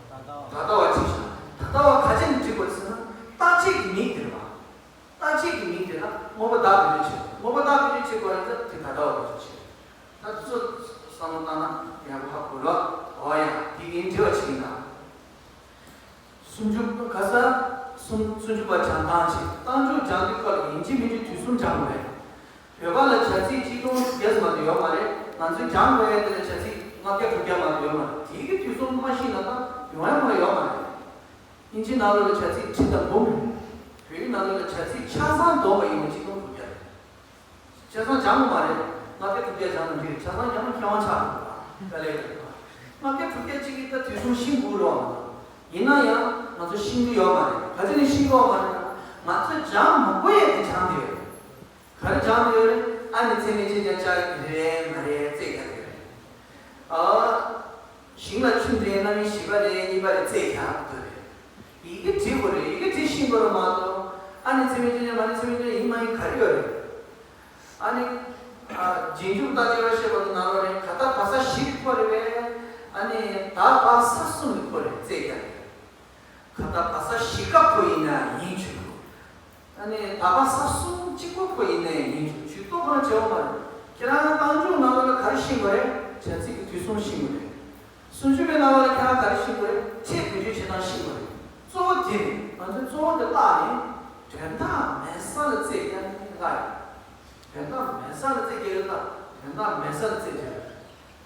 ད་ལྟ་བ་ཅིག་བྱ། ད་ལྟ་བ་ག་ཅི་ནས་འབྲི་དགོས་ཟེར་ན། རྟག་ཆད་ཀྱི་མིང་དེ་རེད་བ། རྟག་ཆད་ཀྱི་མིང་དེ་ལ་མངོན་པ་བདག་བེད་སྤྱོད་བྱེད། མངོན་པ་བདག་བེད་སྤྱོད་བྱེད་དགོས་ཡིན་ཙང་དེ་ད་ལྟ་བ་བེད་སྤྱོད་བྱེད། ད་ཚོ་བསམ་བློ་བཏང་ན་ཡག་པོ་ཧ་གོ་ལ། འོ་ཡ། དེ་ངས་འདྲི་བ་བྱེད་ཀྱི་ཡིན་ད། སུམ་ཅུ་ག་ས། སུམ་སུམ་ཅུ་པ་སྦྱང་སྟངས་བྱེད། རྟགས་འཇུག་སྦྱང་དུས་སྐབས་ལ་ཡིན་གཅིག་མིན་གཅིག་དུས་གསུམ་སྦྱང་དགོས་རེད། བོད་པ་ལ་བྱ་ཚིག་གཅིག་སྟོང་དྲུག་བརྒྱ་ཙམ་མ་གཏོགས་ཡོད་མ་རེད། ང་ཚོས་སྦྱང་དགོས་ཡ་དེ་ལ་བྱ་ཚིག་ལྔ་བརྒྱ་དྲུག་བརྒྱ་མ་གཏོགས་ཡོད་མ་རེད། དེ་གི་དུས་གསུམ་མ་ཤེས་ན་ད་ཡོང་ཡ་ཁོ་ན་ཡོད་མ་རེད། ཨིན་ཇི་ནང་ལོགས་ལ་བྱ་ཚིག་ཁྲི་དང་འབུམ་རེད། བོད་ཡིག་ནང་ལོགས་ལ་བྱ་ཚིག་ཆ་ཚང་བསྡོམས་པ་ཡིན་ན་གཅིག་སྟོང་དྲུག་བརྒྱ་རེད། ཆ་ཚང་སྦྱང་དགོས་མ་རེད། ལྔ་བརྒྱ་དྲུག་བརྒྱ་སྦྱང་ན་འགྲིག་རེད། ཆ་ཚང་སྦྱང་ན་མཁས་དབང་ཆགས་འགྲོ་གི་རེད། དཀའ་ལས་རེད། ལྔ་བརྒྱ་དྲུག་བརྒྱ་གཅིག་གིས་ད་དུས་གསུམ་ཤེས་དགོས་རོགས་མ་གཏོགས། ཡིན་ན་ཡང་ང་ཚོ་ཤེས་ཀྱི་ཡོད་མ་རེད། ག་ཚོད་ནས་ཤེས་ཀྱི་ཡོད་མ་རེད་ན། ང་ཚོས་སྦྱང་མ་དགོས་ཡས་དེ་སྦྱང་བསྡད་ཡོད་རེད། ག་རེ་སྦྱང་བསྡད་ཡོད་རེད། ཨ་ནི་ཚད་མའི་མཚན་ཉིད་ཀྱང་བཅའ་ཡི་རེད་མ་རེད་རྩད་རྒྱག་གི་རེད། ཨ། ཞིང་ལ་ཆུ་འདྲེན་རྣམ་དབྱེ་བཞི་པ་རེད་གཉིས་པ་རེད་རྩད་རྒྱག་དགོས་རེད། ཡི་གེ་བྲིས་དགོས་རེད། ཡི་གེ་བྲིས་ཤེས་དགོས་རེད་མ་གཏོགས། ཨ་ནི་ཚད་མའི་མཚན་ཉིད་མ་ནི་ཚད་མའི་མཚན་ཉིད་ཡིན་མ་ཡིན་ག་རེ་ཡོད་རེད། ཨ་ནི། ཨ། རྗེས་འཇུག་རྟགས་དཔྱད་པ་བཤད་པ་དང་ནང་ལོགས་ནས་ག་ད་བ་ས་བཞི་གི་ཁོ་རེ་བས། ཨ་ནི་ད་བ་ས་གསུམ་གི་ཁོ་རེ་རྩད་རྒྱག་གི་རེད། ག་ད་བ་ས་བཞི་ཀ་ཁོ་ཡིན་ན་ཡིན་ཆོག་ཨ་ནི་ད་བ་ས་གསུམ་གཅིག་པོ་ཁོ་ཡིན་ན་ཡིན་ཆོག་ཆོས་ཐོག་ཁོ་ན་བྱེད་པ་མ་རེད། ཁྱེད་རང་རྟགས་འཇུག་ནང་ལོགས་ལ་ག་རེ་ཤེས་དགོས་རེད། བྱ་ཚིག་གི་དུས་གསུམ་ཤེས་དགོས་རེད། སུམ་ཅུ་པའི་ནང་ལོགས་ལ་ཁྱེད་རང་ག་རེ་ཤེས་དགོས་རེད། ཁྲིད་བེད་སྤྱོད་བྱེད་སྟངས་ཤེས་དགོས་རེད། གཙོ་བོ་དེ་རེད། ང་ཚོས་གཙོ་བོ་དེ་བརླག་ནས་དོན་དག་མེད་ས་ལ་རྩད་རྒྱག་ནས་བརླག་ཡོད། དོན་དག་མེད་ས་ལ་རྩད་རྒྱག་ཡོད་ད། དོན་དག་མེད་ས་ལ་རྩད་རྒྱག་ཡོད།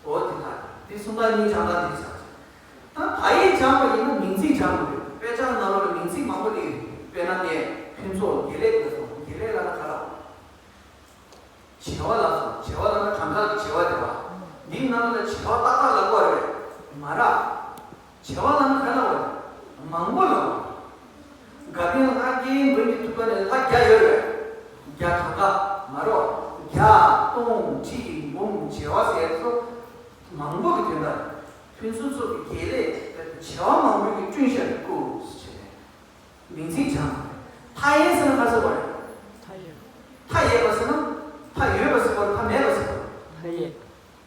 འོ་དེ་ལྟར་དེ་སུམ་རྟགས་གཉིས་སྦྱང་སྟངས་དེ་རེད་ཟེར། ད་ད་ཡིག་སྦྱང་བ་ཡིན་ན་མིང་ཚིག་སྦྱང་དགོས་རེད། དཔེ་ཆ་ནང་ལོགས་ལ་མིང་ཚིག་མང་པོ་སླེབས་ཡོད། དཔེར་ན་ངས་ཕུན་ཚོགས་དགེ་ལེགས་ལ་སོང་། དགེ་ལེགས་ལ་ན་ག་ལ་བ། བྱེ་བ་ལ་སོང་། བྱེ་བ་ལ་ན་གྲངས་ཀ་གི་བྱེ་བ་དེ་བ། འདིའི་ནང་ལ་བྱེ་བ་ཏག་ཏག་ལ་གོ་རེད་མ་ར། བྱེ་བ་ལ་ན་ག་ལ་བ། མང་པོ་ལ་བ། དགའ་ལྡན་ལྷ་བརྒྱའི་མགོན་གྱི་ཐུགས་ཀ་ནས་ལྷ་བརྒྱ་ཡོད་རེད། བརྒྱ་གྲངས་ཀ་མ་རོ། བརྒྱ་སྟོང་ཁྲི་འབུམ་བྱེ་བ་ཟེར་ཚོ། མང་པོ་གི་དོན་དག་ཕུན་སུམ་ཚོགས་པའི་དགེ་ལེགས་བྱེ་བ་མང་པོ་གི་བསྐྲུན་བཞག་གི་སྐུ་ཞེས་ནས་མིང་ཚིག་སྦྱང་། མཐའ་ཡས་ཟེར་ན་ག་ཟེར་བ་རེད། མཐའ་ཡས་པ་ཟེར་ན་མཐའ་ཡོད་པ་ཟེར་བ་རེད། མཐའ་མེད་པ་ཟེར་བ་རེད། མཐའ་ཡས།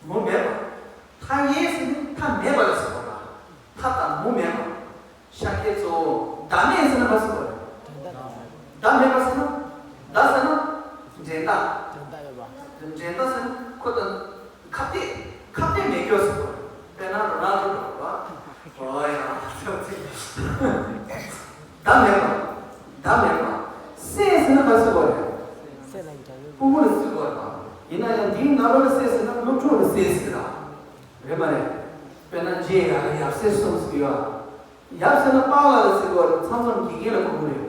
མུ་མེད་པ། མཐའ་ཡས་ཟེར་ནི་མཐའ་མེད་པ་ལ་ཟེར་བ་ལ། མཐའ་དང་མུ་མེད་པ། ཤཱཀྱའི་གཙོ་བོ་ཟླ་མེད་ཟེར་ན་ག་ཟེར་བ་རེད། ཟླ་མེད་པ་ཟེར་ན། ཟླ་ཟེར་ན། འགྲན་ཟླ། འགྲན་ཟླ་ཟེར་ན་ཁོ་དང་། ཁ་གཏད། ཁ་གཏད་མེད་སྐྱོ་ཟེར་བ་རེད། དཔེར་ན་རོ་ནལ་རོ་འགྲོ་བ། ཨོ་ཡ། ཟླ་མེད་པ། ཟླ་མེད་པ། སྲས་ཟེར་ན་ག་ཟེར་བ་རེད། སྲས་ལ་ཡིན་ཀྱང་ཡོད། སྤུ་གུ་ལ་ཟེར་བ་རེད། ཡིན་ན་ཡང་འདིའི་ནང་ལོགས་ལ་སྲས་ཟེར་ན་སློབ་ཕྲུག་ལ་སྲས་ཟེར་ར། རེད་མ་རེད། དཔེར་ན་རྗེ་ཡབ་ཡབ་སྲས་གསུམ་ཟེར་གྱི་ཡོད། ཡབ་ཟེར་ན་པཱ་ལགས་ལ་ཟེར་གྱི་ཡོད་རེད། མཚམས་མཚམས་དགེ་རྒན་ལ་གོ་གི་རེད།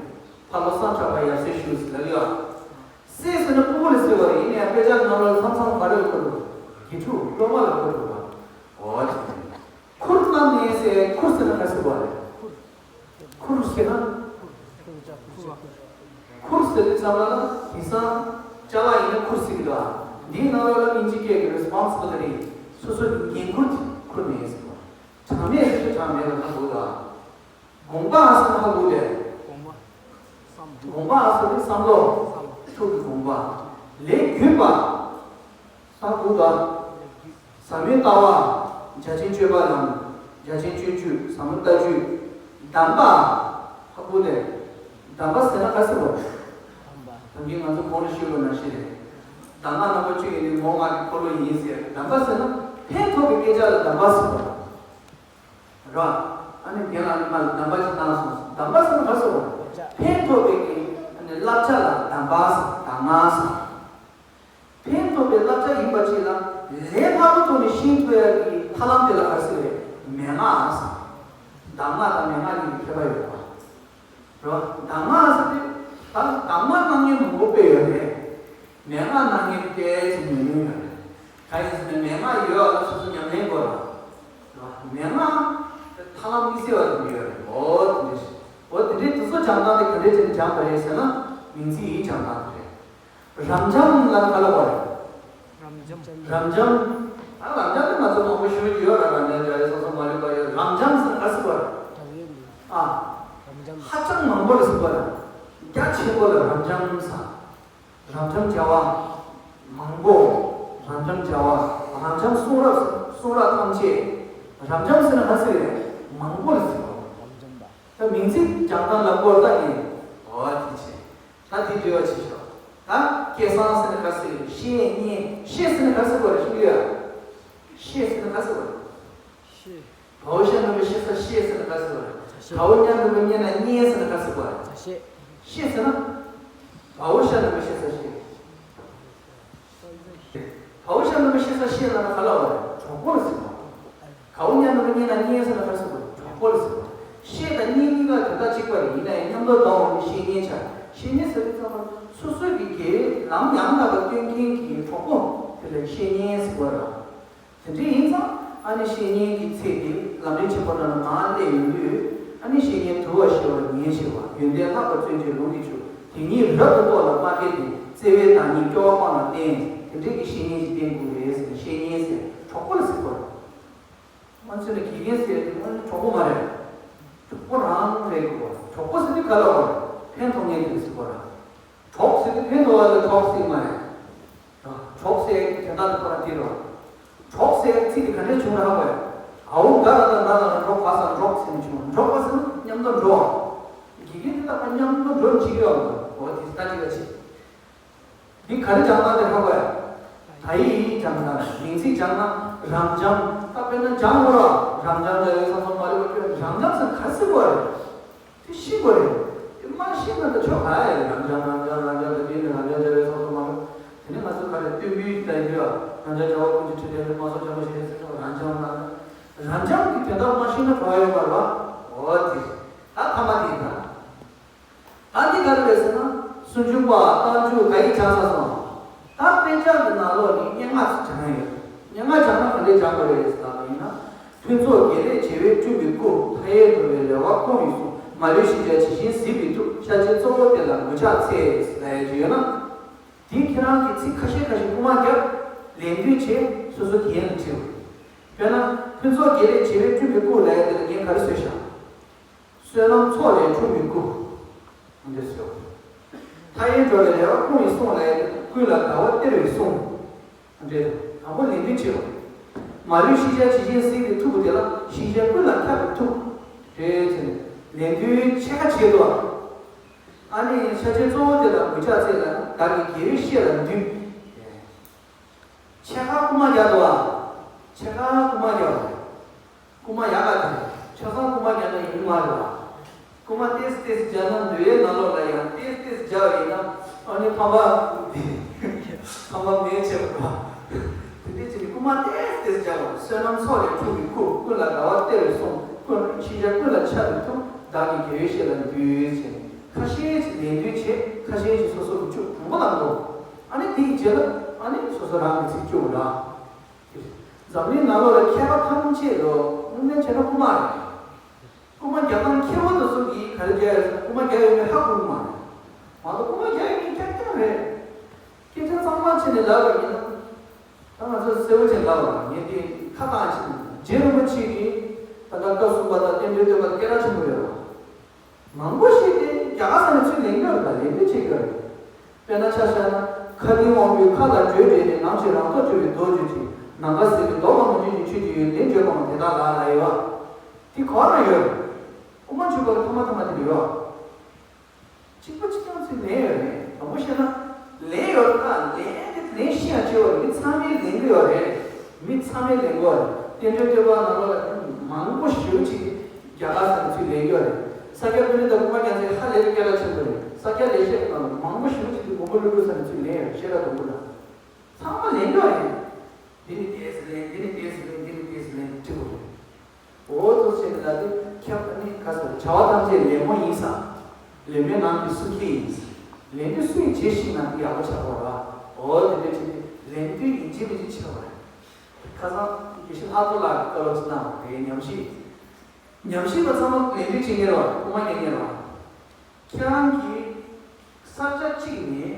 ཕ་བློ་བཟང་གྲགས་པ་ཡབ་སྲས་ཞུ་ཟེར་ལབ་ཡོད། སྲས་ཟེར་ན་སྤུ་གུ་ལ་ཟེར་བ་རེད། ཡིན་ན་ཡང་དཔེ་ཆ་ནང་ལོགས་མཚམས་མཚམས་ག་རེ་ལ་གོ་འགྲོ། དགེ་ཕྲུག་སློབ་མ་ལ་གོ་འགྲོ་བ། འོ་དེ་རེད། ཁུར་བཏང་ནས་ཟེར། ཁུར་ཟེར་ན་ག་ཟེར་བ་རེད། ཁུར་ཟེར་ན། ཁུར་ཟེར་དུས་ཙམ་ལ་དེང་སང་ཅ་ལག་ཡིན་ན་ཁུར་ཟེར་གི་འདུག་འདིའི་ནང་ལོགས་ལ་ཨིན་ཇི་སྐད་ཀྱི་responsibility། སོ་སོ་གི་འགན་ཁུར་དེ་ཁུར་ནས་ཟེར་བ། གྲངས་མེད་ཟེར་དུས་གྲངས་མེད་ལ་ཧ་གོ་འདུག་དགོངས་པ་ཟེར་ན་ཧ་གོ་དེ། དགོངས་པ། དགོངས་པ་ཟེར་དུས་བསམ་བློ། ཐུགས་ཀྱི་དགོངས་པ། ལས་བརྒྱུད་པ། ཧ་གོ་འདུག་ཟབ་མོའི་ལྟ་བ། རྒྱ་ཆེན་སྤྱོད་པ་ལམ། རྒྱ་ཆེན་སྤྱོད་བརྒྱུད། ཟབ་མོ་ལྟ་བརྒྱུད། གདམས་པ། ཧ་གོ་ལས། གདམས་པ་ཟེར་ན་ག་ཟེར་བ། གདམས་པ། ད་གིན་ང་ཚོ་གོང་ལ་ཞུས་པ་ནང་བཞིན་རེད། གདམས་ངག་རྣམ་པ་བཅུ་ཡི་ནི་ངོ་བོ་ལྔ་གི་འཁོར་ལོ་ཡིན་ཟེར། གདམས་པ་ཟེར་ན་ཕན་ཐོགས་པའི་སྐད་ཆ་ལ་གདམས་པ་ཟེར་བ། ར། ཨ་ནི་རྒན་ལགས་ནི་མ་ལ་གདམས་པ་ཅིག་བཏང་སོང་། གདམས་པ་ཟེར་ན་ག་ཟེར་བ། ཕན་ཐོགས་པའི་གི་ཨ་ནི་བསླབ་བྱ་ལ་གདམས་པ་ཟེར། གདམས་ངག་ཟེར། ཕན་ཐོགས་པའི་བསླབ་བྱ་ཡིན་པ་ཅིག་ལ་ལས་སླ་པོ་ཐོག་ནས་ཤེས་ཐུབ་ཡ་གི་ཐབས་ལམ་དེ་ལ་ག་ཟེར་རེད། མན་ངག་ཟེར། གདམས་ངག་དང་མན་ངག་གཉིས་ཀྱི་ཁྱད་པར་ཡོད་པ། རེད་བ། གདམས་ངག་ཟེར་དུས་ད་གདམས་ངག་གནང་མཁན་མང་པོ་དཔེ་ཡོད་རེད། མན་ངག་གནང་མཁན་དཔེ་ཅིག་ཉུང་ཉུང་ཡོད་རེད། གང་ཡིན་ཟེར་ན་མན་ངག་ཡོད་ཨ་ལ་སོ་སོ་ཉམས་ལེན་དགོས་ར། རེད་བ། མན་ངག་ཐབས་ལམ་དམིགས་བསལ་བ་དེ་ཡོད་རེད། འོ་དེ་འདྲ་ཞིག་འོ་དེ་འདྲའི་དེ་ཚོ་སྦྱང་སྟངས་དེ་ག་འདྲས་བྱས་ནས་སྦྱངས་པ་རེད་ཟེར་ན། མིང་ཚིག་ཡིག་སྦྱང་སྟངས་དེ་རེད། རབ་འབྱམས་ལབ་ན་ག་ལབ་པ་རེད། རབ་འབྱམས། ད་རབ་འབྱམས་དེ་ང་ཚོ་མང་པོ་ཤོད་ཀྱི་ཡོད་ར། རབ་འབྱམས་སྦྱར་ཡས་སོ་སོ་མ་ལུས་པ་ཡོད། རབ་འབྱམས་ཟེར་ན་ག་ཟེར་བ་རེད། ཨ། ཧ་ཅང་མང་པོ་ལ་ཟེར་བ་རེད། རྒྱ་ཆེན་པོ་ལ་རབ་འབྱམས་ཟེར། རབ་འབྱམས་བྱ་བ་མང་པོ། རབ་འབྱམས་བྱ་བ། རབ་འབྱམས་གསུང་རབ། གསུང་རབ་ཐམས་ཅད། རབ་འབྱམས་ཟེར་ན་ག་ཟེར་རེད། མང་པོ་ལ་ཟེར་བ། ད་མིང་ཚིག་སྦྱང་སྟངས་ལ་སྐོར་ལྟ་ཡིན། འོ་དེ་བྱས། ད་དེ་འདྲ་བ་བྱེད་ཤོག་ད་སྐལ་བཟང་ཟེར་ན་ག་ཟེར། བཤེས་གཉེན། བཤེས་ཟེར་ན་ག་ཟེར་བ་རེད། ཤེས་ཡོད། བཤེས་ཟེར་ན་ག་ཟེར་བ་རེད། ཤེས། བའོ་ཤ་ནུ་མ་ཤེ་ས་ཤེས་ཟེར་ན་ག་ཟེར་བ་རེད། བའོ་ཉ་ནུ་མ་ཉེ་ན་ཉེ་ཟེར་ན་ག་ཟེར་བ་རེད། ཤེས། ཤེས་ཟེར་ན། བའོ་ཤ་ནུ་མ་ཤེ་ས་ཤེས། བའོ་ཤ་ནུ་མ་ཤེ་ས་ཤེས་ལབ་ན་ག་ལབ་པ་རེད། གྲོགས་པོ་ལ་ཟེར་བ། གའོ་ཉ་ནུ་མ་ཉེ་ན་ཉེ་ཟེར་ན་ག་ཟེར་བ་རེད། གྲོགས་པོ་ལ་ཟེར་བ། ཤེས་དང་ཉེ་གཉིས་ཀ་དོན་དག་གཅིག་པ་རེད། ཡིན་ན་ཡང་མཉམ་དུ་བསྡོམས་པ་ནི་བཤེས་གཉེན་ཆགས། བཤེས་གཉེན་ཟེར་དུས་ཙམ་པ་སོ་སོའི་གི་དགེ་ལམ་ཡང་དག་པ་སྟོན་མཁན་གྱི་གྲོགས་པོ་དེ་ལ་བཤེས་གཉེན་ཟེར་བ་རེད། དེ་འདྲ་ཡིན་ཙང་ཨ་ནི་བཤེས་གཉེན་གྱི་ཚིག་དེ་ལམ་རིམ་ཆེན་པོ་ནང་ལ་མར་སླེབས་ཡོང་དུས། ཨ་ནི་བཤེས་གཉེན་དུལ་བ་ཞི་བ་ཉེར་ཞི་བ། ཡོན་ཏན་ལྷག་པར་བརྩོན་བཅས་ལུང་གིས་ཕྱུག་དེ་ཉིད་རབ་ཏུ་རྟོགས་ལ་སྨྲ་མཁས་ཏེ། བརྩེ་བའི་བདག་ཉིད་སྐྱོ་བ་སྤངས་ལ་བསྟེན། དེ་འདྲའི་གི་བཤེས་གཉེན་ཞིག་བསྟེན་དགོས་རེད་ཟེར་ནས། བཤེས་གཉེན་ཟེར་གྲོགས་པོ་ལ་ཟེར་དགོས་རེད། ང་ཚོས་ནི་དགེ་རྒན་ཟེར་དེ་ང་ཚོ་གྲོགས་པོ་མ་རེད། གྲོགས་པོ་རང་རེད་དགོས། གྲོགས་པོ་ཟེར་དུས་ག་ལ་བ་རེད། ཕན་ཐོགས་མཁན་དེ་ལ་ཟེར་དགོས་རེད། གྲོགས་ཟེར་དུས་ཕན་ཐོགས་པ་ལ་གྲོགས་ཟེར་མ་རེད། གྲོགས་ཟེར་དོན་དག་དེ་ཁོ་རང་དེ་རེད། གྲོགས་ཟེར་ཚིག་དེ་ག་འདྲས་བྱུང་ར་བས། ཨའུ་ག་ར་དང་ན་ལ་འགྲོགས་པ་སང་འགྲོགས་ཟེར་ནས་བྱུང་། འགྲོགས་པ་ཟེར་ན་མཉམ་དུ་འགྲོ། དགེ་རྒན་དེ་དག་པ་མཉམ་དུ་འགྲོ་བྱེད་ཀྱི་ཡོད། འོ་དེ་ལྟ་ཅི་ག་བྱེད། འདི་ག་རེ་སྦྱང་སྟངས་དེ་ཧ་གོ་ཡ། ད་ཡིག་སྦྱང་སྟངས། མིང་ཚིག་སྦྱང་ན་རབ་འབྱམས། ད་དཔེར་ན་སྦྱང་དགོས་ར། རབ་འབྱམས་སྦྱར་ཡས་སོ་སོ་མ་ལུས་པ་ཁྱོད་རབ་འབྱམས་ཟེར་ག་ཟེར་དགོས་རེད། དེ་ཤེས་དགོས་རེད། དེ་མ་ཤེས་ན་ད་ཆོག་ག་ཡ། རབ་འབྱམས་རབ་འབྱམས་རབ་འབྱམས་ད་དེ་ནི་རབ་འབྱམས་སྦྱར་ཡས་སོ་སོ་མ་ལུས། དེ་ནི་ང་ཚོ་ག་རེ་སྟོན་པའི་ད་ཡིན་དུས་ཡ། རབ་འབྱམས་བྱ་བ་ཀུན་གྱི་ཁྲི་སྟེང་དུ། མ་སོགས་བྱ་མོ་ཞིག་ཟེར་ཆོག་རབ་འབྱམས་རབ་འབྱམས། རབ་འབྱམས་ཀྱི་དོན་དག་མ་ཤེས་ན་གྲོགས་ཡོད་མ་རེད་བ། འོ་དེ་རེད། ད་ཐ་མ་དེ་ཡིན་ད། ད་འདི་ག་རེ་རེད་ཟེར་ན། སུམ་ཅུ་པ་རྟགས་འཇུག་ག་ཡིག་སྦྱངས་ཚར་སོང་། ད་དཔེ་ཆ་གི་ནང་ལོགས་ནས་སྙན་ངག་ཅིག་སྦྱང་ཡ་ཡོད། སྙན་ངག་སྦྱངས་ན་ག་འདྲས་སྦྱང་དགོས་རེད་ཟེར་ལབ་པ་ཡིན་ན། ཕུན་ཚོགས་དགེ་ལེགས་བྱེ་བས་བསྐྲུན་པའི་སྐུ། མཐའ་ཡས་འགྲོ་བའི་རེ་བ་ཀུན་ཡིད་སྲུང་། མ་ལུས་ཤེས་བྱ་ཇི་བཞིན་གཟིགས་པའི་ཐུགས། ཤ་ཆེན་གཙོ་བོ་དེ་ལ་མགོས་ཕྱག་འཚལ་ཟེར་ལབ་ཡ་ཅིག་ཡོད་ན། དེ་ཁྱེད་རང་གིས་ཚིག་ཁ་ཤས་ཁ་ཤས་རྐུ་མ་བརྒྱབ། ལན་འདེབས་བྱས། སོ་སོ་རྒན་ལ་འཁྲིད་དགོས། དཔེར་ན། ཕུན་ཚོགས་དགེ་ལེགས་བྱེ་བས་བསྐྲུན་པའི་སྐུ་ལབ་ཡ་དེ་ལ་རྒན་ག་རེ་གསོལ་བཞག་བསོད་ནམས་ཚོགས་ལས་འཁྲུངས་པའི་སྐུ། འདི་ཟེར། མཐའ་ཡས་འགྲོ་བའི་རེ་བ་ཀུན་ཡིད་སྲུང་ལབ་ཡ་དེ་ཀུན་ལ་དགའ་བ་སྟེར་བའི་གསུང་། འདི་དང་པོ་ལན་འདེབས་བྱེད་པ། མ་ལུས་ཤེས་བྱ་ཇི་བཞིན་གཟིགས་པའི་ཐུགས། དེ་ལ་ཤེས་བྱ་ཀུན་ལ་ཁྱབ་པའི་ཐུགས། དེ་བྱས་ནས་ལན་འདེབས་ཕྱེད་ཀ་བྱེད་དོ། ཨ་ནི་ཤ་ཆེན་གཙོ་བོ་དེ་ལ་མགོས་ཕྱག་འཚལ་ལ། བདག་གི་དགེ་བའི་བཤེས་ལ་འདུད། ཕྱེད་ཀ་རྐུ་མ་བརྒྱབ་འདུག་བ། ཕྱེད་ཀ་རྐུ་མ་བརྒྱབ་པ་རེད། རྐུ་མ་ཡག་ག་དེ་ཆ་ཚང་རྐུ་མ་བརྒྱབ་ན་ཡོང་མ་རེད་བ། རྐུ་མ་ཏོག་ཙམ་ཏོག་ཙམ་བརྒྱབ་ན། འདུལ་བའི་ནང་ལོགས་ལ་ཡང་ཏོག་ཙམ་ཏོག་ཙམ་བརྒྱབ་པ་ཡིན་ན། ཨ་ནི་ཕམ་པ་ཕམ་པ་མེད་བྱེད་པ་རེད་བ། དེ་འདྲ་བྱས་ནས་རྐུ་མ་ཏོག་ཙམ་ཏོག་ཙམ་བརྒྱབ་པ། བསོད་ནམས་ཚོགས་ལས་འཁྲུངས་པའི་སྐུ། ཀུན་ལ་དགའ་བ་སྟེར་བའི་གསུང་། ཀུན་ཤེས་བྱ་ཀུན་ལ་ཁྱབ་པའི་ཐུགས། བདག་གི་དགེ་བའི་བཤེས་ལ་འདུད་ཅེས། ཁ་ཤས་ཅིག་ལན་འདེབས་བྱས། ཁ་ཤས་ཅིག་སོ་སོ་གི་མཇུག་དང་པོ་དང་པོ། ཨ་ནི་དེའི་རྗེས་ལ་ཨ་ནི་སོ་སོ་རང་གི་ཚིག་བཅུག་ར། འཛམ་གླིང་ནང་ལོགས་ལ་མཁས་པ་ཐམས་ཅད་ལོ་དངོས་གནས་བྱས་ན་རྐུ་མ་རེད། རྐུ་མ་རྒྱག་སྟངས་མཁས་པོ་དེ་ཚོ་གིས་ག་རེ་རྒྱག་ཡོད་ཟེར་ན། རྐུ་མ་རྒྱག་ཡོད་མེད་ཧ་གོ་གི་མ་རེད། མ་གཏོགས་རྐུ་མ་རྒྱག་ཡོད་མཁན་རྐྱང་རྐྱང་རེད། སྐད་ཆ་གཙང་མ་བྱས་ནས་ལབ་པ་ཡིན་ན། ད་ང་ཚོ་གསལ་པོ་བྱས་ལབ་པ་ཡིན་ཏེ། ཁ་བཏང་བྱས་ནས་རྗེ་རིན་པོ་ཆེ་གིས་ད་ལྟ་སྐབས་གསུམ་པ་དང་རྟེན་འབྲེལ་བསྟོད་པ་སྐད་གྲགས་ཆེན་པོ་ཡོད་རེད། མང་པོ་ཞིག་གིས་རྒྱ་གར་ས་ནས་ཚུར་ལེན་གྱི་ཡོད་རེད། ད་ལེན་རྒྱུ་བྱེད་ཀྱི་ཡོད་རེད། དཔེར་ན་ཆ་བཞག་ན། མཁའ་ལྡིང་དབང་པོའི་མཁའ་ལ་བགྲོད་བྱས་ནས། ནམ་ཞིག་རང་ཐོག་གྲོལ་བའི་མདོ་བརྗོད་ཅིང་། ནམ་མཁའ་ཟེར་བའི་མདོ་ལ་མ་བརྗོད་ཅིང་། ཆོས་ཀྱི་ཡོན་ཏན་བརྗོད་པའང་དེ་དག་ལ་ལབ་ཡོད་པ། དེ་ག་རེ་ཡོད་རེད། དབུ་མ་འཇུག་པ་གི་ཐ་མ་ཐ་མ་དེ་ལ་ཡོད། གཅིག་པ་གཅིག་རྐྱང་ཚུར་ལེན་ཡོད་རེད། དྲང་པོ་བཤད་ན། ལེན་ཡོད་རེད། ད་ལེན་དེ་ལེན་ཤེས་ཡ་ཅིག་ཡོད་རེད། མི་ཚང་མས་ལེན་གྱི་ཡོད་རེད། མི་ཚང་མས་ལེན་གྱི་ཡོད་རེད། རྟེན་འབྲེལ་བསྟོད་པ་ནང་ལོགས་ལ་མང་པོ་ཞེ་པོ་ཅིག་རྒྱ་གར་ས་ནས་ཚུར་ལེན་གྱི་ཡོད་རེད། ས་སྐྱ་པཎྜི་ཏ་དབུ་མ་རྒྱལ་མཚན་ཧ་ལས་པའི་སྐད་གྲགས་ཆེན་པོ་རེད། ས་སྐྱ་ལེགས་བཤད་ཀྱི་ནང་ལ་མང་པོ་ཞེ་པོ་ཅིག་དེ་མགོན་པོ་ཀླུ་སྒྲུབ་ས་ནས་ཚུར་ལེན་ཡོད་རེད། བཤད་གྲྭ་དང་པོ་ལ། ཚང་མ་ལེན་གྱི་ཡོད་རེད། འདི་ནི་ཏོག་ཙམ་ལེན། འདི་ནི་ཏོག་ཙམ་ལེན། འདི་ནི་ཏོག་ཙམ་ལེན་འགྲིག་གི་རེད། འོ་ཐུགས་རྗེ་ཆེ་ལ་དེ་ཁྱབ་ནི་ག་ཟེར། བྱ་བ་ཐམས་ཅད་ལད་མོ་ཡིན་ས། ལད་མོའི་ནང་གི་སུ་ཁྱི་ཡིན་ས། ལེན་དུས་སུ་ཡིན་བྱེད་ཤེས་ན་དེ་ཡག་པོ་ཆགས་པ་རེད། འོ་དེ་འདྲ་བྱས་ཏེ་ལེན་དུས་ཡིན་གཅིག་མིན་གཅིག་ཆགས་པ་རེད། ཁ་སང་དགེ་བཤེས་ལྷག་རྡོར་ལགས་ཀྱིས་བཀའ་སློབ་ཅིག་གནང་བ་དེའི་ཉམས་ཞིབ། ཉམས་ཞིབ་པ་ཚང་མ་ལས་འགུལ་བྱེད་མཁན་རེད་བ། རྐུ་མ་རྒྱག་མཁན་རེད་བ། ཁྱེད་རང་གིས་ས་ཆ་གཅིག་ནས་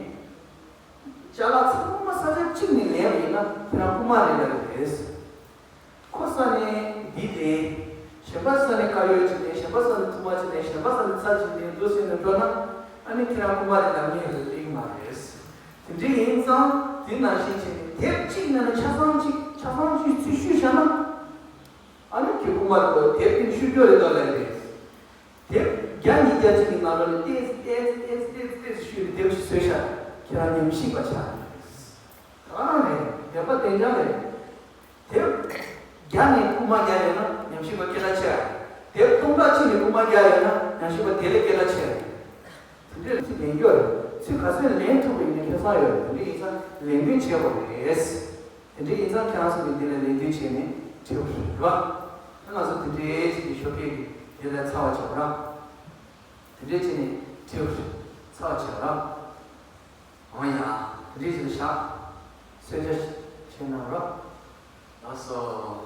ཅ་ལག་ཚང་མ་ས་ཆ་གཅིག་ནས་ལེན་པ་ཡིན་ན་ཁྱེད་རང་རྐུ་མ་རེད་ལབ་རེད། ཁོ་ས་ནས་འདི་ལེན། གཞན་པ་ས་ནས་དཀར་ཡོལ་ཅིག་ལེན། གཞན་པ་ས་ནས་ཐུར་མ་ཅིག་ལེན། གཞན་པ་ས་ནས་ཚྭ་ཅིག་ལེན། འདུག་ཟེར་ནས་འགྲོ་ན་ཨ་ནི་ཁྱེད་རང་རྐུ་མ་རེད་ལབ་མཁན་རེད་ལེགས་མ་རེད། དེ་འདྲ་ཡིན་ཙང་དེ་ནང་བཞིན་བྱས་ནས་དེབ་གཅིག་ནང་ནས་ཆ་ཚང་གཅིག་ཆ་ཚང་གཅིག་ཚུར་བཤུས་བཞག་ན། ཨ་ནི་ཁྱོད་རྐུ་མ་རེད་ལ། དེབ་དེ་བཤུས་རྒྱུ་རེད་དོ་ལབ་རེད། དེབ་བརྒྱ་ཉིས་བརྒྱ་ཅིག་གི་ནང་ལོགས་ནས་ཏེས་ཏེས་ཏེས་ཏེས་ཏེས་བཤུས་ནས་དེབ་ཞིག་བཟོས་ཤག་ཁྱེད་རང་ཉམས་ཞིབ་པ་ཆགས་རེད། ད་ག་རང་རེད། དེབ་པ་བདེ་འཇགས་རེད། དེབ་བརྒྱ་ནས་རྐུ་མ་བརྒྱ་ཡོད་ན་ཉམས་ཞིབ་པ་སྐད་གྲགས་ཆེ་རེད། དེབ་སྟོང་ཕྲག་གཅིག་ནས་རྐུ་མ་བརྒྱ་ཡོད་ན་ཉམས་ཞིབ་པ་དེ་ལས་སྐད་གྲགས་ཆེ་རེད། དེ་འདྲའི་ཚིག་ལེན་རྒྱུ་རེད། ཚིག་ག་ཚོད་ལེན་ཐུབ་པ་ཡིན་ན་ཁེ་བཟང་ཡོད་རེད། དེ་འདྲ་ཡིན་ཙང་ལས་འགུལ་བྱེད་དགོས་རེད། དེ་འདྲ་ཡིན་ཙང་ཁྱེད་རང་ཚོ་གིས་འདི་ལ་ལས་འགུལ་བྱས་ནས་བྲིས་པ་རེད་བ། ང་ཚོ་དེ་འདྲའི་ཅིག་གི་ཞོགས་ཀས་ཀྱི་དེ་ལ་ཚ་བ་བྱེད་པ་ར། དེ་འདྲའི་བྱས་ནས་བྲིས་པ་རེད། ཚ་བ་བྱེད་པ་ར། འོ་ཡ། དེ་འདྲའི་ཅིག་ལ་བཞག་གསོལ་ཇ་བྱས་གནང་རོགས། ལགས་སོ།